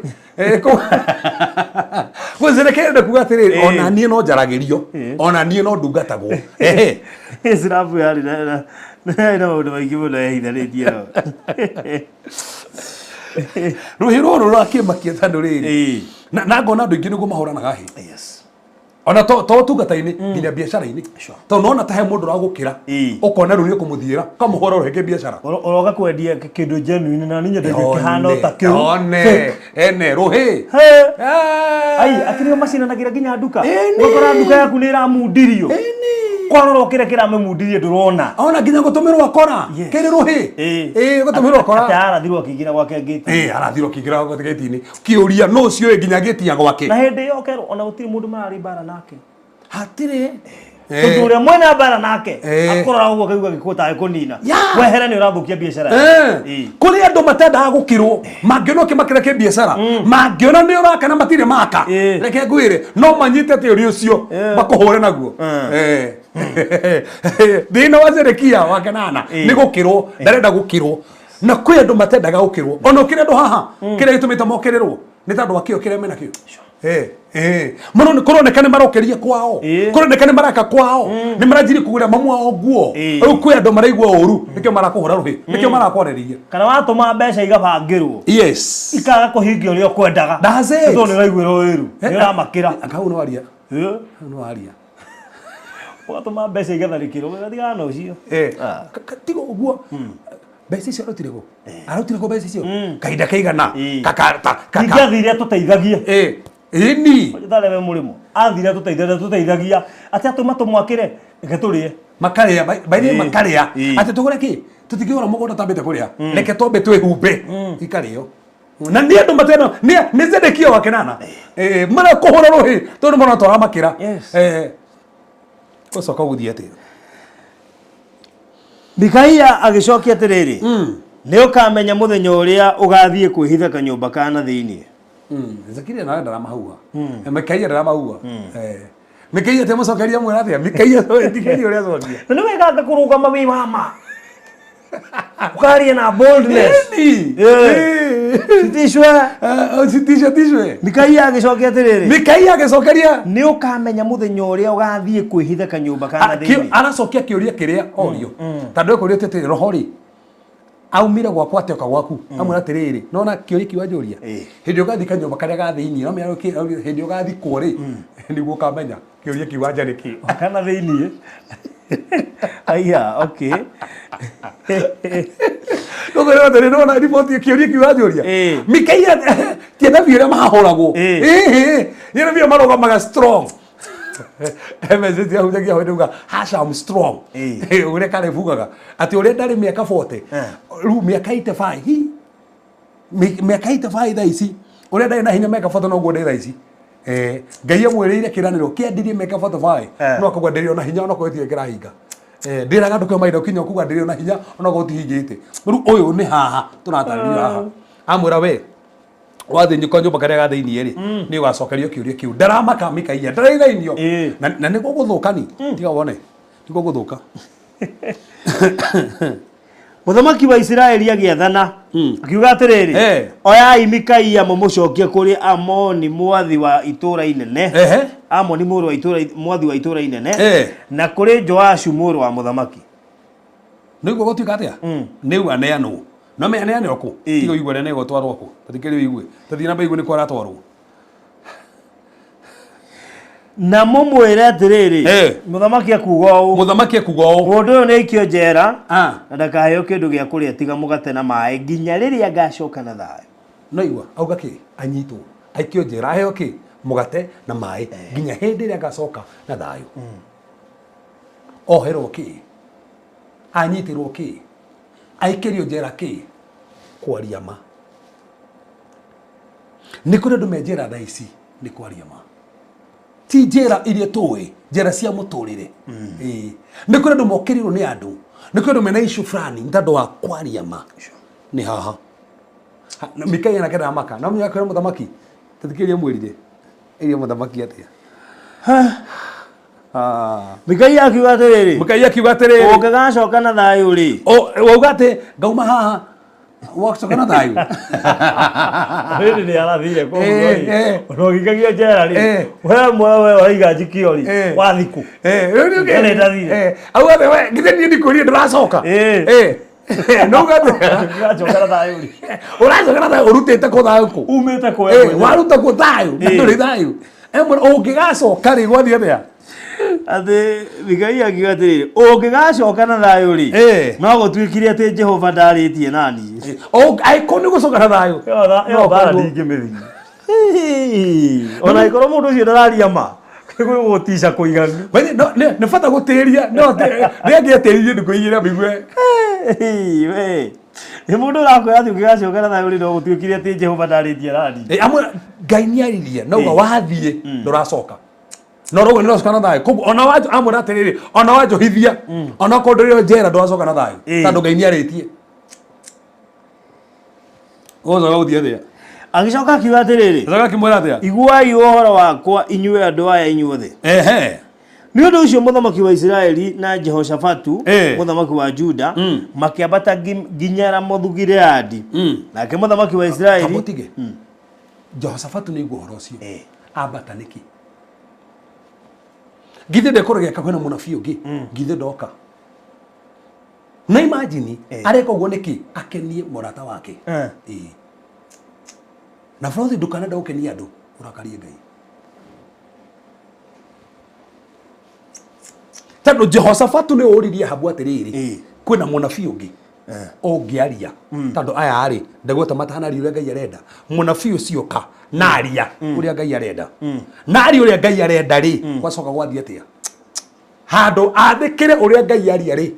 Gũcirekere kuga atĩrĩrĩ, ona niĩ no njaragĩrio, ona niĩ no ndungatagwo. Ehe. Sirabu yarĩ na maũndũ maingĩ mũno yehithanĩtie nao. Rũhĩ rũrũ rũrakĩmakia tondũ rĩrĩ, na ngona andũ aingĩ nĩguo mahũranaga hĩ. Yes. Ona to ũtungata-inĩ nginya biacara-inĩ, tondũ nona ta he mũndũ ũragũkĩra, ũkona rĩu nĩ ũkũmũthiĩra, ũkamũhũra rũhĩ kĩbiacara. Ũroka kwendia kĩndũ genuine na niĩ nyendete kĩhana ta kĩu. One, ene rũhĩ. Ai, akĩrĩ o macindanagĩra nginya nduka. Ũgakora nduka yaku nĩ ĩramundirio. Kwarora kĩrĩa kĩramĩmundirie ndũrona. Ona nginya gũtũmĩrwo akora. Kĩrĩ rũhĩ. Gũtũmĩrwo akora. Atĩ arathirwo akĩingĩra gwake ngĩti. Arathirwo akĩingĩra gwake gĩti-inĩ. Kĩũria no ũcio nginya gĩti ya gwake. Na hĩndĩ ĩyo ũkerwo ona gũtirĩ mũndũ mararĩ mbara nake. Hatirĩ. Tondũ ũrĩa mwena mbara nake akorora ũguo akaigua gĩkuũ tarĩ kũnina. Wehere nĩ ũrathũkia biacara. Kũrĩ andũ matendaga gũkĩrwo, mangĩona ũkĩmakĩra kĩbiacara, mangĩona nĩ ũraka na matirĩ maka, reke ngwĩre, no manyite tĩũri ũcio makũhũre naguo. Thĩna wa Zedekia wa Kenana nĩ gũkĩrwo, ndarenda gũkĩrwo. Na kwĩ andũ matendaga gũkĩrwo. Ona ũkĩrĩ andũ haha, kĩrĩa gĩtũmĩte mokĩrĩrwo nĩ tondũ wa kĩo kĩrĩa menakĩo. Mũno kũroneka nĩ marokeria kwao, kũroneka nĩ maraka kwao, nĩ maranjirie kũgũrĩra mamu wao nguo. Rĩu kwĩ andũ maraigua ũru, nĩkĩo marakũhũra rũhĩ, nĩkĩo marakwarĩrĩria. Kana watũma mbeca igabangĩrwo. Yes. Ikaga kũhingia ũrĩa ũkwendaga. That's it. Tondũ nĩ ũraiguĩrwo ũiru. Nĩ ũramakĩra. Anga hau nĩ waria. Hau nĩ waria. Ũgatũma mbeca igatharĩkĩrwo, ũgatigana na ũcio. Tiga ũguo. Mbeca icio arutire kũ? Arutire kũ mbeca icio? Kahinda kaigana. Ningĩ athire atũteithagia. Ĩni. Tharebe mũrĩmo. Athire atũteithagia. Atĩ atũma tũmwakĩre, reke tũrĩe. Makarĩa, by the way makarĩa. Atĩ tũgũre kĩ? Tũtingĩgũra mũgũnda twambĩte kũrĩa. Reke twambe twĩhumbe. Ikarĩo. Na nĩ andũ matena, nĩ Zedekia wa Kenana. Marakũhũra rũhĩ tondũ mona twaramakĩra. Ũcoka gũthiĩ atĩa? Mikaia agĩcokia atĩrĩrĩ, nĩ ũkamenya mũthenya ũrĩa ũgathiĩ kwĩhitha kanyũmba ka na thĩinĩ. Zedekia nawe ndaramahua. Mikaia ndaramahua. Mikaia atemũcokeria mwĩra atĩa? Mikaia ndigeria ũrĩa acokia. Na nĩ wega kũrũgama wĩ wa ma. Ũkaria na boldness. Sitishwe. Sitishwe, tishwe. Mikaia agĩcokia atĩrĩrĩ. Mikaia agĩcokeria. Nĩ ũkamenya mũthenya ũrĩa ũgathiĩ kwĩhitha kanyũmba ka na thĩinĩ. Aracokia kĩũria kĩrĩa orio. Tondũ ekũria atĩrĩrĩ, roho rĩ, aumire gwakwa atĩ oka gwaku. Amwĩra atĩrĩrĩ, nona kĩũria kĩu anjũria. Hĩndĩ ũgathiĩ kanyũmba karĩa ga thĩinĩ, no menya hĩndĩ ũgathiĩ kuo rĩ, nĩguo ũkamenya kĩũria kĩu anja nĩ kĩ. Kana thĩinĩ. Aya, okay. Koguo rĩu atĩrĩ, nĩwona riboti kĩũria kĩu anjũria. Mikaia ti anabii arĩa mahũragwo. Nĩ anabii arĩa marũgamaga strong. Message yahunjagia hau ndauga hasha I'm strong. Ũrĩa Caleb ugaga atĩ ũrĩa ndarĩ mĩaka 40 rĩu mĩaka 85 hi mĩaka 85 thaa ici ũrĩa ndarĩ na hinya mĩaka 40 noguo ndĩ thaa ici. Ngai amwĩrĩire kĩranĩro kĩandirie mĩaka 45. No akauga ndĩrĩ ona hinya onokorwo gĩtirĩ kĩrahinga. Ndĩraga andũ kwĩ mahinda ũkinya ũkuga ndĩrĩ ona hinya onokorwo gũtihingĩte. Rĩu ũyũ nĩ haha tũratarĩrio haha amwĩra we wathiĩ nyũka nyũmba karĩa ga thĩiniĩ rĩ, nĩ ũgacokerio kĩũria kĩu. Ndaramaka Mikaia ndaraithainio. Na nĩ gũgũthũka ni tiga wone nĩ gũgũthũka. Mũthamaki wa Isiraeli agĩathana akiuga atĩrĩrĩ, oyai Mikaia mũmũcokie kũrĩ Amoni mwathi wa itũũra inene, Amoni mũrũ wa itũũra, mwathi wa itũũra inene, na kũrĩ Joashu mũrũ wa mũthamaki. Nĩguo gũtuĩka atĩa nĩu aneanwo no me aneanwo kũ? Tiga ũigue arĩa negũtwarwo kũ, tathikĩrĩria ũigue, tathiĩ na mbere ũigue nĩ kũ aratwarwo. Na mũmwĩre atĩrĩrĩ, mũthamaki akuga ũũ, Mũthamaki ekuga ũũ, mũndũ ũyũ nĩ aikio njera na ndakaheo kĩndũ gĩa kũrĩa tiga mũgate na maĩ nginya rĩrĩa ngacoka na thayũ. No igua auga kĩ? Anyitwo aikio njera aheo kĩ? Mũgate na maĩ nginya hĩndĩ ĩrĩa ngacoka na thayũ. Oherwo kĩ? Anyitĩrwo kĩ? Aikĩrio njera kĩ? Kwaria ma. Nĩ kũrĩ andũ me njera thaa ici nĩ kwaria ma, ti njera iria tũĩ, njera cia mũtũrĩre. Ĩĩ. Nĩ kũrĩ andũ mokĩrĩirwo nĩ andũ, nĩ kũrĩ andũ mena issue fulani nĩ tondũ wa kwaria ma. Nĩ haha Mikaia nake ndaramaka no mũnya kwĩra mũthamaki, tathikĩrĩria mwĩrire ĩria mũthamaki atĩa. Mikaia akiuga atĩrĩrĩ, Mikaia akiuga atĩrĩrĩ, ũngĩgacoka na thayũ rĩ, wauga atĩ ngauma haha wacoka na thayũ. Hĩndĩ nĩ arathire kũu rĩ, ona ũgĩikagio njera rĩ, we mwe we ũraiga njikio rĩ, wathiĩ kũ? Ndarĩ ndathire. Auga atĩ we githĩ niĩ ndikwĩrire ndũracoka? No uga atĩ ũracoka na thayũ rĩ, ũracoka na thayũ ũrutĩte kũ thayũ kũ? Umĩte kũ? Waruta kũ thayũ? Na ndũrĩ thayũ. Ũngĩgacoka rĩ gwathiĩ atĩa? Atĩ Mikaia akiuga atĩrĩrĩ, ũngĩgacoka na thayũ rĩ, no gũtuĩkire atĩ Jehova ndarĩtie na niĩ. Angĩkorwo nĩ ũgũcoka na thayũ. Ĩyo mbara ndingĩmĩthiĩ. Ona angĩkorwo mũndũ ũcio ndararia ma, gũtica kũiganu. Nĩ bata gũtĩria, no nĩ angĩatĩririe ndukũ igĩrĩ amĩigue. Nĩ mũndũ ũrakwĩra atĩ ũngĩgacoka na thayũ rĩ, no gũtuĩkire atĩ Jehova ndarĩtie na niĩ. Amwe Ngai nĩ aririe, no uga wathiĩ ndũracoka. No rũgũ nĩ ũracoka na thayũ. Koguo ona wanjo amwĩra atĩrĩrĩ, ona wanjohithia, ona okorwo ndũrĩ njera ndũracoka na thayũ. Tondũ Ngai nĩ arĩtie. Ũgũcoka gũthiĩ atĩa? Agĩcoka akiuga atĩrĩrĩ, Agĩcoka akĩmwĩra atĩa? Iguai ũhoro wakwa inyuĩ andũ aya inyuothe. Nĩ ũndũ ũcio mũthamaki wa Isiraeli na Jehoshafatu mũthamaki wa Juda makĩambata nginya Ramothu-Gileadi. Nake mũthamaki wa Isiraeli Kamũtige. Jehoshafatu nĩ aigua ũhoro ũcio. Ambata nĩkĩ? Githĩ ndekũregeka kwĩna mũnabii ũngĩ? Githĩ ndoka? Na imagine areka ũguo nĩkĩ? Akenie mũrata wake. Ĩĩ. Na bũrũri ndũkanenda gũkenia andũ, ũrakarie Ngai. Tondũ Jehoshafatu nĩ ũririe Ahabu atĩrĩrĩ, kwĩna mũnabii ũngĩ ũngĩaria, tondũ aya rĩ ndagweta matanaria ũrĩa Ngai arenda. Mũnabii ũcio ka naria ũrĩa Ngai arenda, naria ũrĩa Ngai arenda rĩ, gwacoka gwathiĩ atĩa? Handũ athĩkĩre ũrĩa Ngai aria rĩ,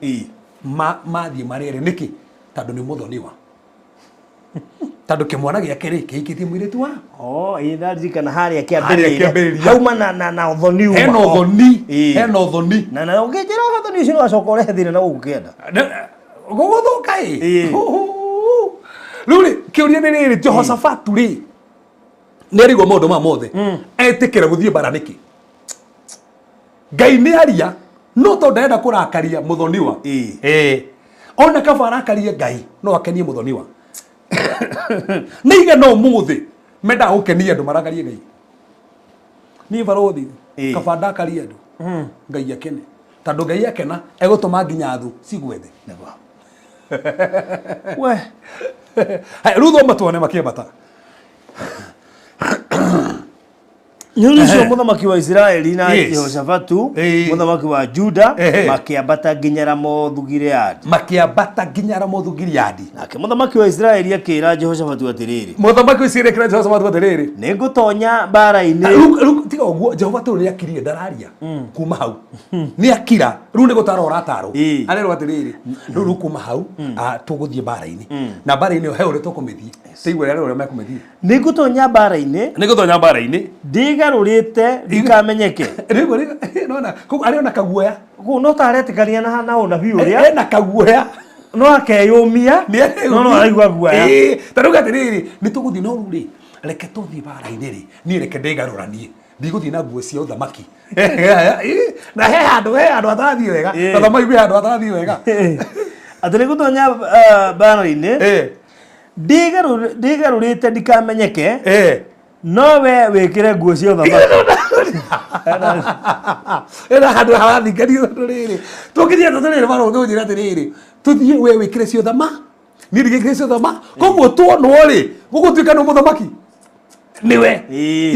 mathiĩ marere nĩkĩ? Tondũ nĩ mũthoniwa, tondũ kĩmwana gĩake rĩ kĩhikĩtie mũirĩtu wa Oh, ĩ ndaririkana harĩa Harĩa kĩambĩrĩria. kĩambĩrĩria. Hauma na ũthoni uma. Hena ũthoni, hena ũthoni. Na ũngĩnjĩra ũthoni ũcio nĩwacoka ũrehe thĩna na gũkũ kĩanda. Gũgũthũka ĩ. Rĩu rĩ, kĩũria nĩ rĩrĩ, Jehoshafatu rĩ nĩ arigwo maũndũ maya mothe, etĩkĩra gũthiĩ mbara nĩkĩ? Ngai nĩ aria, no tondũ ndarenda kũrakaria mũthoniwa. Ona kaba arakarie Ngai no akenie mũthoniwa. Nĩ igana ũmũthĩ mendaga gũkenia andũ marakarie Ngai. Niĩ barothi kaba ndakarie andũ Ngai akene, tondũ Ngai akena egũtũma nginya thũ cigwe thĩ. We. Haya, rĩu thoma tuone makĩambata. Nĩ ũndũ ũcio mũthamaki wa Isiraeli na Yes. Jehoshafatu mũthamaki wa Juda makĩambata nginya Ramothu Gileadi. Makĩambata nginya Ramothu Gileadi. Nake mũthamaki wa Isiraeli akĩĩra Jehoshafatu atĩrĩrĩ, Mũthamaki wa Isiraeli akĩĩra Jehoshafatu atĩrĩrĩ, nĩngũtoonya mbaara-inĩ. Rĩu tiga ũguo, Jehoshafatu nĩ akirire, ndararia kuma hau. Nĩ akira, rĩu nĩ gũtarwo ũratarwo. Arerwo atĩrĩrĩ, rĩu kuma hau tũgũthiĩ mbaara-inĩ. Na mbaara-inĩ ĩyo he ũrĩa tũkũmĩthiĩ. Tũigue ũrĩa mekũmĩthiĩ. Nĩngũtonya mbaara-inĩ. Nĩngũtonya mbaara-inĩ. Ndĩgarũrĩte ndikamenyeke. Rĩu nona koguo arĩ ona kaguoya. Kũu no ta aretĩkania na ũnabii ũrĩa. Ena kaguoya. No akeyũmia. No araigua guoya. Ta rĩu atĩrĩrĩ, nĩ tũgũthiĩ no rĩu rĩ, reke tũthiĩ bara-inĩ rĩ, niĩ reke ndĩgarũranie. Ndigũthiĩ na nguo cia ũthamaki. Na he handũ hatarathiĩ wega. Ĩĩ. Tazama igue handũ hatarathiĩ wega. Atĩ nĩ gũtonya bara-inĩ. Ndĩgarũrĩte ndikamenyeke. No we wĩkĩre nguo cia ũthamaki. Ena handũ harathinganio tondũ rĩrĩ, tũngĩthiĩ atĩa tũrĩrĩ barũthi ũnjĩre atĩrĩrĩ, tũthiĩ we wĩkĩre cia ũthamaki, niĩ ndigĩkĩre cia ũthamaki, koguo tuonwo rĩ, gũgũtuĩka nĩ mũthamaki. Nĩwe.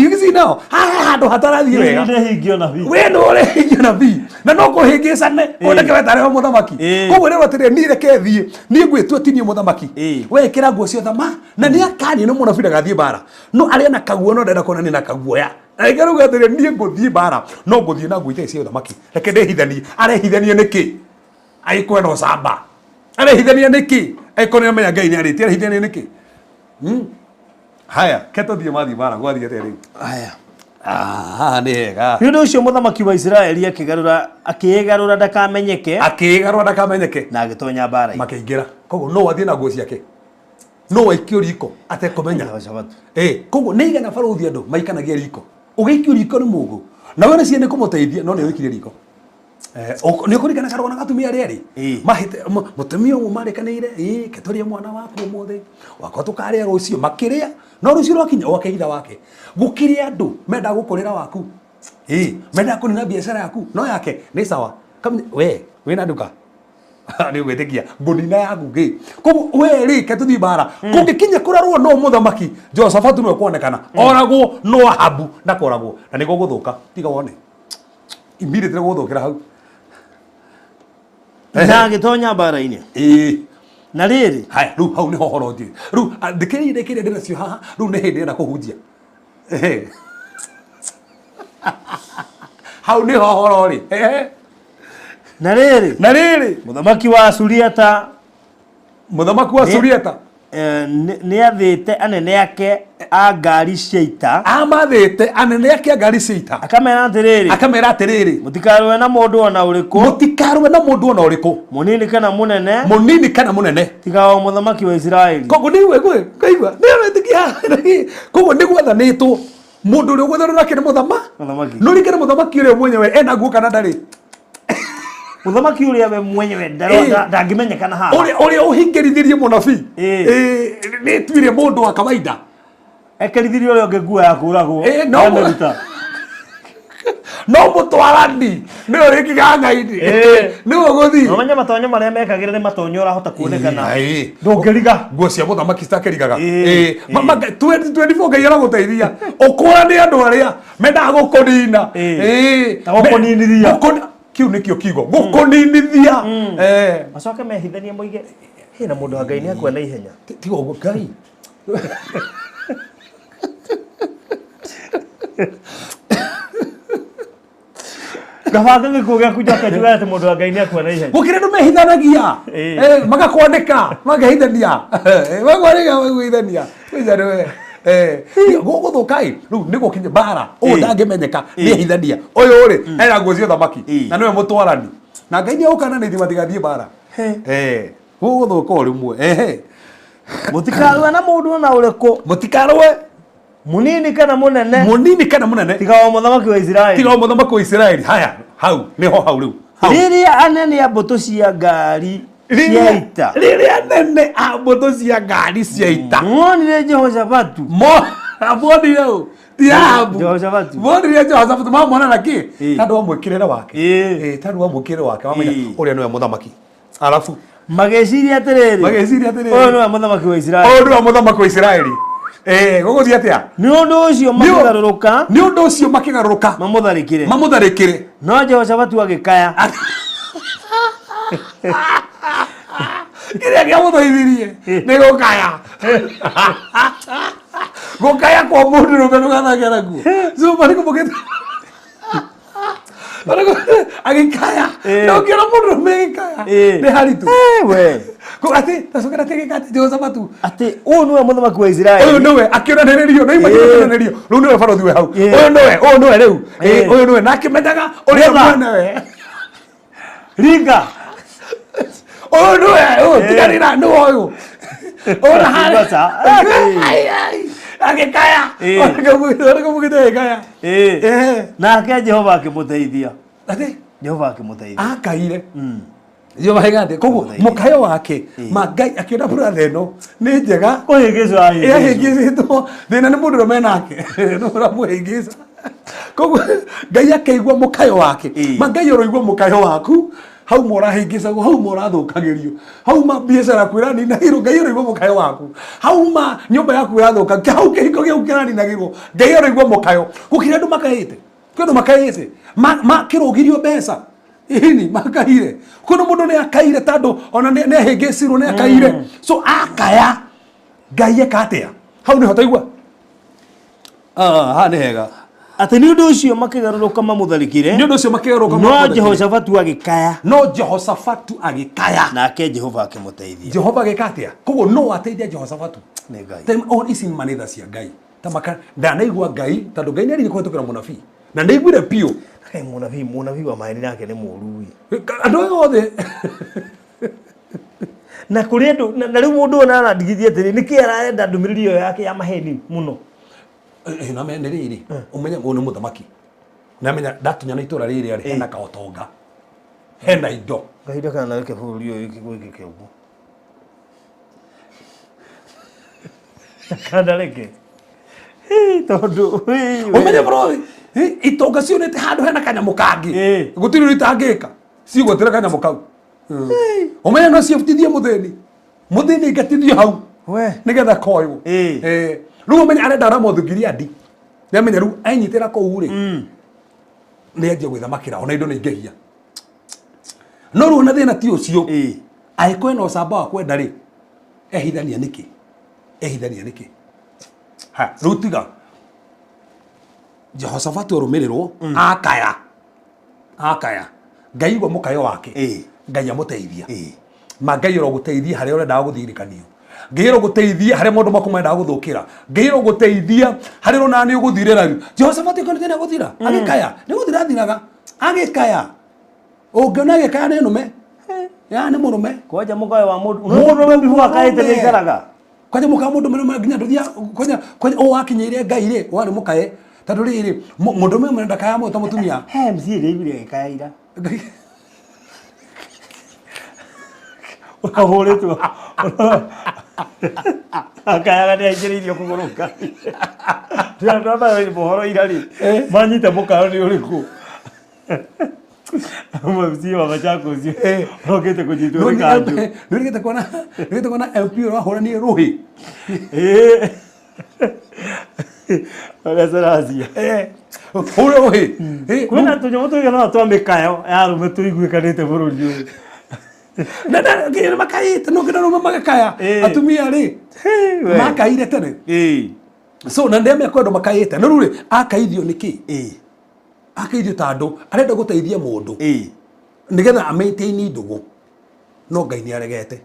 You see now, haha handũ hatarathiĩ wega. Nĩndĩhingia ũnabii. We nĩ ũrehingia ũnabii. Na no kũhĩngĩcane, woneke we tarĩ we mũthamaki. Koguo rĩu atĩrĩrĩ, niĩ reke thiĩ, niĩ ngwĩtua ti niĩ mũthamaki. We ĩkĩra nguo cia ũthamaki, na nĩ akanie nĩ mũnabii ndagathiĩ mbara. No arĩ na kaguo no ndenda kuonania na kaguoya. Na reke rĩu atĩrĩrĩ, niĩ ngũthiĩ mbara, no ngũthiĩ na nguo itarĩ cia ũthamaki. Reke ndĩhithanie. Arehithania nĩkĩ? Agĩkorwo ena ũcamba. Arehithania nĩkĩ? Agĩkorwo nĩ amenya Ngai nĩ arĩtie, arehithania nĩkĩ? Haya, ke tũthiĩ mathiĩ mbara, gwathiĩ atĩa rĩu? Haya. Haha nĩ hega. Nĩ ũndũ ũcio mũthamaki wa Isiraeli akĩĩgarũra ndakamenyeke. Akĩĩgarũra ndakamenyeke. Na agĩtonya mbara-inĩ. Makĩingĩra. Koguo no athiĩ na nguo ciake. No aikio riko atekũmenya. Koguo nĩ igana barũthi andũ maikanagia riko. Ũgĩikio riko nĩ mũgũ. Na we nĩcio nĩ kũmũteithia no nĩ ũikirie riko. Nĩ ũkũririkana karũgano ga atumia arĩa erĩ? Mahĩte, mũtumia ũmwe marĩkanĩire, ke tũrĩe mwana waku ũmũthĩ, wakwa tũkarĩa rũciũ, makĩrĩa, no rũciũ rwakinya gwake ithe wake. Gũkĩrĩ andũ mendaga gũkũrĩra waku. Mendaga kũnina biacara yaku, no yake nĩ sawa. Kamenya, we, wĩna nduka? Nĩ ũgwĩtĩkia, ngũnina yaku kĩ. Koguo we rĩ, ke tũthiĩ mbara. Kũngĩkinya kũrarwo no mũthamaki, Jehoshafatu nĩwe kuonekana. Oragwo no Ahabu ndakoragwo. Na nĩguo gũthũka, tiga wone. Immediately gũthũkĩra hau. Na agĩtonya mbara-inĩ. Na rĩrĩ. Haya, rĩu hau nĩho ũhoro ũthiĩ. Rĩu, thikĩrĩria ndĩkĩrĩa ndĩ nacio haha, rĩu nĩ hĩndĩ ndĩrenda kũhunjia. Hau nĩho ũhoro ũrĩ. Na rĩrĩ. Na rĩrĩ. Mũthamaki wa Suriata. Mũthamaki wa Suriata. Nĩ athĩte anene ake a ngari cia ita. Amathĩte anene ake a ngari cia ita. Akamera atĩrĩrĩ. Akamera atĩrĩrĩ. Mũtikarũe na mũndũ ona ũrĩkũ. Mũtikarũe na mũndũ ona ũrĩkũ. Mũnini kana mũnene. Mũnini kana mũnene. Tiga o mũthamaki wa Isiraeli. Koguo nĩ igwe ngaigua. Nĩ wĩtĩkia. Koguo nĩ gwathanĩtwo mũndũ ũrĩa ũgwathanwo nake nĩ mũthamaki. No rĩngĩ nĩ mũthamaki ũrĩa mwenyewe ena nguo kana ndarĩ. Mũthamaki ũrĩa we mwenyewe ndangĩmenyekana haha. Ũrĩa ũhingĩrithirie mũnabii. Nĩ tuire mũndũ wa kawaida. Ekerithirie ũrĩa ũngĩ nguo ya kũragwo. No mũtwarani nĩwe wĩ kĩganga-inĩ. Nĩwe ũgũthiĩ. No menye matonyo marĩa mekagĩra nĩ matonyo ũrahota kuonekana. Ndũngĩriga. Nguo cia mũthamaki citakĩrigaga. 24 Ngai aragũteithia. Ũkũrane andũ arĩa mendaga gũkũnina. Na gũkũninithia. Kĩu nĩkĩo kiugo. Gũkũninithia. Macoke mehithanie moige, hena mũndũ wa Ngai nĩ akua na ihenya. Tiga ũguo Ngai. Ngabanga gĩkuũ gĩaku njoke njuge atĩ mũndũ wa Ngai nĩ akua na ihenya. Gũkĩrĩ andũ mehithanagia. Magakwandĩka, makehithania. Magakwandĩka, makehithania. Kwica nĩwe. Gũgũthũka ĩ, rĩu nĩ gũkinya mbara. Ũyũ ndangĩmenyeka, nĩ ehithania. Ũyũ rĩ, ena nguo cia ũthamaki. Na nĩwe mũtwarani. Na Ngai nĩ egũkananĩtie matigathiĩ mbara. Gũgũthũka o rĩmwe. Mũtikarũe na mũndũ ona ũrĩkũ. Mũtikarũe. Mũnini kana mũnene. Mũnini kana mũnene. Tiga o mũthamaki wa Isiraeli. Tiga o mũthamaki wa Isiraeli. Haya, hau, nĩho hau rĩu. Rĩrĩa anene a mbũtũ cia ngari cia ita. Rĩrĩa anene a mbũtũ cia ngari cia ita. Monire Jehoshafatu. Monire ũ? Ti Ahabu. Jehoshafatu. Monire Jehoshafatu mamwona na kĩ? Tondũ wa mwĩkĩrĩre wake. Tondũ wa mwĩkĩrĩre wake wamenya ũrĩa nĩwe mũthamaki. Alafu magĩciria atĩrĩrĩ. Magĩciria atĩrĩrĩ. Ũyũ nĩwe mũthamaki wa Isiraeli. Ũyũ nĩwe mũthamaki wa Isiraeli. Gũgũthiĩ atĩa? Nĩ ũndũ ũcio makĩgarũrũka. Nĩ ũndũ ũcio makĩgarũrũka. Mamũtharĩkĩre. Mamũtharĩkĩre. No Jehoshafatu agĩkaya. Kĩrĩa kĩamũteithirie nĩ gũkaya. Gũkaya kwa mũndũ rũme ndũgathakia naguo. Cuma nĩ kũmũkĩte. Agĩkaya. Eh. Na ũngĩona mũndũ ũrũme agĩkaya Eh. nĩ haritũ. Eh, we. Atĩ tacokera atĩ agĩka atĩ Jehoshafatu Atĩ ũyũ nĩwe mũthamaki wa Isiraeli. Ũyũ nĩwe akĩonanĩrĩrio no imagine Eh. akĩonanĩrĩrio rĩu nĩwe barothi we hau. Eh. Ũyũ nĩwe, ũyũ nĩwe rĩu. Eh. Eh, ũyũ nĩwe na akĩmenyaga ũrĩa Nĩma. mwenewe. Ringa. Ũyũ nĩwe, ũyũ Eh. tiganĩra nĩwe ũyũ. Ũyũ na harĩa. Ngoca. Ai, ai. Agĩkaya. Eh. Ũrĩkamugĩte agĩkaya. Eh. Eh. Nake Jehova akĩmũteithia. Atĩ Jehova akĩmũteithia. akaire. Jehova agĩka atĩ koguo Akĩmũteithia. mũkayo wake ma Ngai akĩona brother ĩno nĩ njega. Kũhĩngĩcwo ahĩngĩcwo. Ĩhĩngĩcĩtwo thĩna nĩ mũndũ ũrĩa menake nĩ ũramũhĩngĩca. Koguo Ngai akaigua mũkayo wake. Ĩĩ. Ma Ngai ũroigua mũkayo waku hau ma ũrahĩngĩcagwo, hau ma ũrathũkagĩrio, hau ma biacara yaku ĩraninagĩrwo, Ngai ũroigua mũkayo waku, hau ma nyũmba yaku ĩrathũka, hau kĩhiko gĩaku kĩraninagĩrwo, Ngai ũroigua mũkayo. Gũkĩrĩ andũ makaĩte, kwĩ andũ makaĩte makĩrũgirio mbeca ini makaire. Kwĩna mũndũ nĩ akaire tondũ ona nĩ ahĩngĩcirwo nĩ akaire. So akaya Ngai eka atĩa? Hau nĩho taigua. Ah, haha nĩ hega. Atĩ nĩ ũndũ ũcio makĩgarũrũka mamũtharĩkĩre. Nĩ ũndũ ũcio makĩgarũrũka No mamũtharĩkĩre. Jehoshafatu agĩkaya. No Jehoshafatu agĩkaya. Nake Jehova akĩmũteithia. Jehova agĩka atĩa? Koguo no ateithia Jehoshafatu. Nĩ Ngai. Tem o ici nĩ manitha cia Ngai. Ta maka ndanaigua Ngai tondũ Ngai nĩaririe kũhĩtũkĩra mũnabii. Na ndaiguire biũ. Kaĩ mũnabii mũnabii wa maheni nake nĩ mũũru ĩ. Andũ aya othe Na kũrĩ andũ na na rĩu mũndũ ũyũ arandigithia atĩrĩ nĩkĩ arenda ndũmĩrĩri ĩyo yake ya maheni mũno. Eh, na mene rĩrĩ ũmenye ũyũ nĩ mũthamaki. Namenya ndatunyana itũra rĩrĩ rĩ hena kaũtonga. Hena indo. Ngai ndakanareke bũrũri ũyũ gwĩkĩke ũguo. Ndakanareke. Hĩ, tondũ hĩ, we. Ũmenye bro, itonga cionete handũ hena kanyamũ kangĩ. Eh. Gũtirĩ ũndũ itangĩka. Cigwatĩra kanyamũ kau. Ũmenye no ciĩbutithie mũthĩni. Mũthĩni aingatithio hau. We. Nĩgetha koywo. Eh. Eh. Rĩu ũmenye arenda Ramothu Gileadi. Nĩamenya rĩu enyitĩra kũu rĩ. Nĩ anjia gwĩthamakĩra ona indo nĩ ingĩhia. No rĩu ona thĩna ti ũcio. Eh. Angĩkorwo ena ũcamba wa kwenda rĩ, ehithania nĩkĩ? Ehithania nĩkĩ? Ha, rĩu tiga Jehoshafatu arũmĩrĩrwo akaya akaya Ngai igua mũkayo wake. Ĩĩ. Ngai amũteithia. Ĩĩ. Ma Ngai ũrogũteithia harĩa ũrendaga gũthirĩkanio. Ngai ũrogũteithia harĩa maũndũ maku mendaga gũthũkĩra. Ngai ũrogũteithia harĩa ũronaga nĩ ũgũthirĩra rĩu. Jehoshafatu akonete nĩ agũthira. Agĩkaya. Nĩ gũthira athiraga. Agĩkaya. Ũngĩona agĩkaya nĩ nũme. Ya nĩ mũrũme. Kwanja mũkayo wa mũndũ. Mũndũ ũrũme biũ akaĩte nĩ aikaraga. Kwanja mũkayo mũndũ mũrũme nginya ndũthia kwanja kwanja ũũ wakinyĩire Ngai rĩ warĩ mũkaye. Tondũ rĩrĩ mũndũ ũmwe ndakaya mũno ta mũtumia. He MC ĩrĩa ĩgĩkaya ira. Ũrahũrĩtwo. Akayaga nĩ aingĩrĩirio kũgũrũ ngai. Ndĩrona mohoro ira rĩ. Manyita mũkayo nĩ ũrĩkũ? MC wa Machakos ũcio ũrokĩte kũnyitwo nĩ kanjũ. Nĩũrĩgĩte kuona nĩũrĩgĩte kuona MP ũrĩa wahũranire rũhĩ. Ĩĩ. Ũrĩa Serasia. Hũra rũhĩ. Kwĩna tũnyamũ tũigana ũna twa mĩkayo ya arũme tũiguĩkanĩte bũrũri ũyũ. Na na nginya makaĩte no nginya arũme magakaya. Ĩĩ. Atumia rĩ We. makaire tene. Ĩĩ. So na ndĩamenya kwĩ andũ makaĩte. No rĩu rĩ akaithio nĩkĩ? Ĩĩ. Akaithio tondũ arenda gũteithia mũndũ. Ĩĩ. Nĩgetha a maintain ndũgũ. No Ngai nĩ aregete.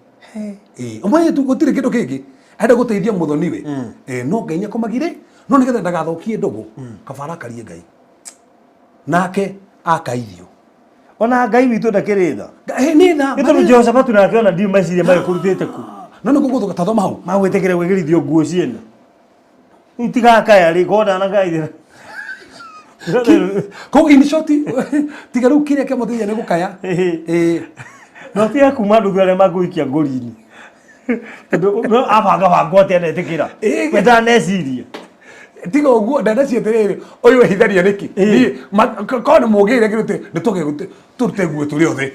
Ĩĩ. Ũmenye tu gũtirĩ kĩndũ kĩngĩ. Arenda gũteithia mũthoniwe. Ĩĩ, no Ngai nĩ akomagire no nĩgetha ndagathũkie ndũgũ kaba arakarie Ngai. Nake akaithio. Ona Ngai witũ ndakĩrĩ tha. Ngai nĩ tha. Nĩ tondũ Jehoshafatu nake ona ndiũ meciria magĩkũrutĩte kũ. No nĩ gũgũthũka ta thoma hau. Magwĩtĩkĩra gwĩkĩrithio nguo ciene. Rĩu tigakaya rĩ, korwo ndanakaire. Koguo in short tiga rĩu kĩrĩa kĩamũteithia nĩ gũkaya. Ĩĩ. No tiga kuma ndugu arĩa makũikia ngũri-inĩ. Tondũ no abanga bango atĩa ndetĩkĩra. Ĩĩ. We ndaneciria. Tiga ũguo ndanacia atĩrĩrĩ ũyũ ehithania nĩkĩ? Ĩĩ. Niĩ korwo nĩ mũgĩire kĩrute nĩ tũgĩ tũrute nguo tũrĩ othe.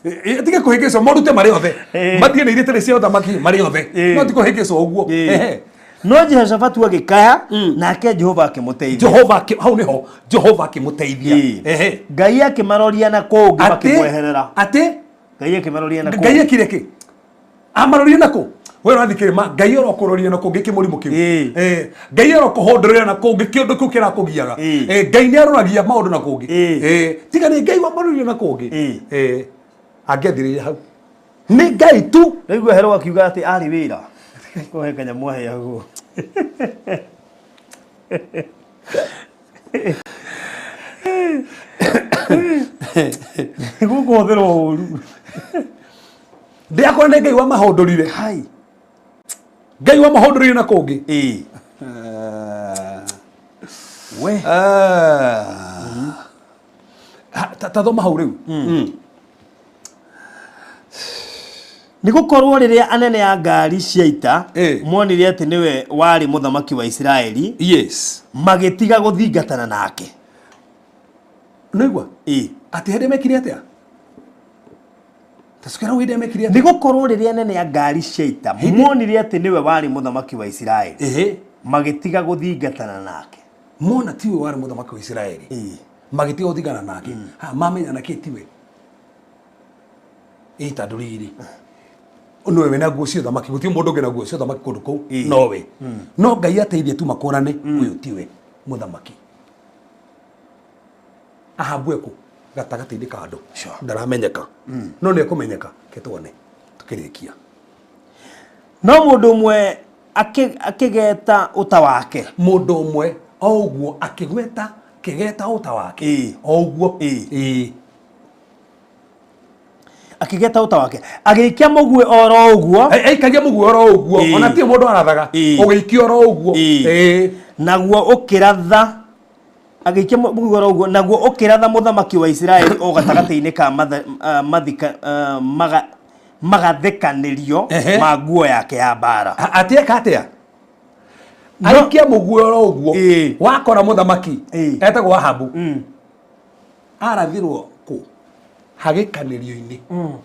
Ĩĩ, tiga kũhĩngĩcwo marute marĩ othe. Ĩĩ. Mathiĩ na iria itarĩ cia ũthamaki marĩ othe. Ĩĩ. No ti kũhĩngĩcwo ũguo. Ĩĩ. Ehe. No Jehoshafatu agĩkaya nake Jehova akĩmũteithia. Jehova hau nĩho Jehova akĩmũteithia. Ĩĩ. Ehe. Ngai akĩmaroria na kũngĩ Atĩ makĩmweherera. atĩ Ngai akĩmaroria na Ngai kũngĩ. ekire kĩ? Amarorie nakũ? We ũrathiĩ kĩrĩma, Ngai arokũroria na kũngĩ kĩmũrimũ kĩu. Ĩĩ. Ngai arokũhũndũrĩra na kũngĩ kĩũndũ kĩu kĩrakũgiaga. Ĩĩ. Ngai nĩ aroragia maũndũ na kũngĩ. Ĩĩ. Tiga nĩ Ngai wamũroria na kũngĩ. Ĩĩ. Angĩathirĩire hau nĩ Ngai tu. Ndaigua herwo akiuga atĩ arĩ wĩra kũhe kanyamũ aheagwo. Gũkũhũthĩrwo ũru. Ndĩakora nĩ Ngai wamahũndũrire. Hai. Ngai wamahũndũrire na kũngĩ. Ĩĩ. We. Ta thoma hau rĩu. Nĩ gũkorwo rĩrĩa anene a ngari cia ita Ĩĩ. monire atĩ nĩwe warĩ mũthamaki wa Isiraeli, Yes. magĩtiga gũthingatana nake. Nĩigua? Ĩĩ. Atĩ hĩndĩ mekire atĩa? Tacukera hau hĩndĩ mekire Nĩ atĩa? gũkorwo rĩrĩa anene a ngari cia ita monire atĩ nĩwe warĩ mũthamaki wa Isiraeli, Ĩhĩ. magĩtiga gũthingatana nake. Mona tiwe warĩ mũthamaki wa Isiraeli. Ĩĩ. Magĩtiga gũthingana nake. Ha, mamenya na kĩ tiwe. Ĩ tondũ rĩrĩ nowe wĩna nguo cia ũthamaki, gũtirĩ mũndũ ũngĩ na nguo cia ũthamaki kũndũ kũu Ĩĩ. nowe. No Ngai ateithie tu makũrane ũyũ tiwe mũthamaki. Ahabu ekũ gatagatĩ-inĩ ka andũ. Sure. Ndaramenyeka. No nĩ ekũmenyeka, ke tuone tukĩrĩkia. No mũndũ ũmwe akĩgeta ũta wake. Mũndũ ũmwe o ũguo akĩgweta kĩgeta ũta wake. Ĩĩ. O ũguo. Ĩĩ. Ĩĩ. Akĩgeta ũta wake. Agĩikia mũguĩ oro ũguo. Aikagia mũguĩ oro ũguo. Ĩĩ. Ona ti mũndũ arathaga. Ĩĩ. Ũgĩikia oro ũguo. Ĩĩ. Ĩĩ. Naguo ũkĩratha agĩikia mũguĩ oro ũguo, naguo ũkĩratha mũthamaki wa Isiraeli o gatagatĩ-inĩ ka magathĩkanĩrio Ehe. ma nguo yake ya mbara. Atĩ eka atĩa? Aikia mũguĩ oro ũguo. Ĩĩ. Wakora mũthamaki Ĩĩ. etagwo Ahabu. Arathirwo kũ? Hagĩkanĩrio-inĩ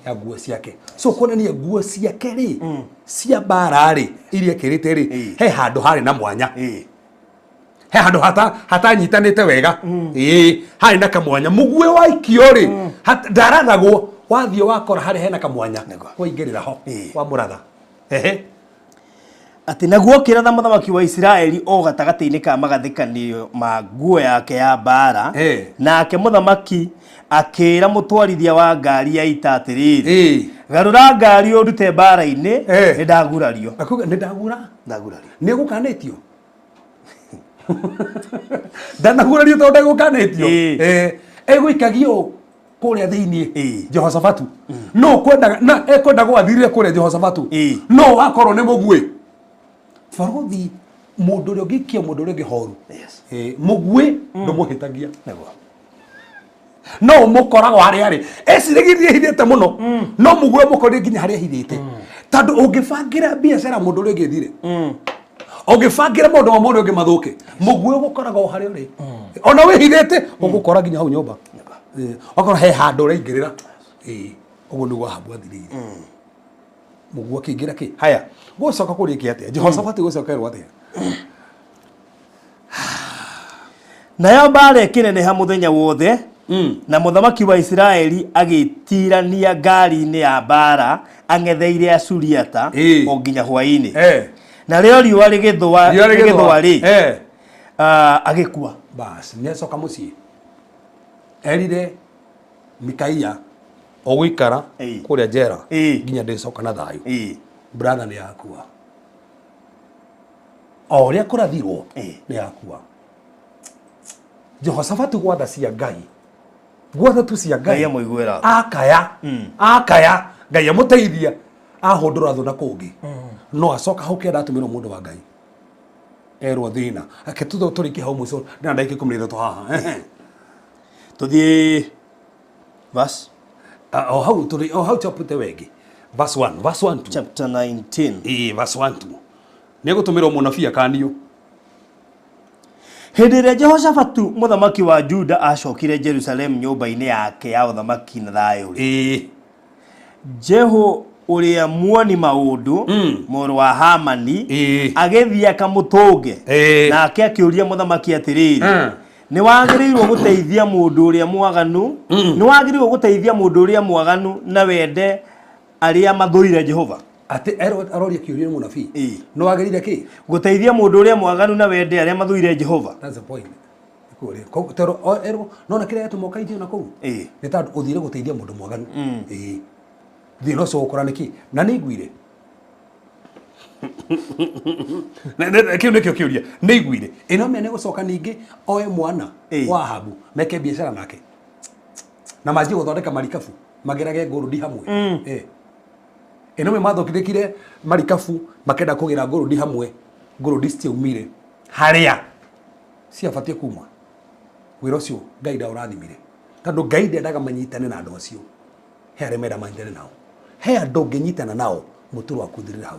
ya nguo ciake. So kuonania nguo ciake rĩ cia mbara rĩ iria ekĩrĩte rĩ Ĩĩ. he handũ harĩ na mwanya. Ĩĩ. He handũ hatanyitanĩte wega. Ĩĩ, harĩ na kamwanya. Mũguĩ waikio rĩ ndarathagwo, wathiĩ wakora harĩa hena kamwanya Nĩguo. waingĩrĩra ho Ĩĩ. wamũratha. Ehe. Atĩ naguo ũkĩratha mũthamaki wa Isiraeli o gatagatĩ-inĩ ka magathĩkanĩrio ma nguo yake ya mbara. Ĩĩ. Nake mũthamaki akĩĩra mũtwarithia wa ngari ya ita atĩrĩrĩ, Ĩĩ. garũra ngari ũndute mbara-inĩ, Ĩĩ. nĩ ndagurario. Akuga nĩ ndagura. Ndagurario. Nĩ egũkanĩtio. Ndanagurario tondũ ndegũkanĩtio. Ĩĩ. Egũikagio kũrĩa thĩinĩ. Ĩĩ. Jehoshafatu. No kwendaga na ekwenda gwathirire kũrĩa Jehoshafatu. Ĩĩ. No wakorwo nĩ mũguĩ. Barothi mũndũ ũrĩa ũngĩikia mũndũ ũrĩa ũngĩ horu. Yes. Mũguĩ ndũmũhĩtagia. Nĩguo. No ũmũkoragwo harĩa arĩ. Eciragia ehithĩte mũno. No mũguĩ ũmũkorire nginya harĩa ehithĩte. Tondũ ũngĩbangĩra biacara mũndũ ũrĩa ũngĩ ĩthire. Ũngĩbangĩra maũndũ ma mũndũ ũngĩ mathũke, mũguĩ ũgũkoraga o harĩa ũrĩ. Ona wĩhithĩte, ũgũkora nginya hau nyũmba. Okorwo he handũ ũraingĩrĩra. Ũguo nĩguo Ahabu athirĩire. Mũguĩ akĩingĩra kĩ? Haya, gũcoka kũrĩkia atĩa? Jehoshafatu gũcokerwo atĩa? Nayo mbara ĩkĩneneha mũthenya wothe, na mũthamaki wa Isiraeli agĩtirania ngari-inĩ ya mbara ang'etheire Asuriata Ĩĩ. o nginya hwaĩ-inĩ. Narĩo riũa Riũa rĩgĩthũa rĩgĩthũa. rĩ, agĩkua. Bas, nĩacoka mũciĩ. Erire Mikaia ũgũikara Ĩĩ. kũrĩa njera Ĩĩ. nginya ndĩcoka na thayũ. Ĩĩ. Brother nĩ akua. O ũrĩa kũrathirwo Ĩĩ. nĩ akua. Jehoshafatu gwatha cia Ngai. Gwatha tu cia Ngai. Ngai amũiguĩra. Akaya. Akaya. Ngai amũteithia. Ahũndũra thũ na kũngĩ. No acoka hau kenda atũmĩrwo mũndũ wa Ngai. Erwo thĩna. Ake tutho tũrĩkie hau mũico ndĩna ndagĩka 13 haha. Ehe. Tũthiĩ verse O hau tũrĩ o hau chapter wengĩ. Verse 1, verse 1 2. Chapter 19. Ĩĩ, verse 1 2. Nĩ egũtũmĩrwo mũnabii akanio. Hĩndĩ ĩrĩa Jehoshafatu mũthamaki wa Juda acokire Jerusalemu nyũmba-inĩ yake ya ũthamaki na thayũ rĩ, Ĩĩ. Jehu ũrĩa muoni maũndũ mũrũ wa Hamani Ĩĩ. agĩthiĩ akamũtũnge. Ĩĩ. Nake akĩũria mũthamaki atĩrĩrĩ, nĩ wagĩrĩirwo gũteithia mũndũ ũrĩa mwaganu, nĩ wagĩrĩirwo gũteithia mũndũ ũrĩa mwaganu na wende arĩa mathũire Jehova. Atĩ aroria kĩũria nĩ mũnabii. Ĩĩ. Nĩ wagĩrĩire kĩ? Gũteithia mũndũ ũrĩa mwaganu na wende arĩa mathũire Jehova. That's the point. Kũrĩa. Koguo tondũ erwo nona kĩrĩa gĩatũma ũkaithio na kũu. Ĩĩ. Nĩ tondũ ũthiire gũteithia mũndũ mwaganu. Ĩĩ. Thĩna ũcio ũgũkora nĩkĩ? Na nĩ iguire. Kĩu nĩkĩo kĩũria. Nĩ iguire. Ĩno mĩa nĩ gũcoka ningĩ oe mwana Ĩĩ. wa Ahabu meke biacara nake. Na manjie gũthondeka marikabu magerage ngũrũndi hamwe. Ĩĩ. Ĩno mĩa mathondekire marikabu makenda kũgĩra ngũrũndi hamwe ngũrũndi citiaumire harĩa ciabatiĩ kuma. Wĩra ũcio Ngai ndaũrathimire tondũ Ngai ndendaga manyitane na andũ acio. He arĩa menda manyitane nao, he andũ ũngĩnyitana nao mũtũrũ waku ũthirĩre hau,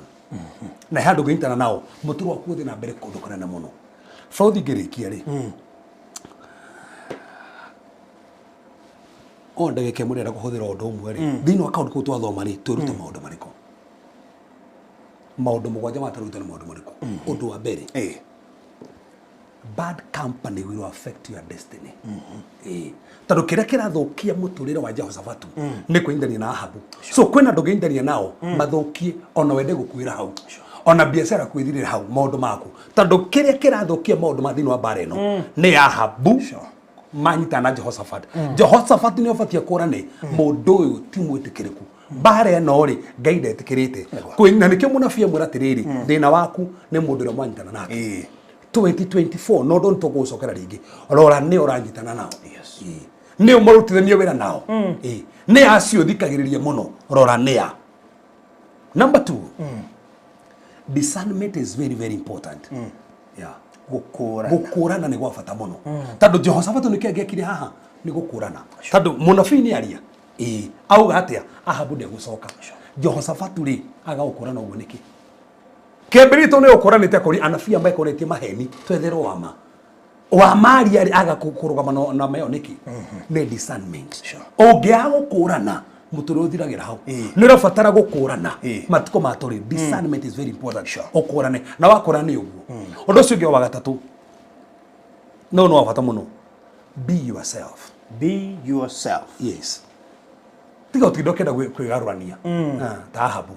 na he andũ ũngĩnyitana nao mũtũrũ waku ũthiĩ na mbere kũndũ kũnene mũno. Bũrũthi ngĩrĩkia rĩ, o ndagĩka ĩmwe ndĩrenda kũhũthĩra ũndũ ũmwe rĩ, thĩinĩ wa kaũndũ kau twathoma rĩ, twĩrute maũndũ marĩkũ? Maũndũ mũgwanja ma tũruta nĩ maũndũ marĩkũ? Ũndũ wa mbere, bad company will affect your destiny. Ĩĩ. Tondũ kĩrĩa kĩrathũkia mũtũrĩre wa Jehoshafatu nĩ kwĩnyitania na Ahabu. So kwĩna andũ ũngĩnyitania nao mathũkie ona wende gũkuĩra hau, ona biacara kwĩthirĩra hau maũndũ maku, tondũ kĩrĩa kĩrathũkia maũndũ ma thĩinĩ wa mbara ĩno nĩ Ahabu manyitana na Jehoshaphat. Jehoshaphat nĩ ũbatiĩ kũrane mũndũ ũyũ ti mwĩtĩkĩrĩku mbara ĩno rĩ Ngai ndetĩkĩrĩte. Na nĩkĩo mũnabii amwĩra atĩrĩrĩ, thĩna waku nĩ mũndũ ũrĩa mwanyitana nake. 2024 no ndũ nĩtũgũcokera rĩngĩ, rora nĩ ũranyitana nao. Ĩĩ. Nĩ ũmarutithania wĩra nao. Ĩĩ. Nĩ acio thikagĩrĩria mũno, rora nĩ a. Number 2, discernment is very very important. Yeah. Gũkũrana. Gũkũrana nĩ gwa bata mũno. Tondũ Jehoshafatu nĩkĩo angĩekire haha nĩ gũkũrana. Tondũ mũnabii nĩ aria. Ĩĩ. Auga atĩa? Ahabu ndegũcoka. Jehoshafatu rĩ aga gũkũrana ũguo nĩkĩ? Kĩambĩrĩria tondũ nĩ ũkũranĩte kũrĩ anabii aya mekoretie maheni twetherwo wa ma. Wa maria rĩ aga kũrũgama na mayo nĩkĩ? Nĩ discernment. Ũngĩaga gũkũrana mũtũrĩre ũthiragĩra hau. Nĩ ũrabatara gũkũrana matukũ ma tũrĩ. Discernment is very important. Ũkũrane na wakũrana nĩ ũguo. Ũndũ ũcio ũngĩ wa gatatũ no nĩ wa bata mũno, be yourself. Be yourself. Yes. Tiga ũtinde ũkĩenda kwĩgarũrania ta Ahabu.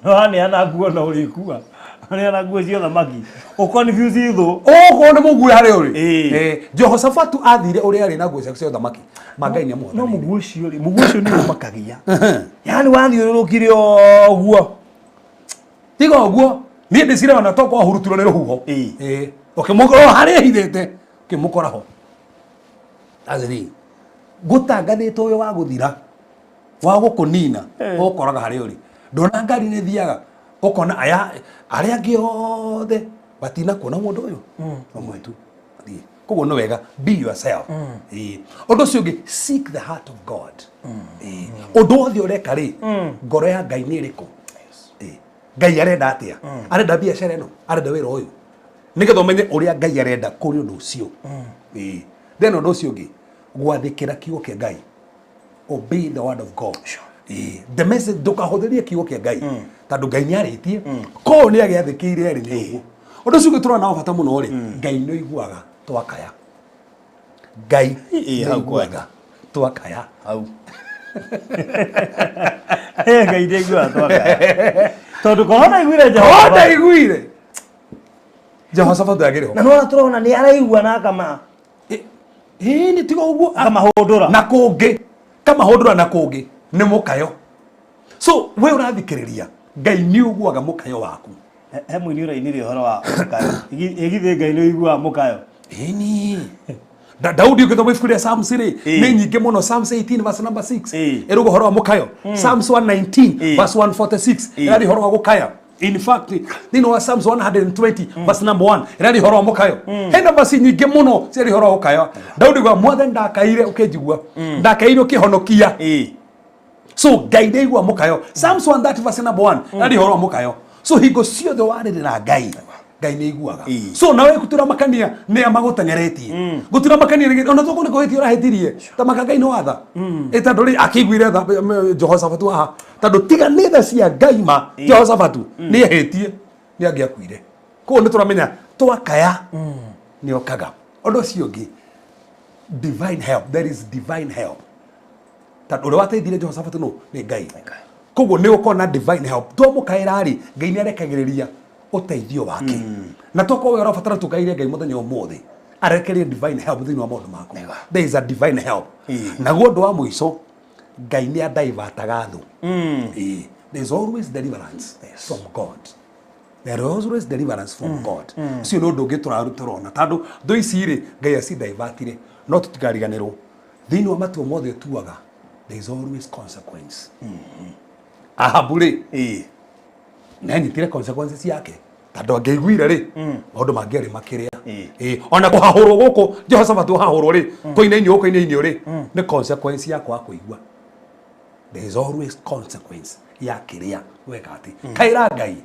Waneana nguo na ũrĩkua. Waneana nguo cia thamaki. Ũconfuse thũ. Ũguo nĩ mũguĩ harĩa ũrĩ. Ĩĩ. Jehoshafatu athire ũrĩa arĩ na nguo ciake cia ũthamaki. Ma Ngai nĩ amũhotanĩire. No mũguĩ ũcio rĩ, mũguĩ ũcio nĩ ũmakagia. Yaani wathiũrũrũkire ũguo. Tiga ũguo, niĩ ndĩciraga na tokorwo ahurutirwo nĩ rũhuho. Ĩĩ. Ĩĩ. Ũkĩmũkora harĩa ehithĩte, ũkĩmũkora ho. Atĩrĩ, gũtangathĩtwo ũyũ wa gũthira, wa gũkũnina, ũkoraga harĩa ũrĩ. Ndona ngari nĩ thiaga, ũkona aya arĩa angĩ othe matinakuona mũndũ ũyũ. Ũmwe tu. Thiĩ. Koguo nĩ wega, be yourself. Ĩĩ. Ũndũ ũcio ũngĩ, seek the heart of God. Ĩĩ. Ũndũ wothe ũreka rĩ, ngoro ya Ngai nĩ ĩrĩkũ? Ĩĩ. Ngai arenda atĩa? Arenda biacara ĩno, arenda wĩra ũyũ. Nĩgetha ũmenye ũrĩa Ngai arenda kũrĩ ũndũ ũcio. Ĩĩ. Then ũndũ ũcio ũngĩ, gwathĩkĩra kiugo kĩa Ngai. Obey the word of God. Ĩĩ. The message, ndũkahũthĩrie kiugo kĩa Ngai. Tondũ Ngai nĩ arĩtie, koguo nĩ agĩathĩkĩire rĩ nĩ ũguo. Ũndũ ũcio ũngĩ tũrona wa bata mũno rĩ, Ngai nĩ ũiguaga twakaya. Ngai Ĩĩ, nĩ hau ũiguaga kwanja. twakaya. Hau. Ngai nĩ aiguaga twakaya. Tondũ korwo ndaiguire Korwo Jehoshafatu. ndaiguire Jehoshafatu agĩrĩ ho. Na nĩwona tũrona nĩ araigua na akama. Ĩĩ nĩ tiga ũguo. Akamahũndũra. Na kũngĩ. Kamahũndũra na kũngĩ. Nĩ mũkayo. So we ũrathikĩrĩria Ngai nĩ ũiguaga mũkayo waku. He mũini ũrainire ũhoro wa mũkayo. Ĩgithĩ Ngai nĩ ũiguaga mũkayo. Ĩni. Daudi ũngĩthoma ibuku rĩa Psalms rĩ, nĩ nyingĩ mũno. Psalms 18 verse number 6 ĩrauga ũhoro wa mũkayo. Psalms 119 verse 146 ĩraria ũhoro wa gũkaya. In fact, thĩinĩ wa Psalms 120 verse number 1 ĩraria ũhoro wa mũkayo. Hena verse nyingĩ mũno ciaria ũhoro wa gũkaya. Daudi auga, Mwathani ndakaire ũkĩnjigua, ndakaire ũkĩhonokia. So Ngai ndaigua mũkayo. Psalms 130 verse number 1 ĩraria ũhoro wa mũkayo. So hingo ciothe warĩrĩra Ngai, Ngai nĩ aiguaga. So nawe gũtura makania nĩ a magũteng'eretie. Gũtura makania nĩ ona tokorwo nĩ kũhĩtia ũrahĩtirie, ta maka Ngai nĩ watha. Ĩ tondũ rĩ akĩiguire tha Jehoshafatu haha, tondũ tiga nĩ tha cia Ngai ma Jehoshafatu nĩ ehĩtie nĩ angĩakuire. Koguo nĩ tũramenya twakaya nĩ okaga. Ũndũ ũcio ũngĩ, divine help, there is divine help. Tondũ ũrĩa wateithire Jehoshafatu nũ? Nĩ Ngai. Koguo nĩ gũkorwo na divine help. Twamũkaĩra rĩ, Ngai nĩ arekagĩrĩria ũteithio wake. Na tokorwo we ũrabatara tũkaire Ngai mũthenya ũmũthĩ, arekererie divine help thĩinĩ wa maũndũ maku. There is a divine help. Naguo ũndũ wa mũico, Ngai nĩ adivataga thũ. Ĩĩ. There is always deliverance from God. There is always deliverance from God. Ũcio nĩ ũndũ ũngĩ tũrona tondũ thũ ici rĩ, Ngai acidivertire, no tũtikariganĩrwo thĩinĩ wa matua mothe ũtuaga, there is always consequence. Ahabu rĩ, nĩanyitire consequences ciake tondũ angĩaiguire rĩ, maũndũ mangĩarĩ makĩrĩa. Ĩĩ, ona kũhahũrwo gũkũ Jehoshaphat ahahũrwo rĩ, kũinainio kũinainio rĩ, nĩ consequence ya kwaga kũigua. There is always consequence ya kĩrĩa weka atĩ kaĩra Ngai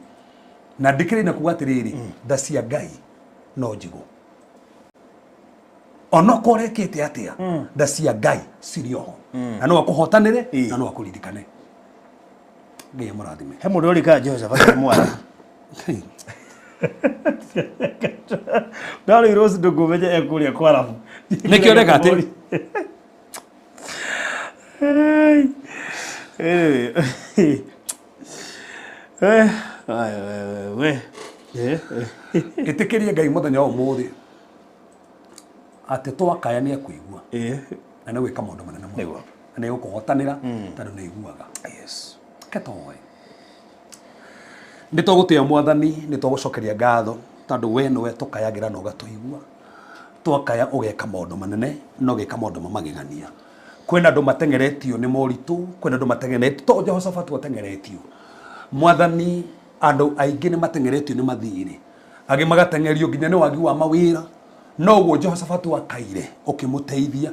na ndikĩrĩ na kuga atĩrĩrĩ, tha cia Ngai no njigũ, onokorwo ũrekĩte atĩa, tha cia Ngai cirĩ oho na no akũhotanĩre na no akũririkane. Ngai amũrathime. He mũndũ ũrikaga Jehoshaphat nĩ mwara ndarĩ Rose ndũkũmenye ekũrĩa kwarabu. Nĩkĩo ndeka atĩ- Ĩtĩkĩrie Ngai mũthenya wa ũmũthĩ atĩ twakaya nĩ ekũigua na nĩ gwĩka maũndũ manene mũno. Nĩguo. Na nĩ egũkũhotanĩra tondũ nĩ aiguaga. Ke tũhoe. Nĩ twagũtĩĩa Mwathani, nĩ twagũcokeria ngatho tondũ we nĩwe tũkayagĩra na ũgatũigua. Twakaya ũgeka maũndũ manene na ũgeka maũndũ ma magegania. Kwĩna andũ mateng'eretio nĩ moritũ, kwĩna andũ mateng'eretio to Jehoshaphat ateng'eretio. Mwathani, andũ aingĩ nĩ mateng'eretio nĩ mathirĩ, angĩ magateng'erio nginya nĩ wagi wa mawĩra. No ũguo Jehoshaphat akaire ũkĩmũteithia.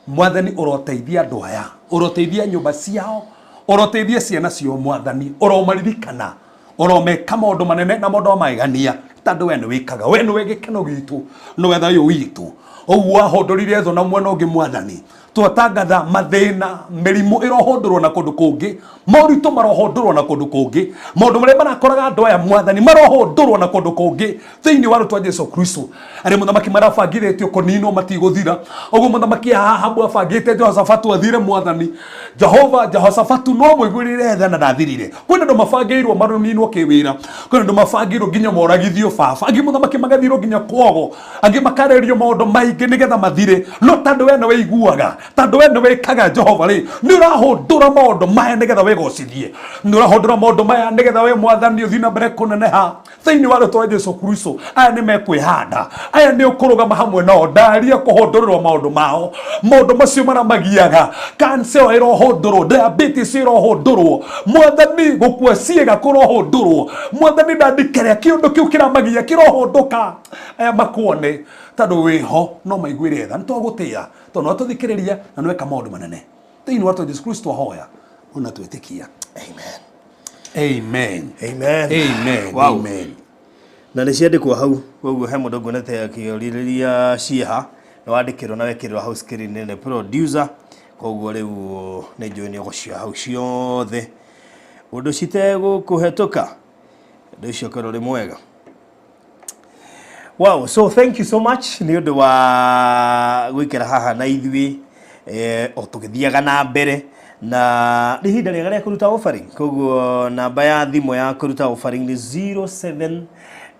Mwathani, ũroteithia andũ aya, ũroteithia nyũmba ciao, ũroteithia ciana ciao. Mwathani, ũromaririkana, ũromeka maũndũ manene na maũndũ ma magegania tondũ we nĩ wĩkaga, we nĩwe gĩkeno gitũ, nĩwe thayũ witũ. Ũguo wahũndũrire thũ na mwena ũngĩ, Mwathani, twatangatha mathĩna, mĩrimũ ĩrohũndũrwo na kũndũ kũngĩ, moritũ marohũndũrwo na kũndũ kũngĩ, maũndũ marĩa marakoraga andũ aya, Mwathani, marohũndũrwo na kũndũ kũngĩ thĩinĩ wa rĩtwa Jesu Kristo. Arĩa mũthamaki marabangithĩtio kũninwo matigũthira ũguo mũthamaki Ahabu abangĩte Jehoshafatu athire, Mwathani Jehova, Jehoshafatu no mũiguĩrĩre tha na ndathirire. Kwĩna andũ mabangĩirwo maninwo kĩwĩra, kwĩna andũ mabangĩirwo nginya moragithio baba, angĩ mũthamaki magathirwo nginya kwogo, angĩ makarĩrio maũndũ maingĩ nĩgetha mathire, no tondũ we nĩwe iguaga, tondũ we nĩwe ĩkaga, Jehova rĩ, nĩ ũrahũndũra maũndũ maya nĩgetha wĩgocithie, nĩ ũrahũndũra maũndũ maya nĩgetha we Mwathani ũthiĩ na mbere kũneneha thĩinĩ wa rĩtwa rĩa Jesu Kristo. Aya nĩ mekwĩhanda, aya nĩ ũkũrũgama hamwe nao, ndaria kũhũndũrĩrwo maũndũ mao, maũndũ macio maramagiaga, kansa ĩyo ĩrohũndũrwo, diabetes ĩrohũndũrwo, Mwathani, gũkua ciĩga kũrohũndũrwo, Mwathani, ndandikĩrĩa kĩũndũ kĩu kĩramagia kĩrohũndũka, aya makuone tondũ wĩho no maiguĩre tha. Nĩ twagũtĩĩa tondũ no tũthikĩrĩria na nĩweka maũndũ manene thĩinĩ wa rĩtwa Jesu Kristo ahoya ona twĩtĩkia. Amen. Amen. Amen. Amen. Wow. Amen. Na nĩ ciandĩkwo hau, koguo he mũndũ nguonete akĩũrĩrĩria ciĩha, nĩ wandĩkĩrwo na wekĩrĩrwo hau screen nĩ producer, koguo rĩu nĩ njũĩ nĩ ũgũcioya hau ciothe ũndũ citegũkũhetũka, ũndũ ũcio ũkorwo ũrĩ mwega. Wow, so thank you so much nĩ ũndũ wa gũikara haha na ithuĩ o tũgĩthiaga na mbere, na nĩ ihinda rĩega rĩa kũruta offering, koguo namba ya thimũ ya kũruta offering nĩ 07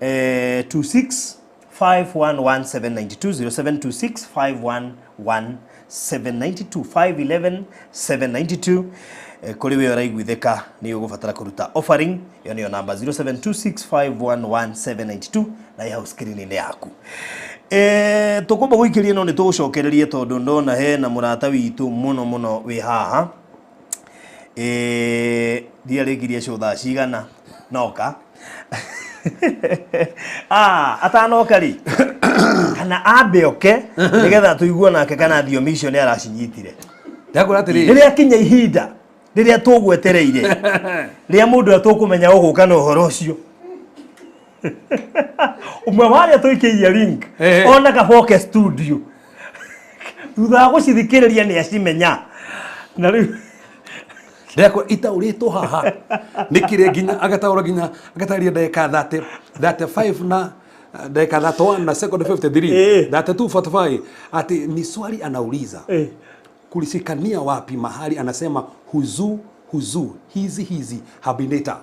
26 511792, 0726 511792, 511792. Kũrĩ we ũraiguithĩka nĩ ũgũbatara kũruta offering, ĩyo nĩyo namba 0726511792 na ĩ hau screen-inĩ yaku. Tũkwamba gũikĩria, no nĩ tũgũcokererie tondũ ndona hena mũrata witũ mũno mũno wĩ haha. Ndiarĩkirie show thaa cigana noka, atanoka rĩ, kana ambe oke nĩgetha tũigue nake kana thiomi icio nĩ aracinyitire. Ndakwĩra atĩrĩrĩ, Rĩrĩa kinya ihinda rĩrĩa tũgwetereire rĩa mũndũ ũrĩa tũkũmenya ũgũka na ũhoro ũcio, ũmwe wa arĩa tũikĩirie link ona kaboke studio thutha wa gũcithikĩrĩria nĩ acimenya na rĩu Ndakwa itaũrĩtwo haha nĩ kĩrĩa nginya agataũra, nginya agataria ndagĩka 30, 35 na ndagĩka 31 na second 53, 32 45, ati ni swali anauliza, kulisikania wapi mahali anasema huzu. Huzu hizi hizi habineta.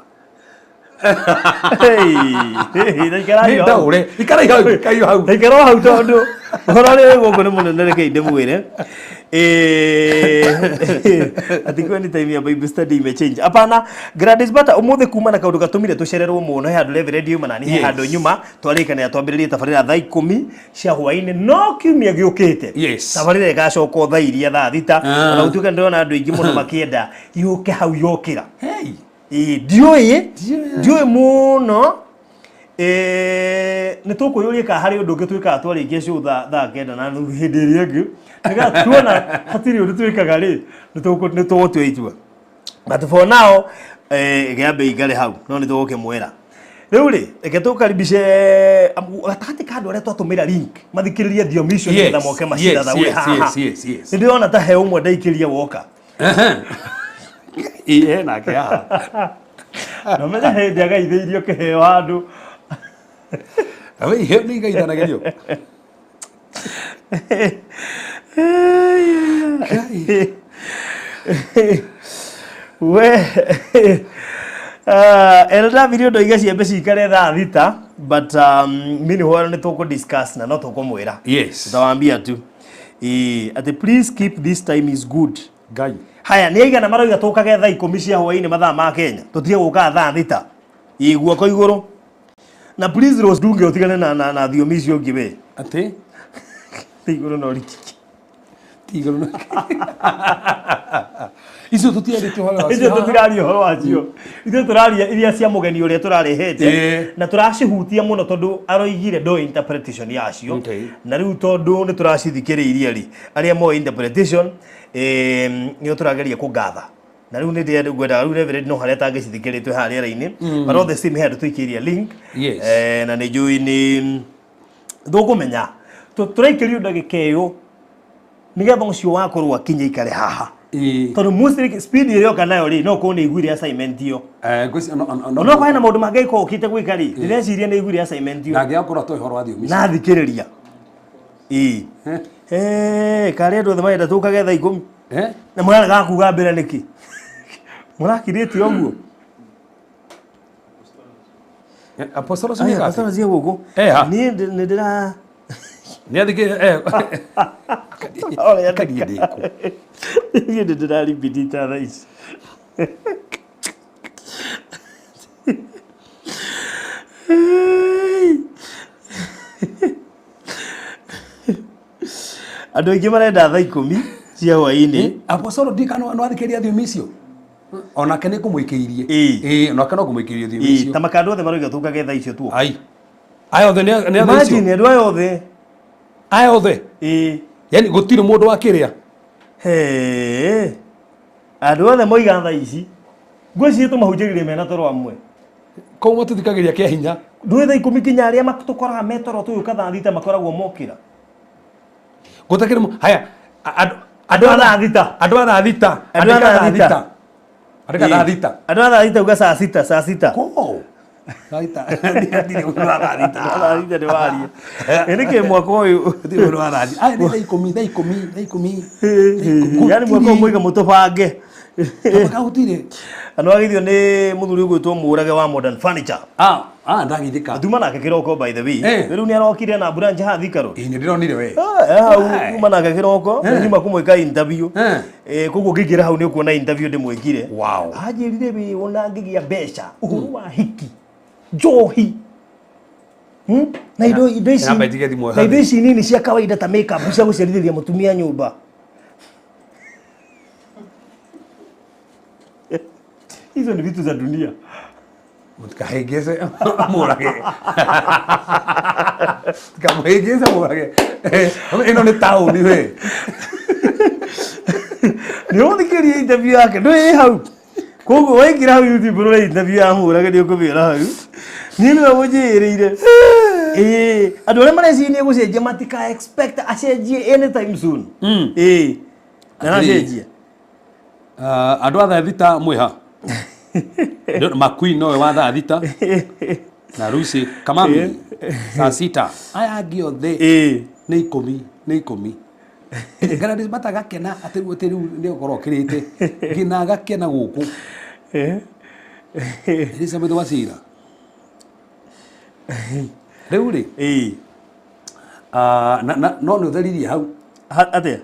Ndaikara Nĩ ndaũre ikarai hau, ikarai hau. Ndaikara o hau tondũ ũhoro ũrĩa wĩ gũkũ nĩ mũnene, reke ndĩmwĩre. Ati kwani time ya Bible study imechange? Hapana. Gladys Bata ũmũthĩ kuma na kaũndũ gatũmire tũcererwo mũno, he handũ Reverend yuma na niĩ he handũ nyuma twarĩkanĩra twambĩrĩrie tabarĩra thaa 10 cia hwaĩ-inĩ, no kiumia gĩũkĩte tabarĩra ĩgacoka o thaa iria thaa 6. Ona gũtuĩka nĩndĩrona andũ aingĩ mũno makĩenda yũke hau yokĩra. Hey. Ĩĩ, ndiũĩ ndiũĩ mũno. Nĩ tũkwĩyũria kana harĩ ũndũ ũngĩ twĩkaga twarĩkia show thaa 9:30 hĩndĩ ĩrĩa ĩngĩ, nĩgetha tuona hatirĩ ũndũ twĩkaga rĩ, nĩ tũgũtua itua. But for now, gĩambe ikare hau, no nĩ tũgũkĩmwĩra. Rĩu rĩ, reke tũkaribice gatagatĩ ka andũ arĩa twatũmĩra link mathikĩrĩrie thiomi icio nĩgetha moke macithathaũre haha. Yes. Nĩ ndĩrona ta he ũmwe ndaikĩria woka. Ĩĩ, he nake haha. Na menya hĩndĩ agaithĩirio kĩheo handũ. Nawe iheo nĩ igaithanagĩrio. Ngai. We Elda Birio ndoiga ciembe cikare thaa 6, but meanwhile nĩ tũkũ discuss na no tũkũmwĩra. Tutawambia tu. Ĩĩ, atĩ please keep this time is good. Ngai. Haya, nĩ aigana maroiga tũkage thaa 10 cia hwaĩ-inĩ mathaa ma Kenya, tũtige gũkaga thaa 6? Ĩĩ, guoko igũrũ. Na please Rose Ndunge ũtigane na thiomi icio ũngĩ we. Atĩ? Ti igũrũ no rikiki. Ti igũrũ no icio tũtiarĩtie ũhoro wacio Icio haha. tũtiraria ũhoro wacio. Ithuĩ tũraria iria cia mũgeni ũrĩa tũrarehete na tũracihutia mũno tondũ aroigire ndo interpretation yacio. Na rĩu tondũ nĩ tũracithikĩrĩirie rĩ, arĩa moĩ interpretation nĩo tũrageria kũngatha. Na rĩu nĩ ndĩrenda ngwendaga rĩu Reverend no harĩa atangĩcithikĩrĩtwe haha rĩera-inĩ. But all the same he handũ tũikĩirie link. Na nĩ njũĩ nĩ thũkũmenya tũraikĩrio ndagĩka ĩyo nĩgetha ũcio wakorwo akinya ikare haha, tondũ mostly speed ĩrĩa oka nayo rĩ, no korwo nĩ iguire assignment ĩyo. Ngwĩciria no Onokorwo hena maũndũ mangĩ angĩkorwo okĩte gwĩka rĩ, ndĩreciria nĩ iguire assignment ĩyo. Na angĩgakorwo atoĩ ũhoro wa thiomi icio. Na thikĩrĩria. Ĩĩ. Karĩ andũ othe marenda tũkage thaa 10. Na mũrarega kuga mbere nĩkĩ? Mũrakirĩte ũguo? Apostolo Aya, ciĩka atĩa? apostolo ciĩ gũkũ. Ha. Niĩ nĩ ndĩra Nĩ athikĩ kariĩ ndĩkũ. Niĩ nĩ ndĩraribitita thaa ici. Andũ aingĩ marenda thaa 10 cia hwaĩ-inĩ. Apostolo ndika no athikĩrĩria thiomi icio. Onake nĩ ngũmũikĩirie. Ĩĩ, onake no ngũmũikĩirie thiomi icio. Ta makandũ othe maroiga tũkage thaa icio tuoka. Ai. Aya othe nĩ thaa icio. Imagine andũ aya othe. Aya othe. Ĩĩ. Yaani gũtirĩ mũndũ wakĩrĩa. He. Andũ othe moiga thaa ici. Ngwĩciria tũmahunjagĩria mena toro amwe. Kũu matũthikagĩria kĩa hinya. Ndũĩ thaa 10 kinya arĩa matũkoraga me toro tũgĩũka thaa 6 makoragwo mokĩra. Gũtakĩrĩ haya andũ a thaa 6. Andũ a thaa 6. Andũ a Andĩka thaa thaa 6. 6. Andĩka thaa 6. Andũ a thaa 6 uga saa 6, saa 6. Kũu. Thaa 6. Ndirĩ mũndũ wa thaa 6. Thaa 6 nĩ waria. Ĩ nĩkĩ mwaka ũyũ? Ndirĩ mũndũ wa thaa 6. Aya nĩ thaa 10, thaa 10, thaa 10. Thaa 10. Yaani mwaka ũyũ moiga mũtũbange. Mwaka gũtirĩ. Na nĩwagithio nĩ mũthuri ũgwĩtwo Mũrage wa Modern Furniture. Ndagithĩka. Nduma nake kĩroko by the way. Rĩu nĩ arokire na branch haha Thika Road. Ĩĩ, nĩ ndĩronire we. Hau kuma nake kĩroko, nyuma kũmwĩka interview. Koguo ngĩingĩra hau nĩ ũkuona interview ndĩmwĩkire. Anjĩrire wĩ ona ngĩgĩa mbeca ũhoro wa hiki, njohi. Na indo ici Namba njige thimũ na indo ici nini cia kawaida ta makeup cia gũcerithĩria mũtumia nyũmba. Hizo ni vitu za dunia. Mũtikahĩngĩce mũrage. Mũtikamũhĩngĩce mũrage. Ĩno nĩ taũni we. Nĩ ũthikĩrie interview yake, ndũĩ ĩ hau. Koguo waingĩra hau YouTube ũrore interview ya Mũrage nĩ ũkũmĩona hau. Niĩ nĩwe mũnjĩrĩire. Ĩĩ, andũ arĩa mareciria nĩ egũcenjia matika expect acenjie anytime soon. Ĩĩ. Na aracenjia. Andũ a thaa 6 mwĩ ha? Makui nowe wa thaa 6. Na Lucy Kamami saa 6. Aya angĩ othe nĩ 10, nĩ 10. Gladys Bata agakena atĩ rĩu atĩ rĩu nĩ ũkorwo ũkĩrĩte nginya agakena gũkũ. Elizabeth Wachira rĩu rĩ, ah, no nĩ ũtheririe hau. Atĩa?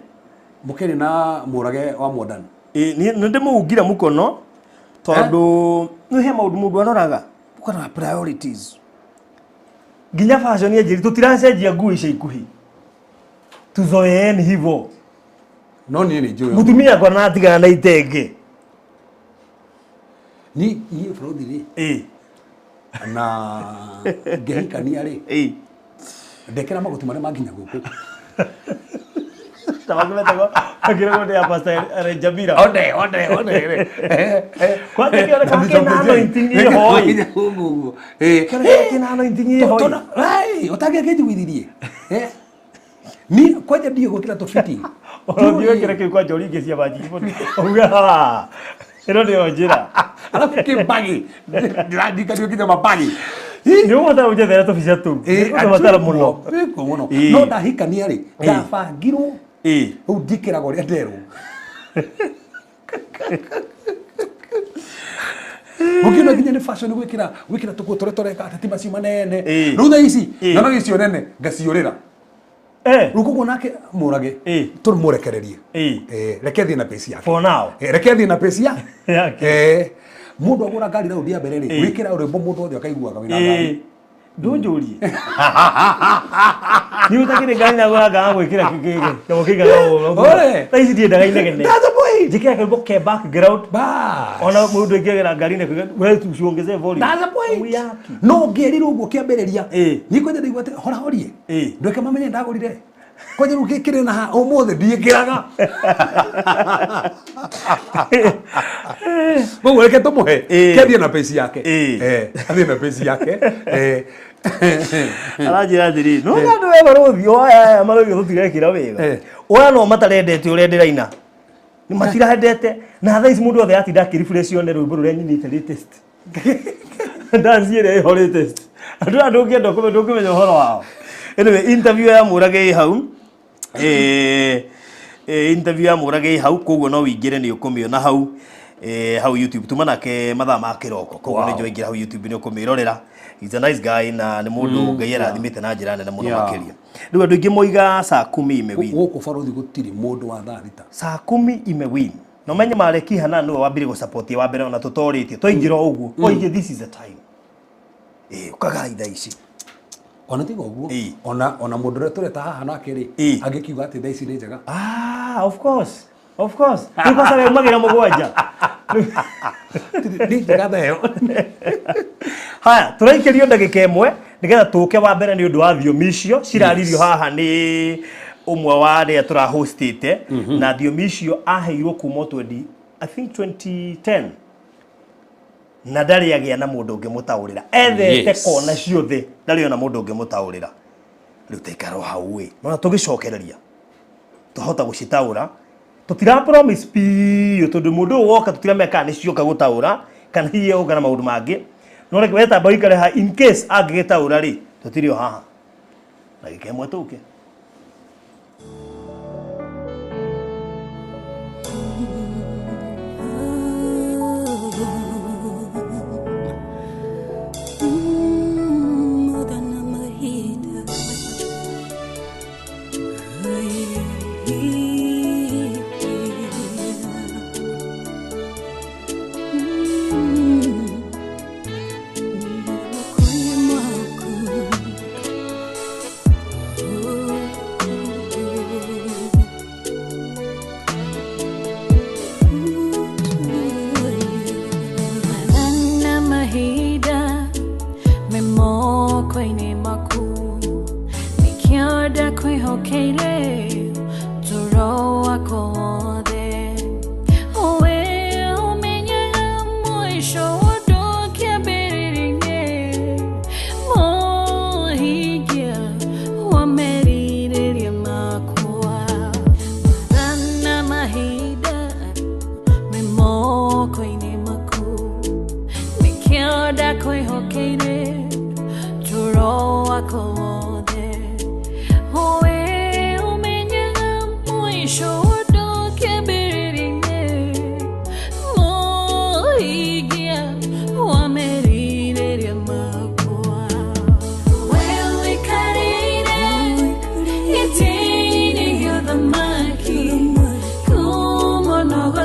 Mũkĩrĩ na mũrage wa Mwandani. Ĩ, nĩ ndĩmũungire mũkono tondũ nĩ he maũndũ mũndũ aroraga, ũkarora priorities, nginya fashion ya njĩri tũtiracenjia nguo ica ikuhĩ, tuzoeeni hivyo. No niĩ nĩ njũĩ. Mũtumia akwa na atigana na itenge. Niĩ bũrũthi rĩ, na ngĩhikania rĩ, ndekĩra magoti marĩa manginya gũkũ. Ta makĩmetagwo makĩragwo nĩ ya Pastor Renjamira. One one one. Kwanja kĩoneka kĩna anointing ĩho ĩ. Ũguo. Kĩoneka kĩna anointing ĩho ĩ. Ũtangĩakĩnjiguithirie ni kwanja ndiĩ gwĩkĩra tũbiti. Ona ũngĩwĩkĩra kĩu kwanja ũringe ciama nyingĩ mũno. Uga "Ah, ĩno nĩyo njĩra." Arabu kĩmbagi ndĩrandikanirio nginya mabagi. Nĩ ũgũbatara ũnjethere tũbica tũu. Nĩ ũgũbatara mũno. Ĩkuo mũno. No ndahikania rĩ, ndabangirwo rĩu ndikĩraga ũrĩa nderwo. Ũngĩona nginya nĩ fashion gwĩkĩra tũkuo tũrĩa tũreka atĩ ti macio manene. Rĩu thaa ici na no icio nene ngaciũrĩra. Rĩu koguo nake mũrage tũmũrekererie. Reke thiĩ na pace yake. For now. Reke thiĩ na pace ya Yake. Mũndũ agũra ngari raundi ya mbere rĩ, wĩkĩra rwĩmbo mũndũ wothe akaiguaga wĩna ngari. Ndũnjũrie nĩ ũtakĩrĩ ngari na gũra ngaga gwĩkĩra kĩgemo kĩigana ũguo. Ore. Thaa ici ndiendaga inegene. That's the point. Njĩkĩra kĩrwĩmbo ke background. Bas. Ona mũndũ aingĩagĩra ngari-inĩ kuga, we tusiongezee volume. That's the point. Uyaki. No ngĩerirwo ũguo kĩambĩrĩria niĩ kwanja ndaigua atĩ hora horie ndweke mamenye ndagũrire kwanja rĩu gĩkĩrĩ na ha ũmũthĩ ndiĩkĩraga. Koguo reke tũmũhe kĩathiĩ na pace yake. Athiĩ na pace yake. Aranjĩra atĩrĩ, no na andũ we barũthi oya aya marauga tũtirekĩra wega, oya no matarendete ũrĩa ndĩraina, nĩ matirendete, na thaa ici mũndũ othe atinda akĩrefresh one rwĩmbo rũrĩa nyinĩte latest, dance ĩrĩa ĩho latest, andũ aya ndũngĩenda kũmenya, ndũngĩmenya ũhoro wao. Anyway, interview ya Mũrage ĩ hau. Interview ya Mũrage ĩ hau, koguo no wĩingĩre nĩ ũkũmĩona hau, hau YouTube tuma nake mathaa ma kĩroko, koguo nĩ njũĩ ingĩra hau YouTube nĩ ũkũmĩrorera. He's a nice guy na nĩ mũndũ Ngai arathimĩte na njĩra nene mũno. Makĩria rĩu andũ aingĩ moiga saa kumi imewin. Gũkũ barũthi gũtirĩ mũndũ wa thaa thita. Saa kumi imewin na ũmenye Mareki Hana nĩwe wambire gũsupport wa mbere, ona tũtorĩtie twaingĩra o ũguo oige this is the time, ũkagai thaa ici. Ona tiga ũguo, ona mũndũ ũrĩa tũreta haha nake rĩ, angĩkiuga atĩ thaa ici nĩ njega. Ah, of course, of course. Rĩu kwanza we umagĩra 7. Nĩ njega thaa ĩyo. Haya, tũraikĩrio ndagĩka 1 nĩgetha tũke wa mbere nĩ ũndũ wa thiomi icio ciraririo haha nĩ ũmwe wa arĩa tũrahostĩte, na thiomi icio aheirwo kuma 20, I think 2010, na ndarĩ agĩa na mũndũ ũngĩmũtaũrĩra, ethete kona ciothe ndarĩ ona mũndũ ũngĩmũtaũrĩra. Rĩu taikara o hau ĩ, nona tũgĩcokereria twahota gũcitaũra, tũtira promise biũ tondũ mũndũ ũyũ woka tũtiramenya kana nĩ cioka gũtaũra kana hihi egũka na maũndũ mangĩ, no reke wetamba ũikare ha in case angĩgĩtaũra rĩ, tũtirĩ o haha ndagĩka 1 tũke. Mudana mahinda. Moko-inĩ maku.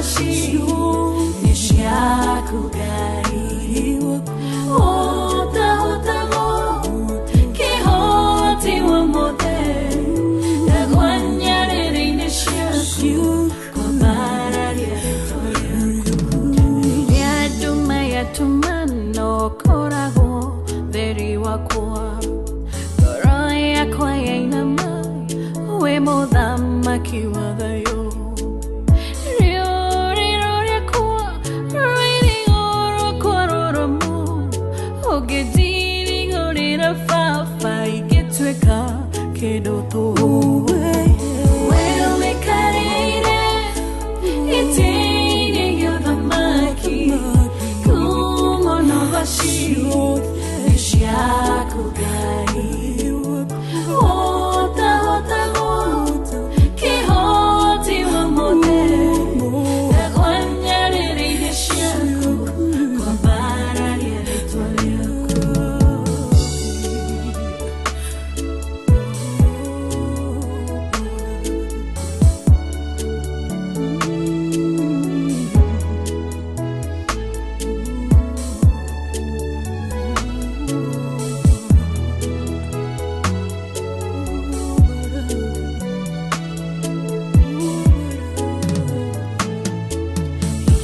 nogoci nĩ ciaku Ngai ũtahotagwo kĩhoti wa mothe ndagwa nyarĩrĩ-inĩ ciaku kwambararia rĩtwa rĩaku rĩrĩa nduma yatuma no koragwo theri wakwa ngoro yakwa yainama wĩ mũthamaki wa thayũ rĩũrĩro rĩakwa rũirigo rwakwa rũrũmu ũngĩndirigũrĩra baba ingĩtuĩka kĩndũ tũhũ we ũikarĩire gĩtĩ-inĩ gĩa ũthamaki kuuma nogoci nĩ ciaku Ngai ũtahotagwo kĩhoti wa mothe ndagwa nyarĩrĩ-inĩ ciaku kwambararia rĩtwa rĩaku.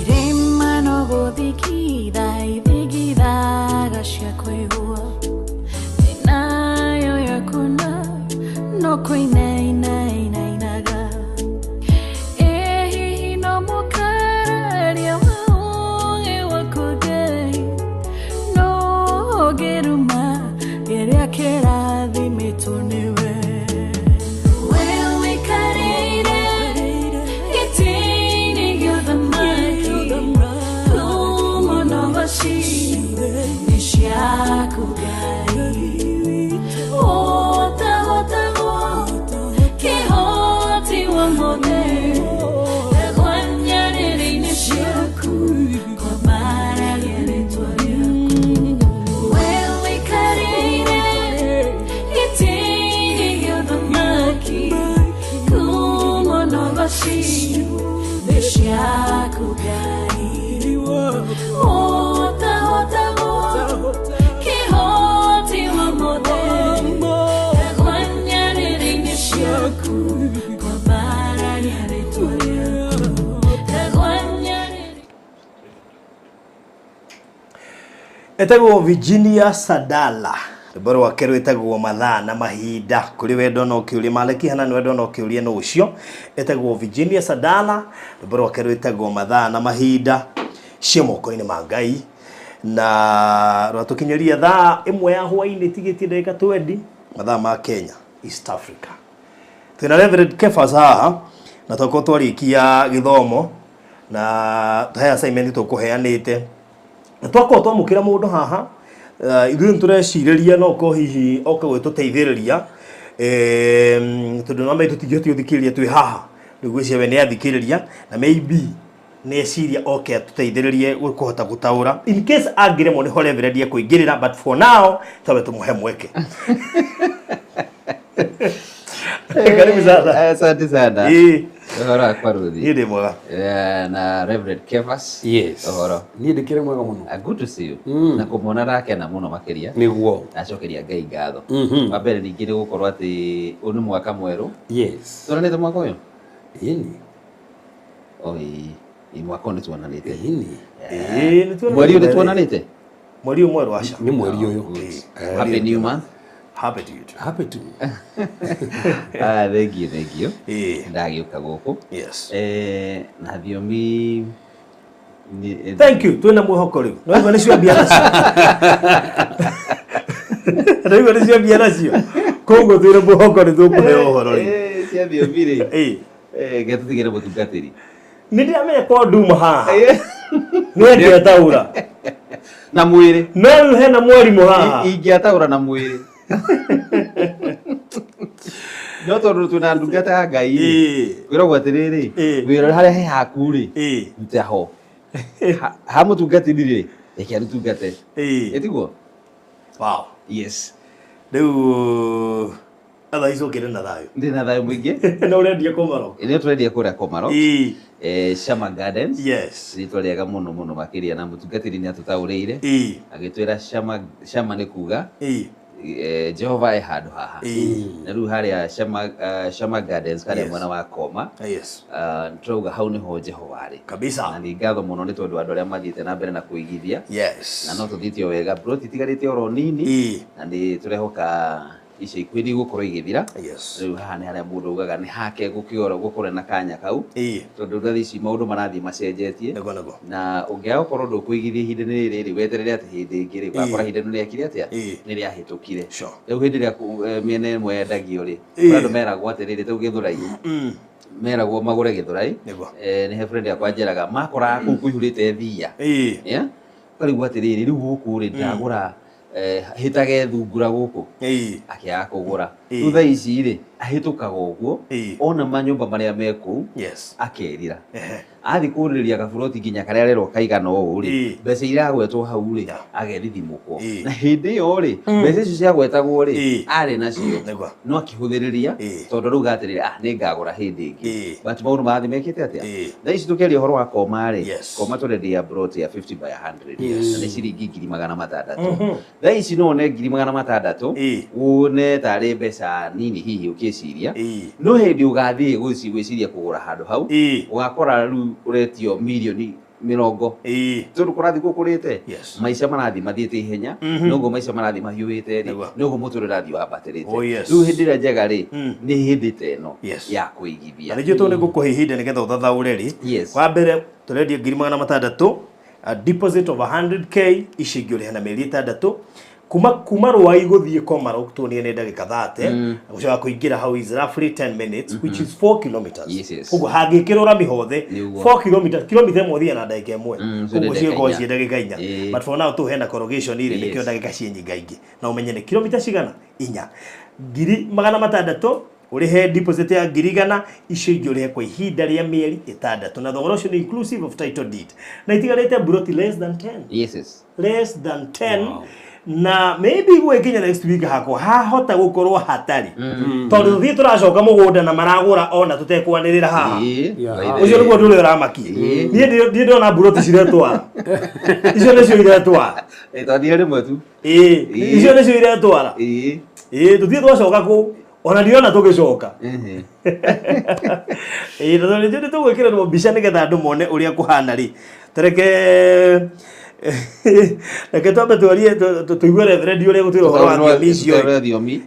Irĩma no gũthingitha ithingithaga cia kũigua thĩ nayo yakuna no kũinainainainaga ĩ hihi no mũkararia wa ũũgĩ waku Ngai no ũngĩruma kĩrĩa kĩrathimĩtwo nĩwe we ũikarĩire gĩtĩ-inĩ gĩa ũthamaki kuuma nogoci nĩ ciaku Ngai ũtahotagwo kĩhoti wa mothe ndagwa nyarĩrĩ-inĩ ciaku kwambararia rĩtwa rĩaku we ũikarĩire gĩtĩ-inĩ gĩa ũthamaki kuuma nogoci nĩ ciaku Ngai ũtahotagwo kĩhoti wa mothe ndagwa nyarĩrĩ-inĩ ciaku kwambararia rĩtwa rĩaku ndagwa nyarĩrĩ. Etagwo Virginia Sadala rwĩmbo rwake rwĩtagwo mathaa na mahinda kũrĩ wendo no kĩũria Maleki hana nĩ wendo no kĩũria no ũcio etagwo Virginia Sadala rwĩmbo rwake rwĩtagwo mathaa na mahinda ciĩ moko-inĩ ma Ngai na rwatũkinyĩria thaa 1 ya hwaĩ-inĩ tigĩtie ndagĩka 20 mathaa ma Kenya East Africa. Twĩna Reverend Kefas haha na twakorwo twarĩkia gĩthomo na he assignment tũkũheanĩte na twakorwo twamũkĩra mũndũ haha ithuĩ nĩtũrecirĩria no korwo hihi oke gwĩtũteithĩrĩria tondũ no maybe tũtingĩhota gũthikĩrĩria twĩ haha rĩu ngwĩciria we nĩ athikĩrĩria na maybe nĩ eciria oke atũteithĩrĩrie kũhota gũtaũra in case angĩremwo nĩho Reverend ekũingĩrĩra, but for now twambe tũmũhe mweke. Karibu sana. Asante sana. Ũhoro wakwa Ruthi. Niĩ ndĩ mwega. Na Reverend Kefas. Yes. Ũhoro. Niĩ ndĩkĩrĩ mwega mũno. Good to see you. Na kũmuona ndakena mũno makĩria. Nĩguo. Ndacokeria Ngai ngatho. Wa mbere ningĩ nĩ gũkorwo atĩ ũyũ nĩ mwaka mwerũ. Yes. Tuonanĩte mwaka ũyũ? Ĩni. Oi, mwaka ũyũ nĩ tuonanĩte. Ĩni. Mweri ũyũ nĩ tuonanĩte? Mweri ũyũ mwerũ aca. Nĩ mweri ũyũ. Happy new month. Happy to you too. Happy to. Thank you, thank you. Ndagĩũka gũkũ. Yes. Na thiomi Thank you. Twĩna mwĩhoko rĩu. No igua nĩcio mbia nacio. No igua nĩcio mbia nacio. Koguo twĩna mwĩhoko nĩ tũkũheo ũhoro rĩu. Cia thiomi rĩ. Reke tũtigĩre mũtungatĩri. Nĩ ndĩramenya kwa nduma haha. Nĩ angĩataũra. Na mwĩrĩ. No rĩu hena mwarimũ haha. Ingĩataũra na mwĩrĩ. No tondũ twĩna ndungata ya Ngai rĩ. Kwĩragwo atĩrĩrĩ, wĩra harĩa he haku rĩ, ruta ho. Ha mũtungatĩri rĩ, reke arũtungate. Ĩtiguo? Wow. Yes. Rĩu Thaa ici ũkĩrĩ na thayũ? Ndĩ na thayũ mũingĩ. Na ũrendia Komarok? Nĩ tũrendia kũrĩa Komarok. Shama Gardens. Yes. Rĩtwa rĩega mũno mũno makĩria, na mũtungatĩri nĩ atũtaũrĩire. Agĩtwĩra Shama, Shama nĩ kuga Jehova e handũ haha. Na rĩu harĩa Shama, Shama Gardens harĩa mwena wa Koma. Tũrauga hau nĩho Jehova arĩ. Kabisa. Na nĩ ngatho mũno nĩ tondũ andũ arĩa mathiĩte na mbere na kũigithia. Na no tũthiĩte o wega, plot itigarĩte oro nini. Na nĩ tũrehoka ica ikuhĩ nĩ igũkorwo igĩthira. Rĩu haha nĩ harĩa mũndũ augaga nĩ hake gũkĩora gũkorwo na kanya kau, tondũ thaa ici maũndũ marathiĩ macenjetie. Nĩguo nĩguo. Na ũngĩaga gũkorwo ndũkũigithia ihinda-inĩ rĩrĩ, weterere atĩ hĩndĩ ĩngĩ rĩ, ũgakora ihinda rĩu rĩakire atĩa, nĩ rĩahĩtũkire. Rĩu hĩndĩ ĩrĩa mĩena ĩmwe yendagio rĩ, andũ meragwo atĩrĩrĩ, rĩu Gĩthũrai meragwo magũre Gĩthũrai. Nĩ he friend yakwa njeraga makoraga kũu kũihũrĩte thia. Yeah? Ũkarigwo atĩrĩrĩ, rĩu gũkũ rĩ, ndagũra hĩtage thungura gũkũ, akĩaga kũgũra. Rĩu thaa ici rĩ, ahĩtũkaga ũguo ona manyũmba marĩa me kũu, akerira athiĩ kũrĩrĩria gaburoti nginya karĩa arerwo kaigana ũũ rĩ, mbeca iragwetwo hau rĩ, agethithimũkwo. Na hĩndĩ ĩyo rĩ, mbeca icio ciagwetagwo rĩ, arĩ nacio, no akĩhũthĩrĩria tondũ rĩu gatĩrĩrĩ, ah, nĩ ngagũra hĩndĩ ĩngĩ. But maũndũ marathiĩ mekĩte atĩa? Thaa ici tũkĩaria ũhoro wa Koma rĩ, Koma tũrendia plot ya 50 by 100 na nĩ ciringi 600,000. Thaa ici no one 600,000 wone tarĩ mbeca nini hihi ũkĩciria, no hĩndĩ ũgathiĩ gwĩciria kũgũra handũ hau, ũgakora rĩu ũretio mirioni 20, tondũ kũrathiĩ gũkũrĩte. Maica marathiĩ mathiĩte ihenya. Noguo maica marathiĩ mahiũhĩte rĩ, noguo mũtũrĩre ũrathiĩ wambatĩrĩte. Rĩu hĩndĩ ĩrĩa njega rĩ, nĩ hĩndĩ ta ĩno ya kũigithia. Na nĩkĩo tondũ nĩ ngũkũhe ihinda nĩgetha ũthathaũre rĩ. Wa mbere tũrendia 600,000, a deposit of 100K, ici ingĩ ũrĩhe na mĩeri 6. Kuma Rwai gũthiĩ Komarok tuonire nĩ ndagĩka 30, gũcoka kũingĩra hau is roughly 10 minutes, which is 4 kilometers. Koguo hangĩkĩrwo rami hothe, 4 kilometers, kilomita ĩmwe ũthiĩ na ndagĩka ĩmwe. Koguo ndagĩka ciĩkorwo 4. Ciĩ ndagĩka 4. But for now tũhena corrugation rĩ, nĩkĩo ndagĩka ciĩ nyingaingĩ, na ũmenye nĩ kilomita cigana? 4. 600,000, ũrĩhe deposit ya 100,000, icio ingĩ ũrĩhe kwa ihinda rĩa mĩeri 6, na thogora ũcio nĩ inclusive of title deed, na itigarĩte buroti less than 10. Less than 10. Na maybe gwĩkinya next week hakwa hahota gũkorwo hatarĩ, tondũ tũthiĩ tũracoka mũgũnda na maragũra ona tũtekwanĩrĩra haha. Ũcio nĩguo ũndũ ũrĩa ũramakia. Niĩ ndona buroti ciretwara, icio nĩcio iretwara. Twathire rĩmwe tu. Icio nĩcio iretwara. Tũthiĩ twacoka kũu ona ndiona tũgĩcoka. Tondũ nĩ tũgwĩkĩrĩrwo mbica nĩgetha andũ mone ũrĩa kũhana rĩ, tareke reke twambe twarie, tũigue reverend ũrĩa gũtwĩra ũhoro wa thiomi icio. Tũtaũrĩre thiomi.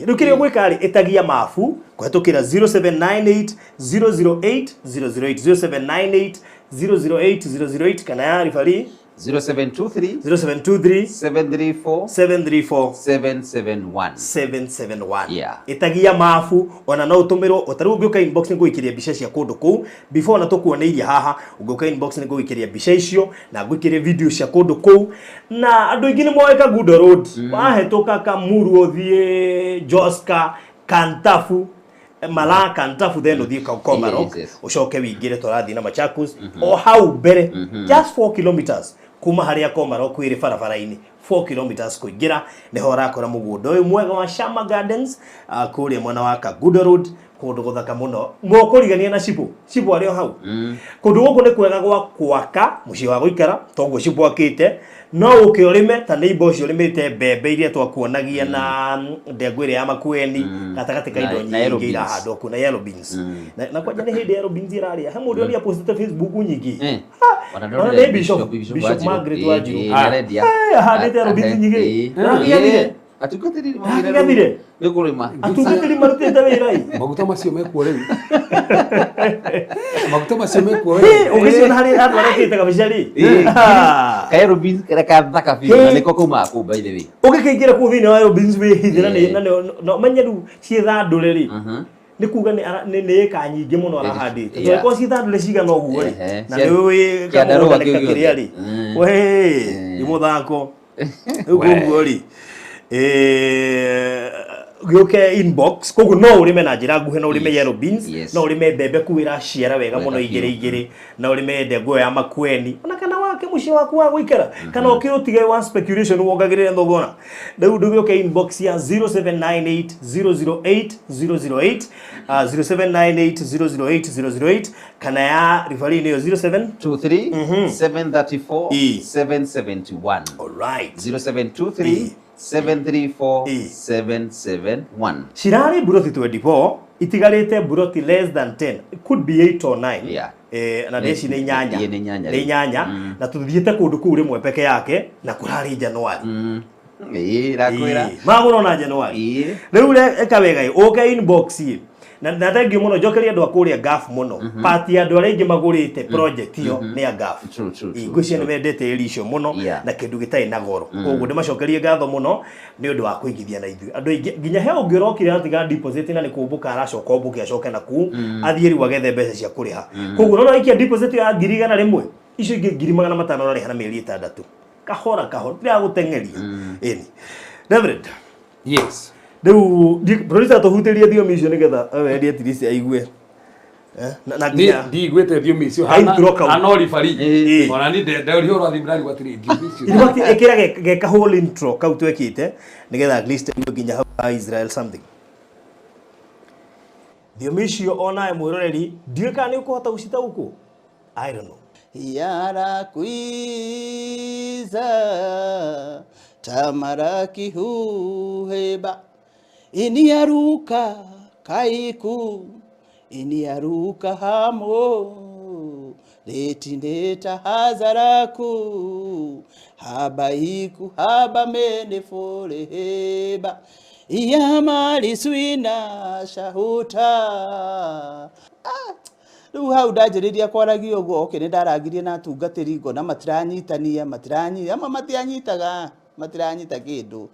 Rĩu kĩrĩa ũgwĩka rĩ, ĩtagia mabu kũhetũkĩra 0798 008 008, 0798 008 008, kana ya ribari 0723 0723 734 734 771. 771. Yeah. Ĩtagia mabu, ona no ũtũmĩrwo o tarĩu ũngĩũka inbox nĩ ngũikĩria mbica cia kũndũ kũu before ona tũkuoneirie haha. Ũngĩũka inbox nĩ ngũikĩria mbica icio na ngũikĩrie video cia kũndũ kũu, na andũ aingĩ nĩ moĩ Kangundo Road, wahĩtũka Kamuru ũthiĩ Joska Kantafu, Malaa Kantafu, then ũthiĩ Komarok, ũcoke wĩingĩre tũrathiĩ na Machakos o hau mbere, just 4 kilometers kuma harĩa Komarok ĩrĩ barabara-inĩ, 4 kilometers kũingĩra nĩho ũrakora mũgũnda ũyũ mwega wa Shama Gardens, kũrĩa mwena wa Kangundo Road, kũndũ gũthaka mũno mũkũrigania na Shibu. Shibu arĩ o hau. Kũndũ gũkũ nĩ kwega gwa gwaka mũciĩ wa gũikara, toguo Shibu akĩte no ũke ũrĩme ta neighbor ũcio ũrĩmĩte mbembe iria twakuonagia na ndengũ ĩrĩa ya Makueni gatagatĩ ka indo Na yellow nyingĩ beans. irahandwo kũu na yellow beans. Na kwanja nĩ hĩndĩ yellow beans ĩrarĩa he mũndũ ũrĩa postete Facebook nyingĩ. Eh. Ona Ona ndonire nĩ Bishop Bishop Bishop Wanjiru. Margaret Wanjiru. Nĩarendia. Ahandĩte yellow beans nyingĩ. Nĩarakĩgethire? Atungatĩri Nĩarakĩgethire? nĩ kũrĩma. Atungatĩri marutĩte wĩra ĩ. Maguta macio mekuo rĩu, maguta macio mekuo Hĩ, rĩu. ũgĩciona harĩ andũ arekĩte kabica rĩ. Ka yellow beans karĩa kathaka biũ, na nĩko kaumaga kũu, by the way. Ũgĩkĩingĩra kũu thĩinĩ wa yellow beans wĩhithe na na ũmenye rĩu ciĩthandũre rĩ, nĩ kuga nĩ ĩka nyingĩ mũno arahandĩte, tondũ korwo ciĩthandũre cigana ũguo rĩ, na nĩ ũĩ Kĩandarũa kamũgũnda nĩ kĩu kakĩrĩa gĩothe. Rĩ, we nĩ mũthako rĩu. Koguo rĩ, gĩũke inbox. Koguo no ũrĩme na njĩra nguhĩ, no ũrĩme yellow beans, no ũrĩme mbembe kuu ĩraciara wega mũno Wega igĩrĩ biũ. igĩrĩ, no ũrĩme ndengũ ĩyo ya Makueni ona kana wake. wake muciĩ waku wa gũikara kana ũkĩ ũtige wa speculation wongagĩrĩre thogora. Rĩu ndũgĩũke inbox ya 0798 008 008, 0798 008 008, kana ya ribari nĩyo 07 23 734 771. Alright. 0723 734 771. Cirarĩ mburoti 24, itigarĩte mburoti less than 10. It could be 8 or 9. Yeah. Na ndeci nĩ inyanya. Ĩĩ, nĩ inyanya. Nĩ inyanya. Na tuthiĩte kũndũ kũu rĩmwe peke yake na kũrarĩ January. Ĩĩ, rakwĩra. Magũrwo na January. Rĩu eka wega ũke inbox ĩ. Na thank you mũno, njokeria andũ a kũrĩa Gulf mũno. Party andũ arĩa aingĩ magũrĩte project ĩyo nĩ a Gulf. Ngwĩciria nĩ mendete ĩri icio mũno na kĩndũ gĩtarĩ na goro. Koguo ndĩmacokerie ngatho mũno nĩ ũndũ wa kũigithia na ithuĩ. Andũ aingĩ nginya he ũngĩ ũrokire atiga deposit na nĩ kũmbũka aracoka ũmbũke acoke na kuu athiĩ rĩu agethe mbeca cia kũrĩha. Koguo ũrona waikia deposit ya 100,000 icio ingĩ 500,000 ũrarĩha na mĩeri 6. Kahora kahora ndiragũteng'eria. Ĩni. Reverend. Yes. Rĩu producer tũhutĩrie thiomi icio nĩgetha wendie at least aigue. Na nginya ndiguĩte thiomi icio hana ribari. Ona ni ndĩrĩ ũrathiĩ ndĩrarigwo atĩrĩ thiomi icio. In fact ĩkĩra geka whole intro kau twekĩte nĩgetha at least aigue nginya hau Israel something. Thiomi icio onawe mwĩroreri ndiũĩ kana nĩ ũkũhota gũcitaũkwo. I don't know. Yara kwiza tamaraki huheba iniaruka kaiku iniaruka hamo letindeta hazaraku habaiku habamene foreheba iyamaliswina shahuta. Rĩu hau ndanjĩrĩria kwaragia ũguo, okay, nĩ ndarangirie na atungatĩri ngona matiranyitania, amwe matianyitaga, matiranyita kĩndũ.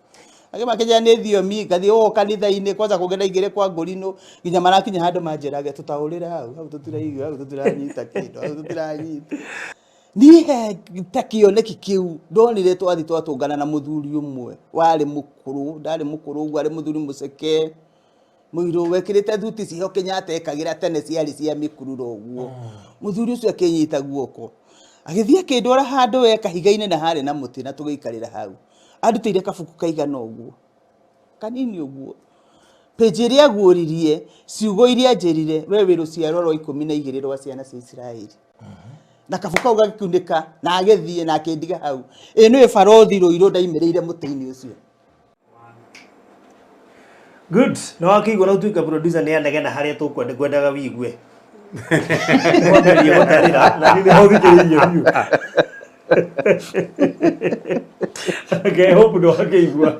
Angĩ makĩnjĩra nĩ thiomi, ngathiĩ o kanitha-inĩ kwanza kũngĩ ndaingĩre kwa ngũrinũ nginya marakinya handũ manjĩrage tũtaũrĩre hau, hau tũtiraigua, hau tũtiranyita kĩndũ, hau tũtiranyita. Niĩ he ta kĩoneki kĩu ndonire twathi twatũngana na mũthuri ũmwe warĩ mũkũrũ, ndarĩ mũkũrũ ũguo, arĩ mũthuri mũceke mũirũ wekĩrĩte thuti ciho Kenyatta ekagĩra tene ciarĩ cia mĩkururo ũguo. Mũthuri ũcio akĩnyita guoko agĩthiĩ akĩndwara handũ we kahiga-inĩ na harĩ na mũtĩ na tũgĩikarĩra hau. Andutĩire kabuku kaigana ũguo kanini ũguo, page ĩrĩa aguũririe ciugo iria njĩrire we wĩ rũciaro rwa 12 rwa ciana cia Isiraeli. Na kabuku kau gagĩkunĩka na agĩthiĩ na akĩndiga hau. Ĩ nĩwe barothi Rũirũ ndaimĩrĩire mũtĩ-inĩ ũcio. Good. No akĩigua na ũtuĩka producer nĩ anegena harĩa tũkwenda ngwendaga wigue. Kwambĩrĩria gũtarĩra na niĩ nĩho thikĩrĩirie biũ. Okay, hope no akĩigua.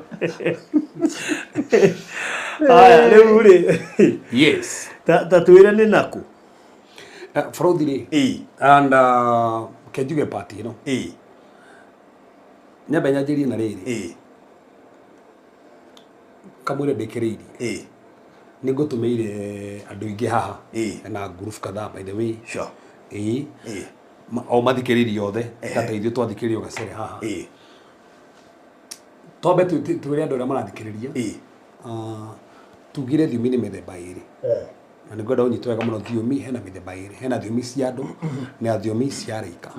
Aya, rĩu rĩ. Yes. Ta twĩre nĩ nakũ? Fraud rĩ. And kenjuge party ĩno. Nyambe nyanjĩrie na rĩrĩ. Kamwĩre ndĩkĩrĩirie. Nĩ ngũtũmĩire andũ aingĩ haha na group kadhaa by the way. Sure. Ĩĩ. O mathikĩrĩirie othe ta ithuĩ twathikĩrĩrio gacere haha. Twambe twĩre andũ arĩa marathikĩrĩria. Tugire thiomi nĩ mĩthemba ĩrĩ. Na nĩ ngwenda ũnyite wega mũno, thiomi hena mĩthemba ĩrĩ. Hena thiomi cia andũ na thiomi cia araika.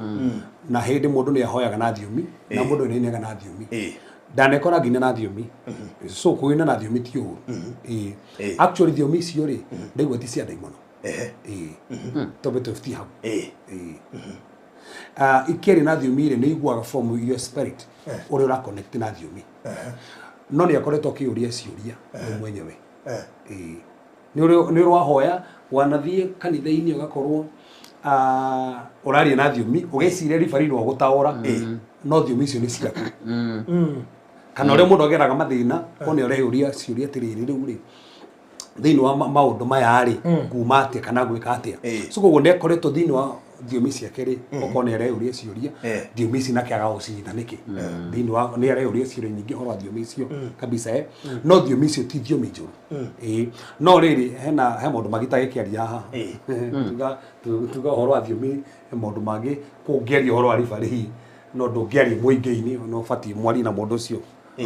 Na hĩndĩ mũndũ nĩ ahoyaga na thiomi na mũndũ nĩ ainaga na thiomi. Ndanekora nginya na thiomi. So kũina na thiomi ti ũru. Actually thiomi icio rĩ ndaigua ti cia ndaimono. Twambe tũbutie hau. Ikĩaria na thiomi rĩ nĩ iguaga from your spirit ũrĩa ũra connect na thiomi. No nĩ akoretwo akĩũria ciũria we mwenyewe. Nĩ ũrĩ wahoya wanathiĩ kanitha-inĩ ũgakorwo ũraria na thiomi ũgeciria ribari no gũtaũra no thiomi icio nĩ ciaku. Kana ũrĩa mũndũ ageraga mathĩna one ũreyũria ciũria atĩrĩrĩ rĩu rĩ thĩinĩ wa maũndũ maya rĩ nguma atĩa kana gwĩka atĩa. So koguo nĩ akoretwo thĩinĩ wa thiomi ciake rĩ okorwo nĩ areyũria ciũria thiomi ici nake aga gũcinyita nĩkĩ thĩinĩ wa nĩ areyũria ciũria nyingĩ ũhoro wa thiomi icio kabisa. No thiomi icio ti thiomi njũru. No rĩrĩ hena he maũndũ mangĩ itagĩkĩaria haha. Tuga ũhoro wa thiomi he maũndũ mangĩ kũngĩaria ũhoro wa ribari no ndũngĩaria mũingĩ-inĩ no ũbatiĩ mwarie na mũndũ ũcio.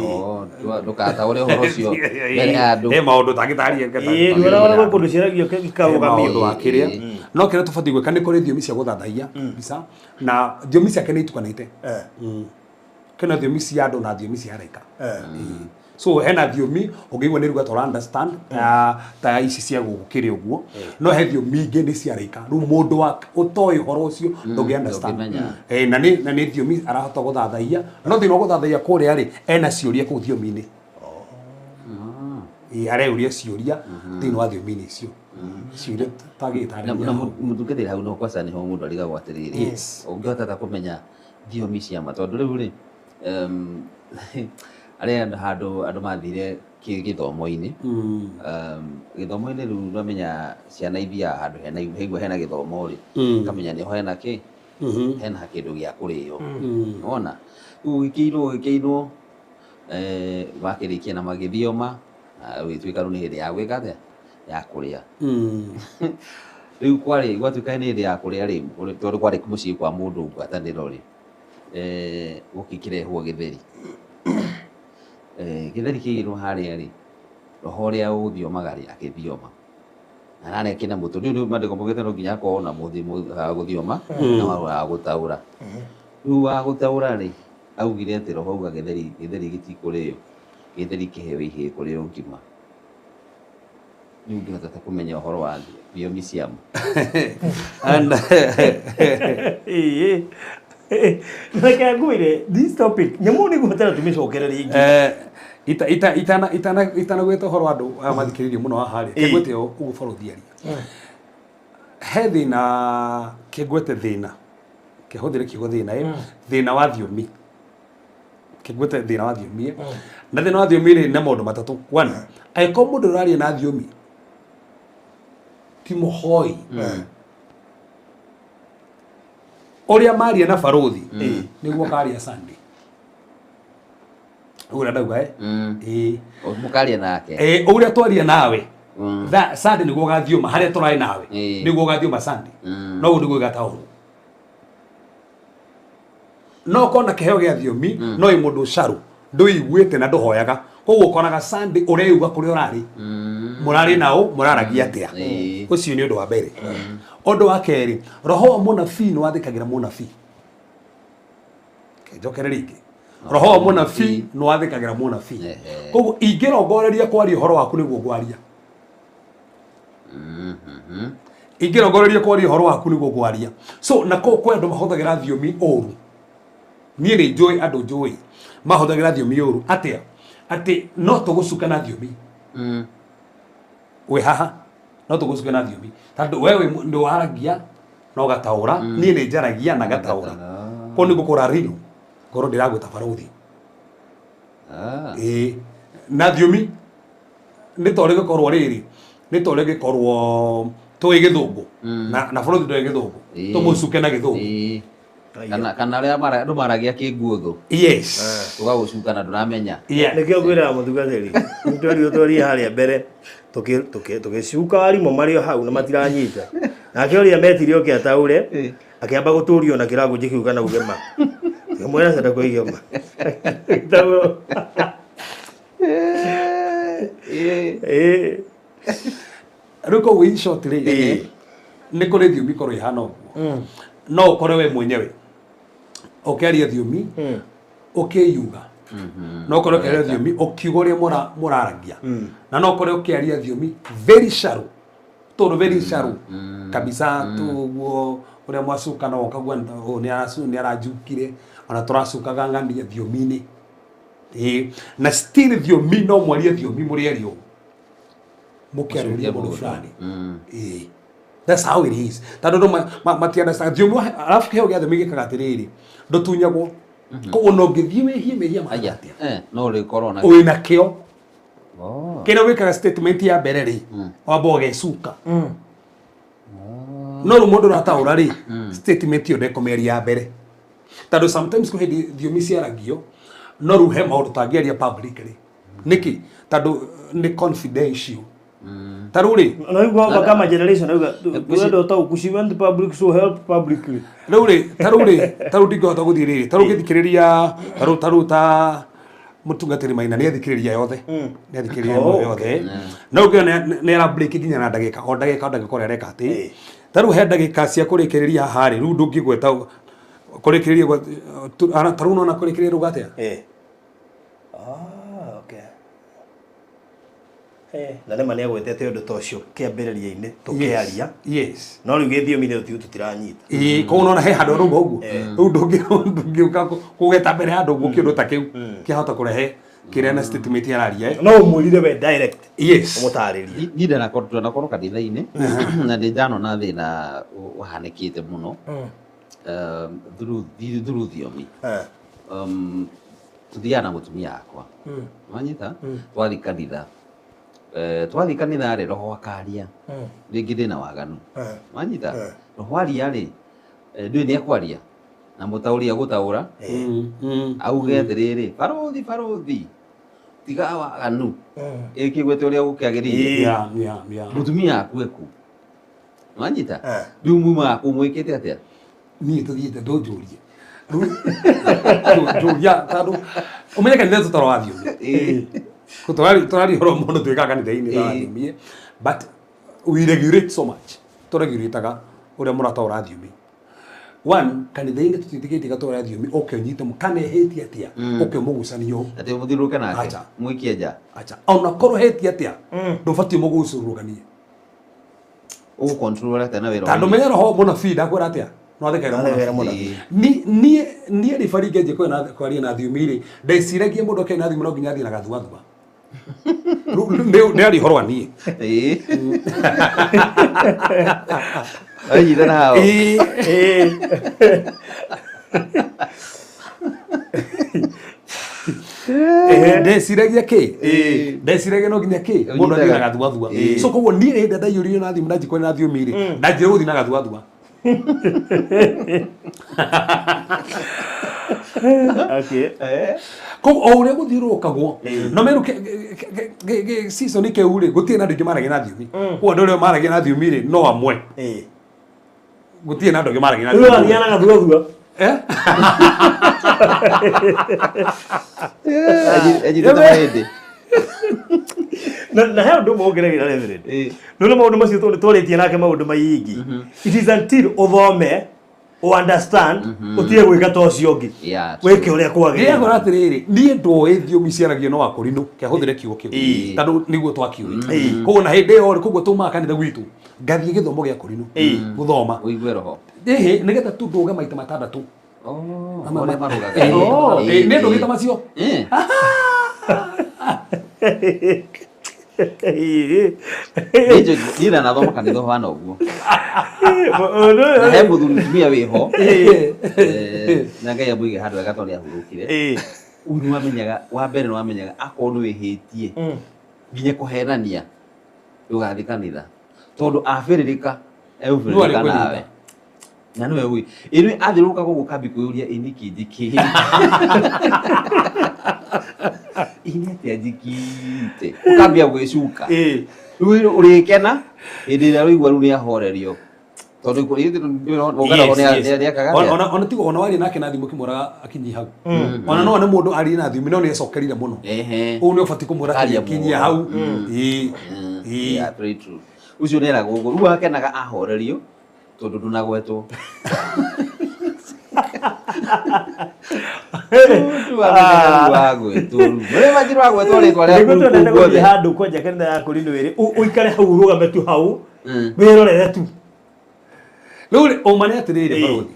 Oh, ndũkataũre ũhoro ũcio mbere ya andũ. He maũndũ tangĩtaria. Ĩĩ, nĩũrona kũndũ ciaragio ikarũgamio. Maũndũ wa kĩrĩa no kĩrĩa tũbatiĩ gwĩka nĩ kũrĩ thiomi cia gũthathaiya mbica na thiomi ciake nĩ itukanĩte. Kena thiomi cia andũ na thiomi cia araika. Ĩĩ. So hena thiomi ũngĩigua nĩ ruga tora understand ta ici cia gũkũ kĩrĩ ũguo, no he thiomi ingĩ nĩ cia araika. Rĩu mũndũ wa ũtoĩ ũhoro ũcio ndũngĩ understand. Ndũngĩmenya. Na nĩ thiomi arahota gũthathaiya, no thĩinĩ wa gũthathaiya kũrĩa rĩ, ena ciũria kũu thiomi-inĩ. Ĩĩ, areyũria ciũria thĩinĩ wa thiomi-inĩ icio, ciũria tagĩtarĩria na hau. Mũtungatĩri, hau no kwaca nĩho mũndũ arigagwo atĩrĩrĩ, ũngĩhota ta kũmenya thiomi cia ma, tondũ rĩu rĩ arĩa andũ handũ andũ mathire gĩthomo-inĩ, gĩthomo-inĩ rĩu ndamenya ciana ithiaga handũ hena haigua hena gĩthomo rĩ, kamenya nĩho hena kĩ, hena kĩndũ gĩa kũrĩo. Wona rĩu gĩkĩinwo makĩrĩkia na magĩthioma na gũgĩtuĩka rĩu nĩ hĩndĩ ya gwĩka atĩa, ya kũrĩa. Rĩu kwarĩ gwatuĩka nĩ hĩndĩ ya kũrĩa rĩ, tondũ kwarĩ mũciĩ kwa mũndũ ngwatanĩro rĩ, gũkĩrehwo gĩtheri. Gĩtheri kĩigĩrwo harĩa rĩ, roho ũrĩa ũgũthiomaga rĩ akĩthioma na narĩa kĩna mũtũ rĩu nĩ mandĩko maugĩte no nginya akorwo na wa gũthioma na wa gũtaũra. Rĩu wa gũtaũra rĩ augire atĩ roho auga gĩtheri gĩtikũrĩo, gĩtheri kĩheo ihĩĩ kũrĩo ngima. Rĩu ũngĩhota ta kũmenya ũhoro wa thiomi cia ma? And Ĩĩ. Reke ngwĩre this topic nyamũ nĩ gũbatara tũmĩcokere rĩngĩ. Itana gwĩta ũhoro wa andũ aya mathikĩrĩirie mũno haha rĩ, kĩngwĩte ũguo bũrũthi aria he thĩna, kĩngwĩte thĩna, kĩhũthĩre kiugo thĩna, ĩ thĩna wa thiomi, kĩngwĩte thĩna wa thiomi, ĩ. Na thĩna wa thiomi rĩ nĩ maũndũ matatũ. One, angĩkorwo mũndũ ũraria na thiomi ti mũhoi, ũrĩa maria na barũthi nĩguo karia Sunday ũguo ndauga, ĩ. Ĩĩ. Mũkaria nake. Ĩ, ũrĩa twaria nawe Sunday nĩguo ũgathiũma harĩa tũrarĩ nawe, nĩguo ũgathiũma Sunday. No ũguo nĩguo ĩgataũrwo. No ũkorwo na kĩheo gĩa thiomi, no ĩ mũndũ ũcarũ ndũiguĩte na ndũhoyaga, koguo ũkoraga Sunday ũreyuga kũrĩa ũrarĩ, mũrarĩ nao mũraragia atĩa. Ũcio nĩ ũndũ wa mbere. Ũndũ wa kerĩ, roho wa mũnabii nĩ wathĩkagĩra mũnabii. Njokere rĩngĩ, roho wa mũnabii nĩ wathĩkagĩra mũnabii. Koguo ingĩrongoreria kwaria ũhoro waku nĩguo ngwaria, ingĩrongoreria kwaria ũhoro waku nĩguo ngwaria. So na kũu kwĩ andũ mahũthagĩra thiomi ũru. Niĩ nĩ njũĩ andũ njũĩ mahũthagĩra thiomi ũru atĩa, atĩ no tũgũcuka na thiomi wĩ haha, no tũgũcuke na thiomi tondũ we wĩ ndwaragia no gataũra, niĩ nĩ njaragia na gataũra. Kũu nĩ gũkũra rino ngorwo ndĩragwĩta barũthi. Ĩĩ, na thiomi nĩ ta ũrĩa gĩkorwo rĩrĩ, nĩ ta ũrĩa gĩkorwo tũĩ gĩthũngũ na bũrũri ndũĩ gĩthũngũ, tũmũcuke na gĩthũngũ. Kana arĩa andũ maragia kĩnguũthũ. Tũgagũcuka na ndũramenya. Nĩkĩo ngwĩraga mũtungatĩri nĩtwerirwo twarie harĩa mbere tũgĩcuka arimũ marĩ o hau na matiranyita, nake ũrĩa metire oke ataũre akĩamba gũtũrio na kĩrango kĩu kana uge ma kĩmwĩra cenda kũiga ma. Taũrwo. Ĩĩ. Rĩu koguo in short rĩ, nĩ kũrĩ thiomi ikorwo ihana ũguo, no ũkore we mwenyewe ũkĩaria thiomi ũkĩyuga, no ũkore ũkĩaria thiomi ũkiuga ũrĩa mũraragia, na no ũkore ũkĩaria thiomi very shallow, tondũ very shallow kabisa tu ũguo ũrĩa mwacuka no ũkagua ũyũ nĩ aranjukire, ona tũracukaga ng'ania thiomi-inĩ. Ĩĩ, na still thiomi no mwarie thiomi mũrĩ erĩ ũguo mũkĩarĩrĩria mũndũ fulani. Ĩĩ, that's how it is, tondũ andũ mati-understand thiomi. Arabu kĩheo gĩa thiomi gĩkaga atĩrĩrĩ, ndũtunyagwo, koguo no ũngĩthiĩ wĩhie mehia mahana Aya. atĩa, No rĩkorwo na wĩna kĩo. Oh. Kĩrĩa wĩkaga statement ya mbere rĩ, wamba ũgecuka, no rĩu mũndũ ũrataũra rĩ, statement ĩyo ndekũmĩaria ya mbere, tondũ sometimes kwĩ hĩndĩ thiomi ciaragio, no rĩu he maũndũ tangĩaria publicly. Nĩkĩ? Tondũ nĩ confidential. Ta rĩu rĩ, No igua kama generation auga wendo ũtaũku, she went public, so help publicly. Rĩu rĩ, ta rĩu rĩ, ta rĩu ndingĩhota gũthiĩ rĩrĩ, ta rĩu ngĩthikĩrĩria, ta rĩu ta Mũtungatĩri Maina nĩ athikĩrĩria yothe, nĩ athikĩrĩria Oh, yothe, no ũngĩona nĩ ara break nginya na ndagĩka o ndagĩka o ndagĩka ũrĩa areka atĩ ta rĩu he ndagĩka cia kũrĩkĩrĩria haha rĩ, rĩu ndũngĩgweta kũrĩkĩrĩria ta rĩu nona kũrĩkĩrĩria rũga atĩa? Ah, okay. Na nĩma nĩ agwetete ũndũ ta ũcio kĩambĩrĩria-inĩ tũkĩaria. Yes. No rĩu gĩthiomi-inĩ tũtiranyita. Ĩĩ, koguo nona he handũ arauga ũguo, rĩu ndũngĩũka kũgeta mbere ya andũ ũguo kĩũndũ ta kĩu kĩahota kũrehe kĩrĩa na statement araria. No ũmwĩrire we direct. Yes. Ũmũtarĩrie. Niĩ ndanakorwo kanitha-inĩ na ndĩ ndanona thĩna ũhanĩkĩte mũno through thiomi. Tũthiaga na mũtumia wakwa, wanyita, twathiĩ kanitha, twathiĩ kanitha rĩ, roho akaria, rĩngĩ ndĩna waganu, wanyita, roho aria rĩ, ndũĩ nĩ ekwaria na mũtaũri agũtaũra auge atĩrĩrĩ, barũthi barũthi tiga waganu, ĩkĩgwete ũrĩa gũkĩagĩrĩire. Mũtumia akue ku, wanyita, rĩu mumaga kũ mwĩkĩte atĩa? Niĩ tũthiĩte ndũnjũrie njũria tondũ ũmenye kanitha tũtaro wa thiomi, tũraria ũhoro mũndũ twĩkaga kanitha-inĩ wa thiomi, but we regulate so much, tũregulataga ũrĩa mũrataũra thiomi. One, kanitha-inĩ tũtiĩtĩkĩtie gatũra thiomi ũke ũnyite kana ĩhĩtie atĩa ũke ũmũgucanie. Atĩ mũthiũrũrũke nake? Acha. Mũikie nja? Acha, ona korwo hĩtie atĩa ndũbatiĩ mũgucũrũrũkanie. Ũgũ control atĩa na wĩra? Tondũ menye roho mũnabii ndakwĩra atĩa, no athekagĩra. Athekagĩra mũnabii. Niĩ niĩ ribari ngĩanjia kwaria na thiomi rĩ, ndeciragia mũndũ akĩaria na thiomi no nginya athiĩ na gathuathua. Nĩ aria ũhoro wa niĩ. Anyitana hao. Ĩĩ. Ndeciragia kä ndeciragia no nginya kä mũndũ athiĩ na gathuathua. So koguo niĩ hĩndĩ ĩrĩa ndaiyũririo na thiomi ndanjia kwaria na thiomi rĩ, ndanjire gũthiĩ na gathuathua. Koguo o ũrĩa gũthiũrũrũkagwo no meru season kĩu rĩ, gũtirĩ na andũ aingĩ maragia na thiomi. Koguo andũ arĩa maragia na thiomi rĩ, no amwe, gũtirĩ na andũ angĩ maragia na Rĩu thiomi. wathiaga na gathuathua. Eh? Anyitĩte mahĩndĩ. Na he ũndũ ũmwe ũngeregeria, Reverend. No nĩ maũndũ macio tondũ twarĩtie nake maũndũ maingĩ, it is until ũthome, understand, ũtige gwĩka ta ũcio ũngĩ, wĩke ũrĩa kwagĩrĩire. Ndĩrakora atĩrĩrĩ, niĩ ndoĩ thiomi ciaragio no akũrinũ, kĩahũthĩre kiugo kĩu tondũ nĩguo twakiũĩ. Koguo na hĩndĩ ĩyo rĩ, koguo tumaga kanitha gwitũ ngathiĩ gĩthomo gĩa kũrinũ gũthoma. Ũigue roho. Ĩhĩ, nĩgetha tu ndũge maita matandatũ. Ũrĩa marũgaga. Nĩ ndũgĩte macio. Niĩ ndanathoma kanitha ũhana ũguo na he mũthuri mũtumia wĩho, na Ngai amũige handũ hega tondũ nĩ ahurũkire. Ũyũ nĩ wamenyaga wa mbere, nĩ wamenyaga akorwo nĩ wĩhĩtie nginya kũhenania ndũgathiĩ kanitha tondũ abĩrĩrĩka egũbĩrĩrĩka nawe na nĩwe ũĩ ĩnĩ athiũrũrũka gũkũ kambi kwĩyũria ĩ nĩkĩ njĩkĩte, ĩ nĩ atĩa njĩkĩte, ũkambia gwĩcuka. Rĩu ũrĩkena hĩndĩ ĩrĩa ũraigua rĩu nĩ ahorerio tondũ nĩakaga. Ona tigo ona waria nake na thimũ kĩmwĩraga akinyi hau, ona no one mũndũ arie na thiomi no nĩ ecokerire mũno, ũũ nĩ ũbatiĩ kũmwĩra Aria kinyia mũno. hau. Ĩĩ. Ĩĩ. Yeah, very true. Ũcio nĩeragwo ũguo, rĩu akenaga ahorerio tondũ ndũnagwetwo. Wagwetwo rĩu ũrĩa manjirwo wagwetwo rĩtwa rĩaku. Nĩguo twendete kũu gũthiĩ guothe. handũ kwanja kanitha ya kũrinũ ĩrĩ ũikare hau, ũrũgame tu hau, wĩrorere tu. Rĩu rĩ, ũma nĩ atĩrĩrĩ, barũthi,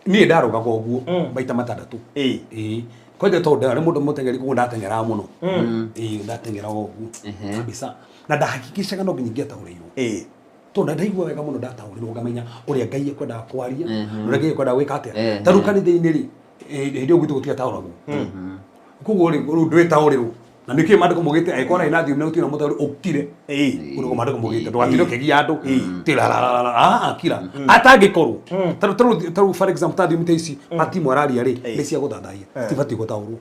niĩ ndarũgaga ũguo maita matandatũ. Ĩĩ, kwanja tondũ ndarĩ mũndũ mũteng'eri, koguo ndateng'eraga mũno. Ĩĩ, ndateng'eraga ũguo kabisa na ndahakikishaga no nginya ingĩataũrĩirwo tondũ ndaigua wega mũno ndataũrĩrwo, ngamenya ũrĩa Ngai ekwendaga kwaria na ũrĩa Ngai ekwendaga gwĩka atĩa. Ta rĩu kanitha-inĩ rĩ, hĩndĩ ĩyo gwitũ gũtiataũragwo, koguo rĩ, rĩu ndwĩtaũrĩrwo na nĩkĩo maandĩko maugĩte angĩkorwo arĩ na thiomi na gũtirĩ na mũtaũri, ũkire. Ũguo nĩguo maandĩko maugĩte, ndũgatinde ũkĩgia andũ ti la la la la, ah, kira atangĩkorwo tarĩu for example ta thiomi ta ici matimu araria rĩ, nĩ cia gũthathaiya, citibatiĩ gũtaũrwo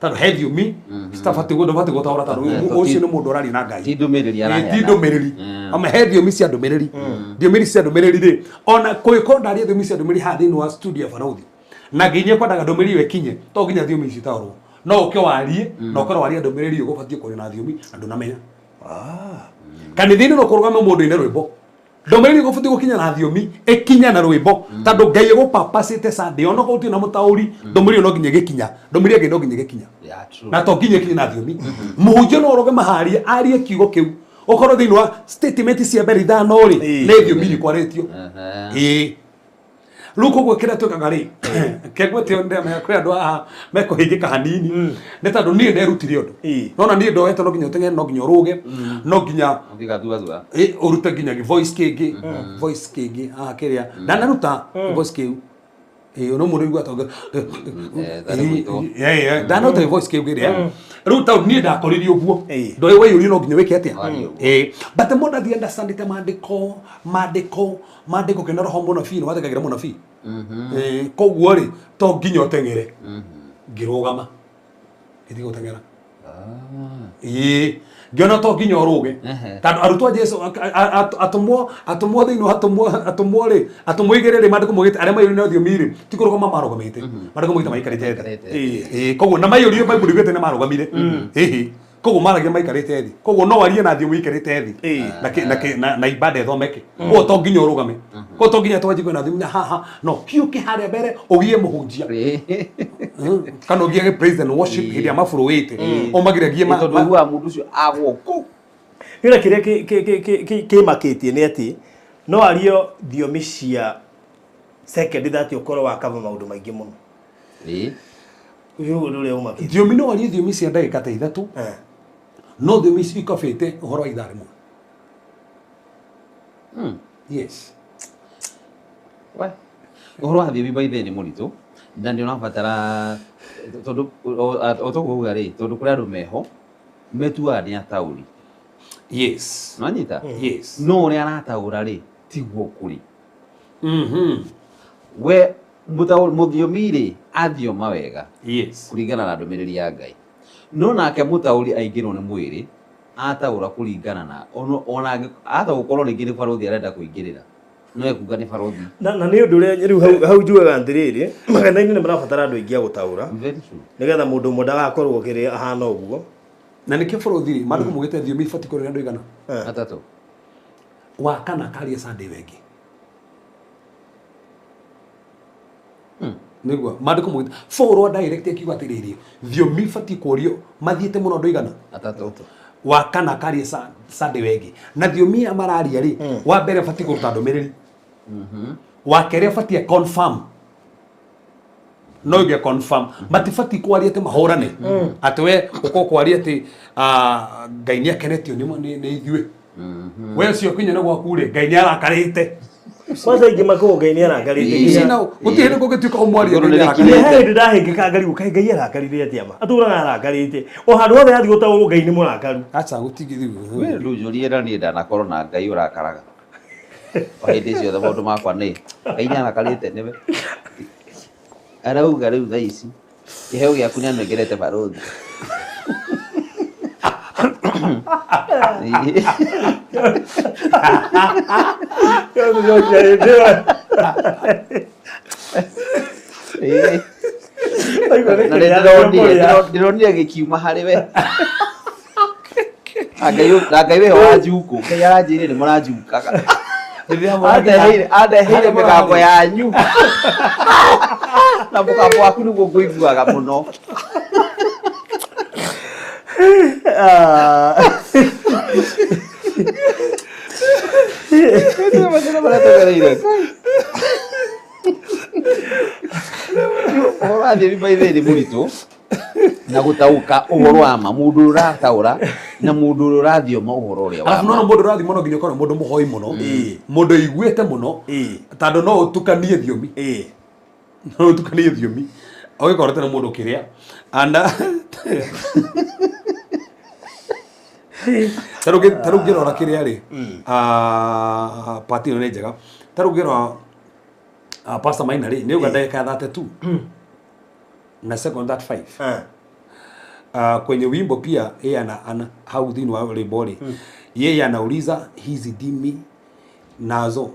tondũ he thiomi citabatiĩ, ndũbatiĩ gũtaũra tondũ ũcio nĩ mũndũ ũraria na Ngai. Ti ndũmĩrĩri Ĩĩ, ti araheana. ndũmĩrĩri. Ama he thiomi cia ndũmĩrĩri, thiomi cia ndũmĩrĩri rĩ, ona kũngĩkorwo ndaria thiomi cia ndũmĩrĩri haha thĩinĩ wa studio ya Barũthi na nginya kwendaga ndũmĩrĩri ĩyo ĩkinye, to nginya thiomi ici itaũrwo. No ũke warie na ũkorwo warie ndũmĩrĩri ũgũbatiĩ kwaria na thiomi na ndũnamenya. Kanitha-inĩ no kũrũgame mũndũ ine rwĩmbo ndũmĩrĩri ĩgũbatiĩ gũkinya na thiomi ĩkinya na rwĩmbo tondũ Ngai ĩgũpapacĩte Sunday ona korwo gũtirĩ na mũtaũri ndũmĩrĩri ĩyo no nginya ĩgĩkinya ndũmĩrĩri ya Ngai no nginya ĩgĩkinya. Yeah, true. Na to nginya ĩkinye na thiomi. Mũhunjia no arũgame haria arie kiugo kĩu ũkorwo thĩinĩ wa statement cia mbere ithano rĩ nĩ thiomi irĩkũ arĩtio. Ĩĩ. Rĩu koguo kĩrĩa twĩkaga rĩ kengwete ĩyo ndĩramenya kwĩ andũ haha mekũhĩngĩka hanini nĩ tondũ niĩ nderutire ũndũ nona niĩ ndoete no nginya ũteng'ere no nginya ũrũge no nginya Ũngĩgathua-thua. Ũrute nginya voice kĩngĩ voice kĩngĩ haha kĩrĩa ndanaruta voice kĩu. Ĩĩ no mũndũ igua tonga tarĩ gwitũ. Ndanaruta voice kĩu kĩrĩa rĩu tondũ niĩ ndakoririe ũguo ndoĩ weyũrie no nginya wĩke atĩa. Warie ũguo. Ĩĩ but mũndũ athiĩ understandĩte maandĩko maandĩko maandĩko kĩna roho mũnabii nĩ wathĩkagĩra mũnabii. Ĩĩ koguo rĩ to nginya ũteng'ere ngĩrũgama ngĩtiga gũteng'era. Ĩĩ ngĩona to nginya ũrũge tondũ arutwo a Jesu atũmwo atũmwo thĩinĩ wa atũmwo atũmwo rĩ atũmwo igĩrĩ rĩ maandĩko maugĩte arĩa maiyũrire na thiomi rĩ ti kũrũgama marũgamĩte maandĩko maugĩte maikarĩte thĩ. Ĩĩ koguo na maiyũrire Bible yugĩte nĩ marũgamire. Ĩhĩ koguo maragia maikarĩte thĩ koguo no warie na thiomi ũikarĩte thĩ na na na ibada ĩthomeke koguo to nginya ũrũgame koguo to nginya twanjie kwĩna thiomi na haha no kiũke harĩa mbere ũgie mũhunjia kana ũgie praise and worship hĩndĩ ya maburũĩte ũmagiragie Tondũ ũiguaga mũndũ ũcio agwo kũu. Nĩũrĩa kĩrĩa kĩmakĩtie nĩ atĩ no ario thiomi cia second that ũkorwo wa cover maũndũ maingĩ mũno. Ũyũ ũndũ ũrĩa ũmakĩtie. Thiomi no arie thiomi cia ndagĩka ta ithatũ no thiomi ici ikabĩte ũhoro wa ithaa rĩmwe. Yes. We, ũhoro wa thiomi by the way nĩ mũritũ na nĩ ũrabatara tondũ o toguo uga rĩ tondũ kũrĩ andũ meho metuaga nĩ ataũri. Yes. Nĩwanyita? Yes. No ũrĩa arataũra rĩ tiguo kũrĩ. We mũthiomi rĩ athioma wega. Yes. Kũringana na ndũmĩrĩri ya Ngai. No nake mũtaũri aingĩrwo nĩ mwĩrĩ ataũra kũringana na ona ata gũkorwo rĩngĩ nĩ barothi arenda kũingĩrĩra. No ekuga nĩ barothi. Na nĩ ũndũ ũrĩa rĩu hau njugaga atĩrĩrĩ makanitha-inĩ nĩ marabatara andũ aingĩ a gũtaũra. Very true. Nĩgetha mũndũ ũmwe ndagakorwo kĩrĩa ahana ũguo. Na nĩkĩo barothi rĩ maandĩko maugĩte thiomi ibatiĩ kũrĩa andũ aigana? Atatũ. Wa kana karia Sunday wengĩ. Nĩguo maandĩko maugĩte forward direct akiuga atĩrĩrĩ thiomi ibatiĩ kũrio mathiĩte mũno andũ aigana? Atatũ. Wa kana karia Sunday wengĩ. Na thiomi ya mararia rĩ wa mbere abatiĩ kũruta ndũmĩrĩri. Wa kerĩ abatiĩ confirm. No ĩngĩ confirm matibatiĩ kwaria atĩ mahũrane atĩ we ũkorwo kwaria atĩ Ngai nĩ akenetio nĩ ithuĩ we ũcio kinya nĩ gwaku rĩ Ngai nĩ arakarĩte. Kwanza ingĩ makorwo Ngai nĩ arakarĩte. Ici na gũtirĩ hĩndĩ kũngĩtuĩka ũmwarie Ngai nĩ arakarĩte. He hĩndĩ ndahĩngĩka ngarigwo kaĩ Ngai arakarire atĩa ma atũraga arakarĩte o handũ hothe athiĩ gũtaũrwo Ngai nĩ mũrakaru. Acha gũtigithio. We ndũnjũrie na niĩ ndanakorwo na Ngai ũrakaraga. O hĩndĩ ciothe maũndũ makwa nĩ Ngai nĩ arakarĩte nĩwe. Arauga rĩu thaa ici kĩheo gĩaku nĩ anengerete barothi. Na ndĩronire gĩkiuma harĩ we. Na Ngai wĩho wa njukũ Ngai aranjĩrire nĩ mũranjukaga. Andeheire mĩgambo yanyu. Na mũgambo waku nĩguo ngũiguaga mũno. Ũhoro wa thiomi by the way nĩ mũritũ na gũtaũka ũhoro wa ma mũndũ ũrataũra na mũndũ ũrĩa ũrathioma ũhoro ũrĩa wa Arabu ma. nona mũndũ ũrathiĩ mũno nginya ũkorwo mũndũ mũhoi mũno mũndũ ũiguĩte mũno tondũ no ũtukanie thiomi no ũtukanie thiomi ũgĩkorwo tena mũndũ kĩrĩa anda tarĩu ngĩrora kĩrĩa rĩ pati ĩno nĩ njega tarĩu ngĩrora Pastor Maina rĩ nĩ uga ndagĩka 32 na second 35 kwenye wimbo pia yeye ana hau thĩinĩ wa rwĩmbo rĩ yeye anauliza hizi ndimi nazo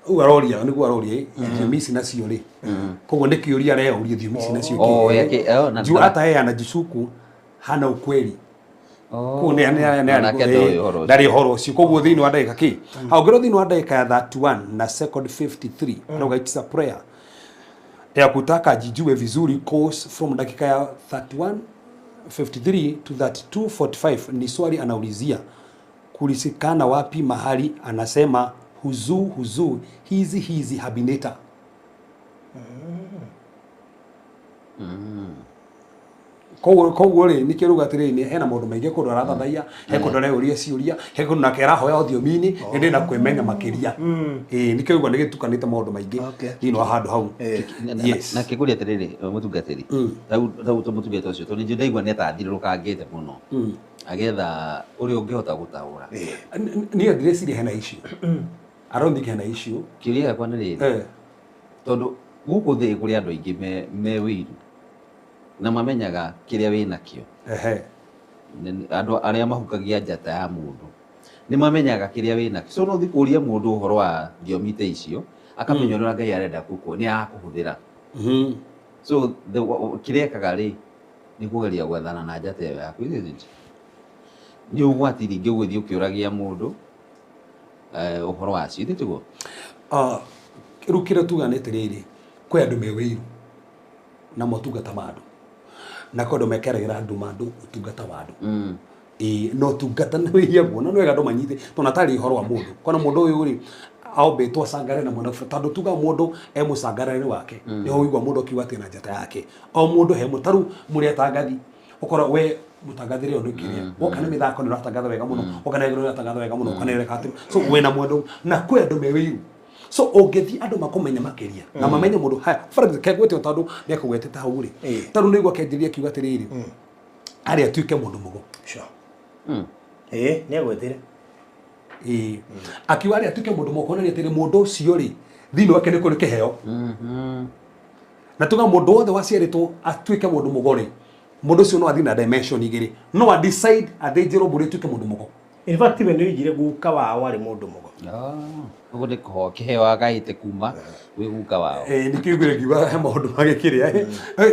Ũguo aroria nĩguo aroria thiomi ici nacio rĩ, koguo nĩ kĩũria areyũria thiomi ici nacio. Oh, kĩ- yake- oh, juu hata yeye anajishuku hana ukweli. Koguo Nake ndoĩ ũhoro ũcio. Ndarĩ ũhoro ũcio. Koguo thĩinĩ wa ndagĩka kĩ haongero, thĩinĩ wa ndagĩka ya 31 na second 53, arauga it's a prayer ya kutaka ajijue vizuri, cause from dakika ya 31 53 to 32 45 ni swali anaulizia kulisikana wapi mahali anasema huzu huzu hizi hizi habineta. Koguo rĩ, nĩkĩo rauga atĩrĩrĩ, hena maũndũ maingĩ, kũndũ arathathaiya, he kũndũ areyũria ciũria, he kũndũ nake arahoya thiomi-inĩ ĩndĩ na kwĩmenya makĩria. Ĩĩ, nĩkĩo rauga nĩ gĩtukanĩte maũndũ maingĩ thĩinĩ wa handũ hau. Yes. Na kĩngũria atĩrĩrĩ, mũtungatĩri, rau mũtumia ta ũcio, tondũ nĩ ndaigua nĩ atathirũrũkangĩte mũno agetha ũrĩa ũngĩhota gũtaũra. Niĩ ndireciria hena issue. I don't think hena issue. Kĩũria gĩakwa nĩ rĩrĩ, tondũ gũkũ thĩ kũrĩ andũ aingĩ me wĩiru na mamenyaga kĩrĩa wĩ nakĩo. Andũ arĩa mahukagia njata ya mũndũ nĩ mamenyaga kĩrĩa wĩ nakĩo, so no ũthiĩ kũria mũndũ ũhoro wa thiomi ta icio, akamenya ũrĩa Ngai arenda kũkũ nĩ arakũhũthĩra. So kĩrĩa ekaga rĩ, nĩ kũgeria gwethana na njata ĩyo yaku, isn't it? Nĩ ũgwati rĩngĩ ũgũthiĩ ũkĩũragia mũndũ ũhoro wacio, ithe tiguo? Ah, rĩu kĩrĩa tuga nĩ atĩrĩrĩ, kwĩ andũ me wĩiru na motungata ma andũ, na kwĩ andũ mekeragĩra andũ ma andũ ũtungata wa andũ. Ĩĩ, na ũtungata nĩ wĩiagwo na nĩ wega andũ manyite, tondũ atarĩ ũhoro wa mũndũ kona mũndũ ũyũ rĩ aombĩtwo acangare na mwena, tondũ tuga mũndũ e mũcangarare wake, nĩho ũigua mũndũ akiuga atĩ na njata yake. O mũndũ he mũtaru mũrĩ atangathi, ũkora we mũtangathi rĩo nĩ kĩrĩa woka nĩ mĩthako nĩ ũratangatha wega mũno, woka nĩ ũratangatha wega mũno, woka nĩ ũreka atĩ so wĩna mwendo, na kwĩ andũ me wĩiru. So ũngĩthiĩ andũ makũmenya makĩria na mamenye mũndũ haya, for example, kegwĩte tondũ nĩ akũgwetete hau rĩ, tondũ nĩ igua kĩanjĩrĩria kiuga atĩrĩrĩ, arĩa atuĩke mũndũ mũgo. Sure. Ĩĩ, nĩ agwetire. Ĩĩ, akiuga arĩa atuĩke mũndũ mũgo kuonania atĩrĩ, mũndũ ũcio rĩ, thĩinĩ wake nĩ kũrĩ kĩheo, na tuga mũndũ wothe waciarĩtwo atuĩke mũndũ mũgo rĩ, mũndũ ũcio no athiĩ na dimension igĩrĩ, no a decide athĩnjĩrwo mbũri atuĩke mũndũ mũgo. In fact, we nĩ oigire guka wao arĩ mũndũ mũgo. Ũguo nĩ kũho kĩheo agaĩte kuma gwĩ guka wao. Ĩĩ, nĩkĩo igũrũ ngiuga he maũndũ magĩkĩrĩa,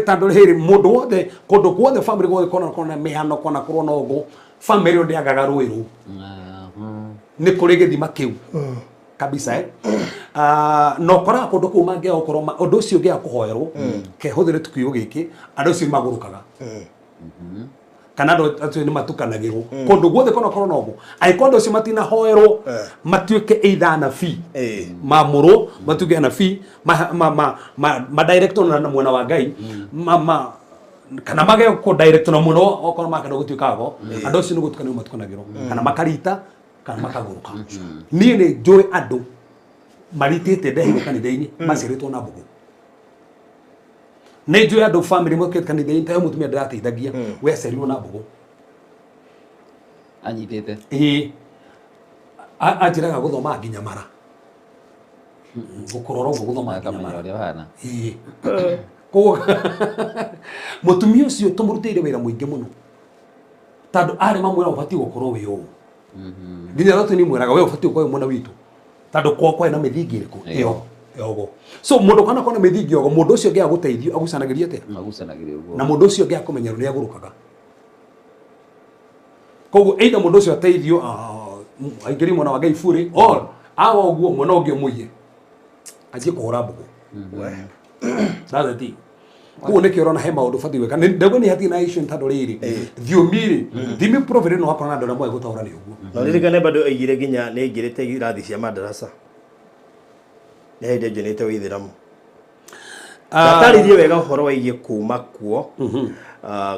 tondũ rĩrĩ, mũndũ wothe kũndũ guothe, family guothe kona kona mĩhano, kona kũrwo na ũguo, family ĩyo ndĩagaga rũĩ rũu, nĩ kũrĩ gĩthima kĩu kabisa, eh. Ah, na ũkoraga kũndũ kũu mangĩaga gũkorwo ũndũ ũcio ũngĩaga kũhoerwo kehũthĩre tu kiugo gĩkĩ, andũ acio nĩ magũrũkaga kana andũ acio nĩ matukanagĩrwo kũndũ guothe kona korwo na ũguo, angĩkorwo andũ acio matinahoerwo matuĩke either anabii, mamũrwo matuĩke anabii, ma directwo na mwena wa Ngai, ma ma kana mage kũ direct na mũno, okorwo makenda gũtuĩka go, andũ acio nĩ gũtukanĩrwo matukanagĩrwo kana makarita kana makagũrũka. Niĩ nĩ njũĩ andũ maritĩte ndehirwo kanitha-inĩ maciarĩtwo na mbũgũ. Nĩ njũĩ andũ family mokĩte kanitha-inĩ, ta he mũtumia ndĩrateithagia we aciarirwo na mbũgũ. Anyitĩte. Ĩĩ, anjĩraga gũthoma nginya mara gũkũrora ũguo, gũthoma nginya akamenya mara. Ũrĩa ũhana. Ĩĩ, koguo mũtumia ũcio tũmũrutĩire wĩra mũingĩ mũno, tondũ arĩ mamwĩra ũbatiĩ gũkorwo wĩ ũũ, nginya thatu nĩ mwĩraga we ũbatiĩ gũkorwo wĩ mwena witũ, tondũ kwa kwarĩ na mĩthingi ĩrĩkũ ĩyo yogo. So mũndũ kana kona mĩthingi yogo, mũndũ ũcio ũngĩaga gũteithio agucanagĩria atĩa? Magucanagĩria ũguo. Na mũndũ ũcio ũngĩaga kũmenyerwo nĩ agũrũkaga. Koguo either mũndũ ũcio ateithio, aingĩrie mwena wa Ngai burĩ, or awa ũguo mwena ũngĩ ũmũiye anjie kũhũra mbũgũ. That's the thing. Koguo nĩkĩo ũrona he maũndũ ũbatiĩ gwĩka. Ndauga nĩ hatirĩ na issue, nĩ tondũ rĩrĩ, thiomi rĩ, thiomi prophet no wakorwo na andũ arĩa moĩ gũtaũra nĩ ũguo. Na ririkane bado oigire nginya nĩ aingĩrĩte irathi cia madarasa, nĩ hĩndĩ njonete ũithĩramu. Taarĩrie wega ũhoro wĩgiĩ kuma kuo,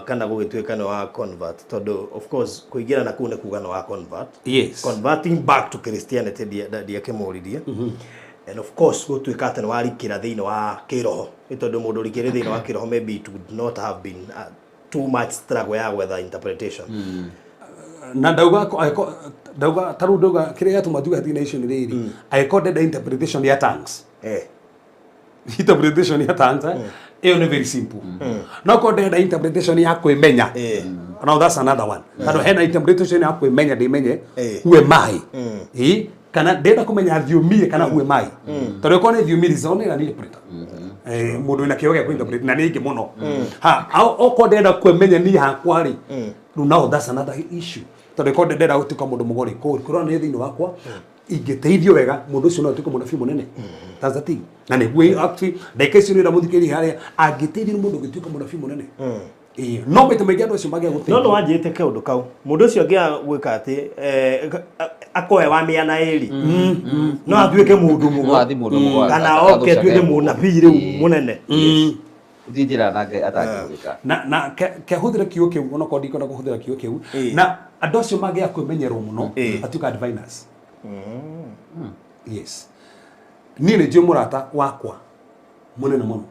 kana gũgĩtuĩka nĩ wa convert, tondũ of course kũingĩra na kũu nĩ kuga nĩ wa convert. Converting back to Christianity, ndiakĩmũririe, and of course gũtuĩka atĩ nĩ warikĩra thĩinĩ wa kĩroho, nĩ tondũ mũndũ ũrikĩre thĩinĩ wa kĩroho, maybe it would not have been too much struggle ya gwetha interpretation. Na ndauga ndauga tarĩu, ndauga kĩrĩa gĩatũma njuge hatirĩ na issue nĩ rĩrĩ, angĩkorwo ndenda interpretation ya tongues, interpretation ya tongues, ĩyo nĩ very simple. No korwo ndĩrenda interpretation ya kwĩmenya, now that's another one, tondũ hena interpretation ya kwĩmenya, ndĩmenye who am I. Ĩ, Kana ndĩrenda kũmenya thiomi kana who am I, tondũ ĩkorwo nĩ thiomi rizonera nĩ interpreter, mũndũ wĩna kĩo gĩa kũ-interpret na nĩ aingĩ mũno ha. Okorwo ndĩrenda kwĩmenya niĩ hakwa rĩ, rĩu now that's another issue, tondũ ĩkorwo ndĩrenda gũtuĩka mũndũ mũgori kũrora nĩ thĩinĩ wakwa ingĩteithio wega, mũndũ ũcio no atuĩke mũnabii mũnene. That's the thing. Na nĩguo actually ndagĩka icio nĩ ndamũthikĩrĩria harĩa angĩteithio nĩ mũndũ ũngĩtuĩka mũnabii mũnene. Ĩĩ, no maita maingĩ andũ acio magĩa No gũteithio nĩ wanjĩte kaũndũ kau, mũndũ ũcio angĩaga gwĩka atĩ akoe wa mĩena ĩrĩ, no atuĩke mũndũ mũgo No athiĩ mũndũ mũgo kana oke athũcage atuĩke mũgo. mũnabii rĩu mũnene. Gũtirĩ njĩra nake atangĩhũthĩka. Na kehũthĩra kiugo kĩu, onokorwo ndikwenda kũhũthĩra kiugo kĩu, na andũ acio mangĩaga kwĩmenyerwo mũno matuĩka diviners. Yes, niĩ nĩ njũĩ mũrata wakwa mũnene mũno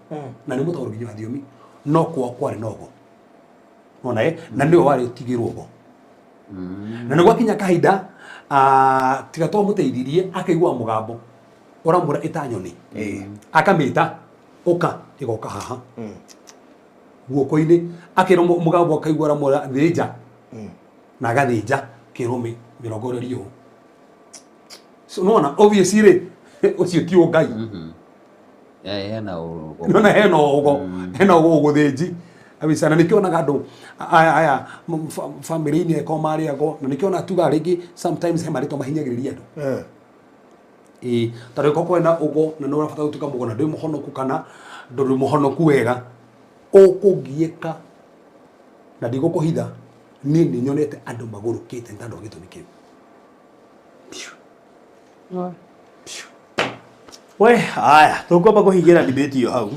na nĩ mũtaũri nginya wa thiomi, no kwao kwarĩ nogo nona na nĩwe warĩ ũtigĩrwo ũgo, na nĩ gwakinya kahinda tiga twamũteithirie akaigua mũgambo ũramwĩra ĩta nyoni, akamĩta ũka, ĩgoka haha guoko-inĩ, akĩrwo mũgambo akaigua ũramwĩra thĩnja, na agathĩnja kĩrũmĩ mĩrongorerio ũũ. So nona obviously rĩ, ũcio ti ũngai. Hena ũgo. Nona hena ũgo, hena ũgo ũgũthĩnji kabisa. Na nĩkĩo onaga andũ aya aya family-inĩ eko marĩagwo, na nĩkĩo ona tugaga rĩngĩ sometimes he marĩtwa mahinyagĩrĩria andũ. Ĩĩ, tondũ ĩkorwo kwĩna ũgo na nĩ ũrabatara gũtuĩka mũgo na ndũrĩ mũhonoku kana ndũrĩ mũhonoku wega, ũkũgiĩka. Na ndigũkũhitha, niĩ nĩ nyonete andũ magũrũkĩte nĩ tondũ wa gĩtũmi kĩu. We aya tũkwamba kũhingĩra debate ĩyo hau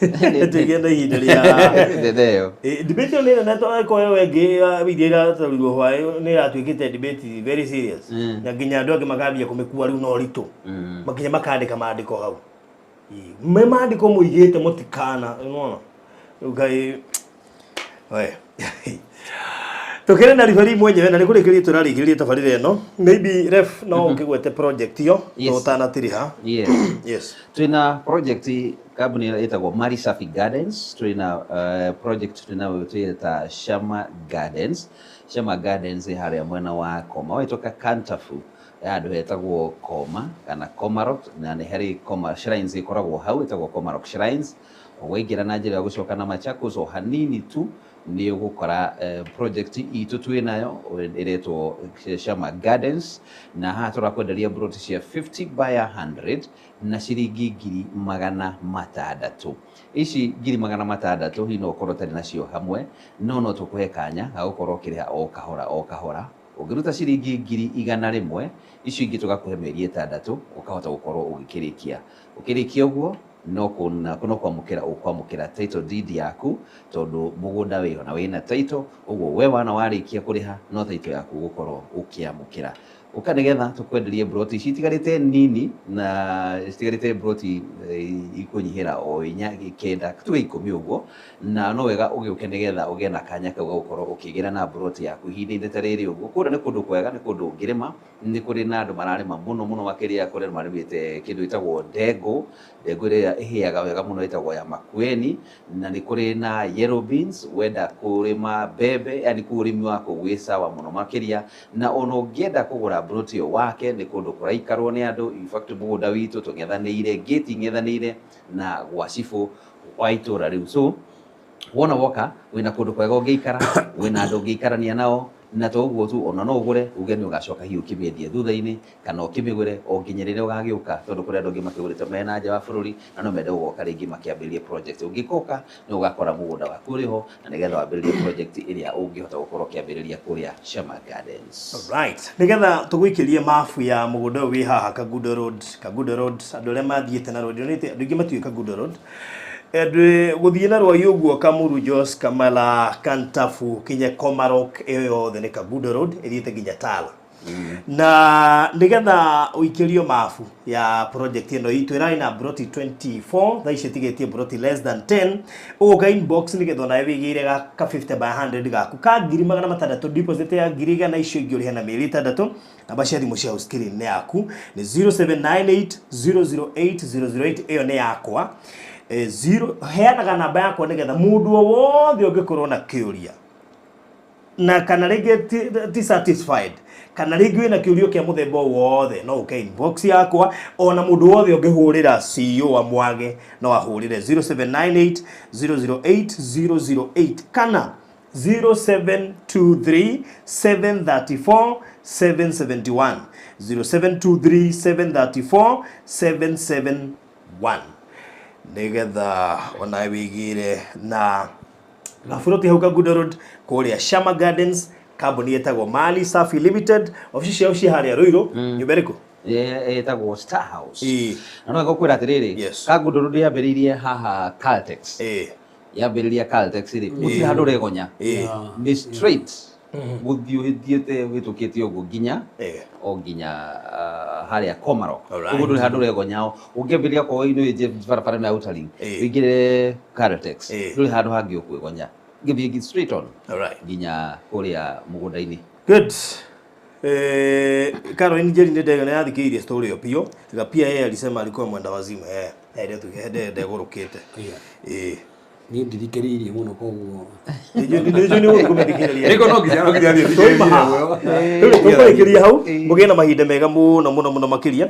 tũgĩe na ihinda rĩa Nene ĩyo. Debate ĩyo nĩ nene tondũ ĩyo ĩngĩ iria iratwarirwo hwaĩ nĩ ĩratuĩkĩte debate very serious, na nginya andũ angĩ makambia kũmĩkua rĩu na ũritũ, makinya makandĩka maandĩko hau. Me maandĩko mũigĩte mũtikana nĩwona. Rĩu Ngai we tũkĩrĩ na ribari mwenyewe na nĩ kũrĩkĩrĩria tũrarĩkĩrĩria tabarĩra ĩno. Maybe ref no ũkĩgwete project ĩyo tũtanatirĩha. Yes. Yes. Twina project, kambuni ĩtagwo Marisafi Gardens. Twina project twinayo twĩta Shama Gardens. Shama Gardens ĩ harĩa mwena wa Koma, wahĩtũka Kantafu handũ hetagwo Koma kana Komarok, na nĩ harĩ Koma Shrines ĩkoragwo hau ĩtagwo Komarok Shrines. Waingĩra na njĩra ya gũcoka na Machakos o hanini tu nĩ ũgũkora project itũ twĩnayo ĩretwo Shama Gardens, na haha tũrakwenderia plot cia 50 by 100 na ciringi 600,000. Ici 600,000 hihi no ũkorwo ũtarĩ nacio hamwe, no tũkũhe kanya ga gũkorwo ũkĩrĩha o kahora o kahora. Ũngĩruta ciringi 100,000, icio ingĩ tũgakũhe mĩeri 6 ũkahota gũkorwo ũgĩkĩrĩkia. Ũkĩrĩkia ũguo no kuna no kwamũkĩra ũkwamũkĩra title deed yaku, tondũ mũgũnda wĩho na wĩna title. Ũguo we wana warĩkia kũrĩha no title yaku ũgũkorwo ũkĩamũkĩra. Ũka nĩgetha tũkwenderie broti ici itigarĩte nini, na citigarĩte broti ikũnyihĩra o 4, 9, tuge 10 ũguo, na no wega ũgĩũke nĩgetha ũgĩe na kanya kau ga gũkorwo ũkĩgĩra na broti yaku ihinda-inĩ ta rĩrĩ ũguo. Kũrĩa nĩ kũndũ kwega, nĩ kũndũ ũngĩrĩma, nĩ kũrĩ na andũ mararĩma mũno mũno makĩria. Kũrĩ andũ marĩmĩte kĩndũ gĩtagwo ndengũ, ndengũ ĩrĩa ĩhĩaga wega mũno ĩtagwo ya Makueni, na nĩ kũrĩ na yellow beans. Wenda kũrĩma mbembe, yani kũu ũrĩmi wa kũu wĩ sawa mũno makĩria. Na ona ũngĩenda kũgũra broti ĩyo wake, nĩ kũndũ kũraikarwo nĩ andũ. In fact, mũgũnda witũ tũng'ethanĩire, gate ing'ethanĩire na gwa cibũ wa itũra rĩu. So wona woka wĩna kũndũ kwega ũngĩikara, wĩna andũ ũngĩikarania nao, na to ũguo tu, ona no ũgũre uge nĩ ũgacoka hihi ũkĩmĩendie thutha-inĩ kana ũkĩmĩgũre o nginya rĩrĩa ũgagĩũka, tondũ kũrĩ andũ angĩ makĩgũrĩte mena nja wa bũrũri na no mende gũgoka rĩngĩ makĩambĩrĩrie project. Ũngĩkoka nĩ ũgakora mũgũnda waku ũrĩ ho na nĩgetha wambĩrĩrie project ĩrĩa ũngĩhota gũkorwo ũkĩambĩrĩria kũrĩa Shama Gardens. Right. Nigetha tũgũikĩrie mabu ya mũgũnda ũyũ wĩ haha Kangundo Road, Kangundo Road, andũ arĩa mathiĩte na road, andũ aingĩ matiũĩ Kangundo Road. Andũ gũthiĩ na rwai ũguo Kamuru, Jos, Kamala, Kantafu, kinya Komarok, ĩyo yothe nĩ Kangundo Road ĩthiĩte nginya Tala. Na nigetha ũikĩrio mabu ya project ĩno itũ ĩrarĩ na broti 24, thaa ici ĩtigĩtie broti less than 10, ũgũka inbox nĩgetha onawe wĩgĩire ga ka 50 by 100 gaku ka 600,000, deposit ya 100,000, icio ingĩ ũrĩhe na mĩeri 6. Namba cia thimũ cia screen nĩ yaku, nĩ 0798 008 008. Ĩyo nĩ yakwa. Zero heanaga namba yakwa nĩgetha mũndũ o wothe ũngĩkorwo na kĩũria na kana rĩngĩ ti satisfied Kana rĩngĩ wĩna kĩũrio kĩa mũthemba o wothe no ũke inbox yakwa, ona mũndũ wothe ũngĩhũrĩra CEO wa Mwage no ahũrĩre 0798 008 008 kana 0723 734 771, 0723 734 771, nigetha onawe wĩigĩre na gaburoti hau Kangundo Road kũrĩa Shama Gardens. Kambuni ĩtagwo Mali Safi Limited, obici ciao ci harĩa Ruiru. Nyũmba ĩrĩkũ? Ĩtagwo Star House. Na no ngũkwĩra atĩrĩrĩ, Kangundo Road yambĩrĩirie haha Caltex. Yambĩrĩria Caltex rĩ, gũtirĩ handũ ũregonya, nĩ straight gũthiĩ ũthiĩte wĩtũkĩte ũguo nginya o nginya harĩa Komarok. Ũguo ndũrĩ handũ ũregonya. Ũngĩambĩrĩria korwo nĩ barabara ĩno ya Outer Ring, ũingĩre Caltex, ndũrĩ handũ hangĩ ũkwĩgonya, gĩthiĩ straight on nginya kũrĩa mũgũnda-inĩ. Good. Caroline Njeri nĩ ndega nĩ yathikĩrĩirie story ĩyo biũ. Tiga pia yeye alisema alikuwa mwenda wazimu. Ndio tu ndegũrũkĩte. Niĩ ndirikĩrĩirie mũno koguo. Nĩ nĩ ũkũmĩthikĩrĩria. Rĩko no nginya thiĩ Twauma haha. thikĩrĩrie. Rĩu tũkũrĩkĩria hau, mũgĩe na mahinda mega mũno mũno mũno makĩria.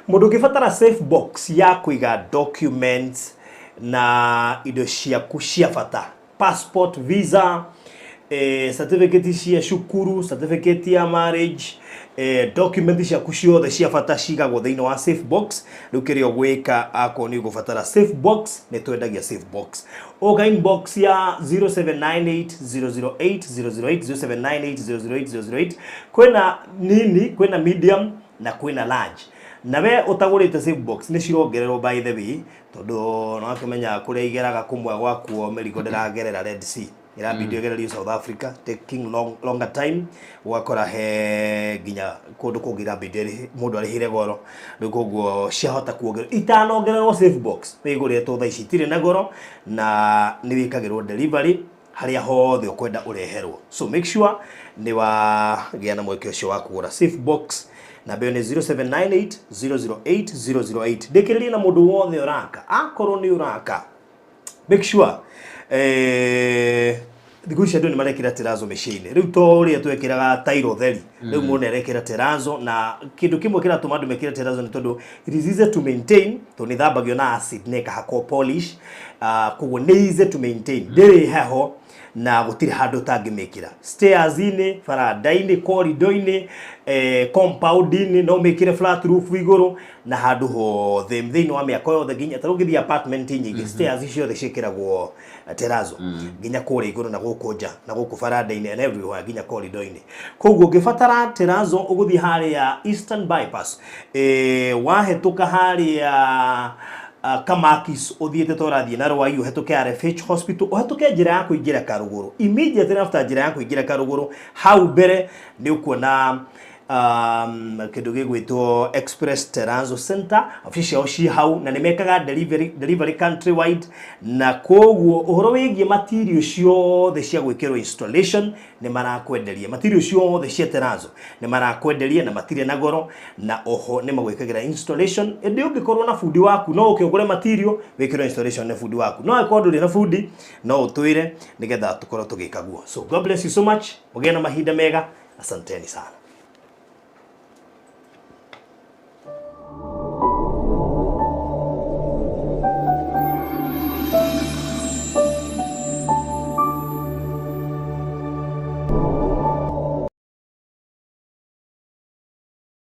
Mũndũ ũngĩbatara safe box ya kũiga documents na indo ciaku cia bata, passport, visa, certificate cia cukuru, certificate ya marriage, document ciaku ciothe cia bata cigagwo thĩinĩ wa safe box. Rĩu kĩrĩa ũgwĩka, akorwo nĩ ũgũbatara safe box, nĩ twendagia safe box, ũka inbox ya 0798 008 008, 0798 008 008. Kwĩna nini, kwĩna medium na kwĩna large. Na we ũtagũrĩte safe box, nĩ cirongererwo by the way, tondũ no akĩmenya kũrĩa igeraga kũmwe gwakuo mĩrigo ndĩragerera Red Sea, irabidi ĩgererio South Africa, taking longer time, ũgakora he nginya kũndũ kũngĩ irabidi mũndũ arĩhĩre goro. Rĩu koguo ciahota kuongererwo, itanongererwo safe box wĩgũrĩtwo thaa ici itirĩ na goro, na nĩ wĩkagĩrwo delivery harĩa hothe ũkwenda ũreherwo. So make sure nĩ wagĩa na mweke ũcio wa kũgũra safe box. Namba ĩyo nĩ 0798 008 008. Ndĩkĩrĩrie na mũndũ wothe ũraka, akorwo nĩ ũraka, make sure thikũ ici andũ nĩ marekĩra terrazzo mĩciĩ-inĩ. Rĩu to ũrĩa twekĩraga tairo theri, rĩu mũndũ nĩ arekĩra terrazzo. Na kĩndũ kĩmwe kĩratũma andũ mekĩre terrazzo nĩ tondũ it is easy to maintain, tondũ nĩ thambagio na acid na ĩkahakwo polish, koguo nĩ easy to maintain, ndĩrĩ heho na gũtirĩ handũ ũtangĩmĩkĩra, stairs-inĩ, baranda-inĩ, corridor-inĩ, compound-inĩ, no ũmĩkĩre flat roof igũrũ na handũ hothe thĩinĩ wa mĩako yothe. Nginya ta rĩu ũngĩthiĩ apartment nyingĩ, stairs ciothe ciĩkĩragwo terrazzo, nginya kũrĩa igũrũ na gũkũ nja na gũkũ baranda-inĩ and everywhere, nginya corridor-inĩ. Koguo ũngĩbatara terrazzo, ũgũthiĩ harĩa Eastern Bypass, wahĩtũka harĩa Kamakis, ũthiĩte ta ũrathiĩ na Rwai, ũhetũke RFH Hospital, ũhetũke njĩra ya kũingĩra Karũgũrũ. Immediately after njĩra ya kũingĩra Karũgũrũ, hau mbere nĩ ũkuona kĩndũ gĩgwĩtwo Express Terrazzo Center. Obici ciao ci hau na nĩ mekaga delivery countrywide, na koguo ũhoro wĩgiĩ material ciothe cia gwĩkĩrwo installation nĩ marakwenderia, material ciothe cia terrazzo nĩ marakwenderia na matirĩ na goro, na oho nĩ magwĩkagĩra installation. Ĩndĩ ũngĩkorwo na bundi waku, no ũke ũgũre material wĩkĩrwo installation nĩ bundi waku. No angĩkorwo ndũrĩ na bundi, no ũtwĩre nĩgetha tũkorwo tũgĩka guo. So God bless you so much, mũgĩe na mahinda mega, asanteni sana.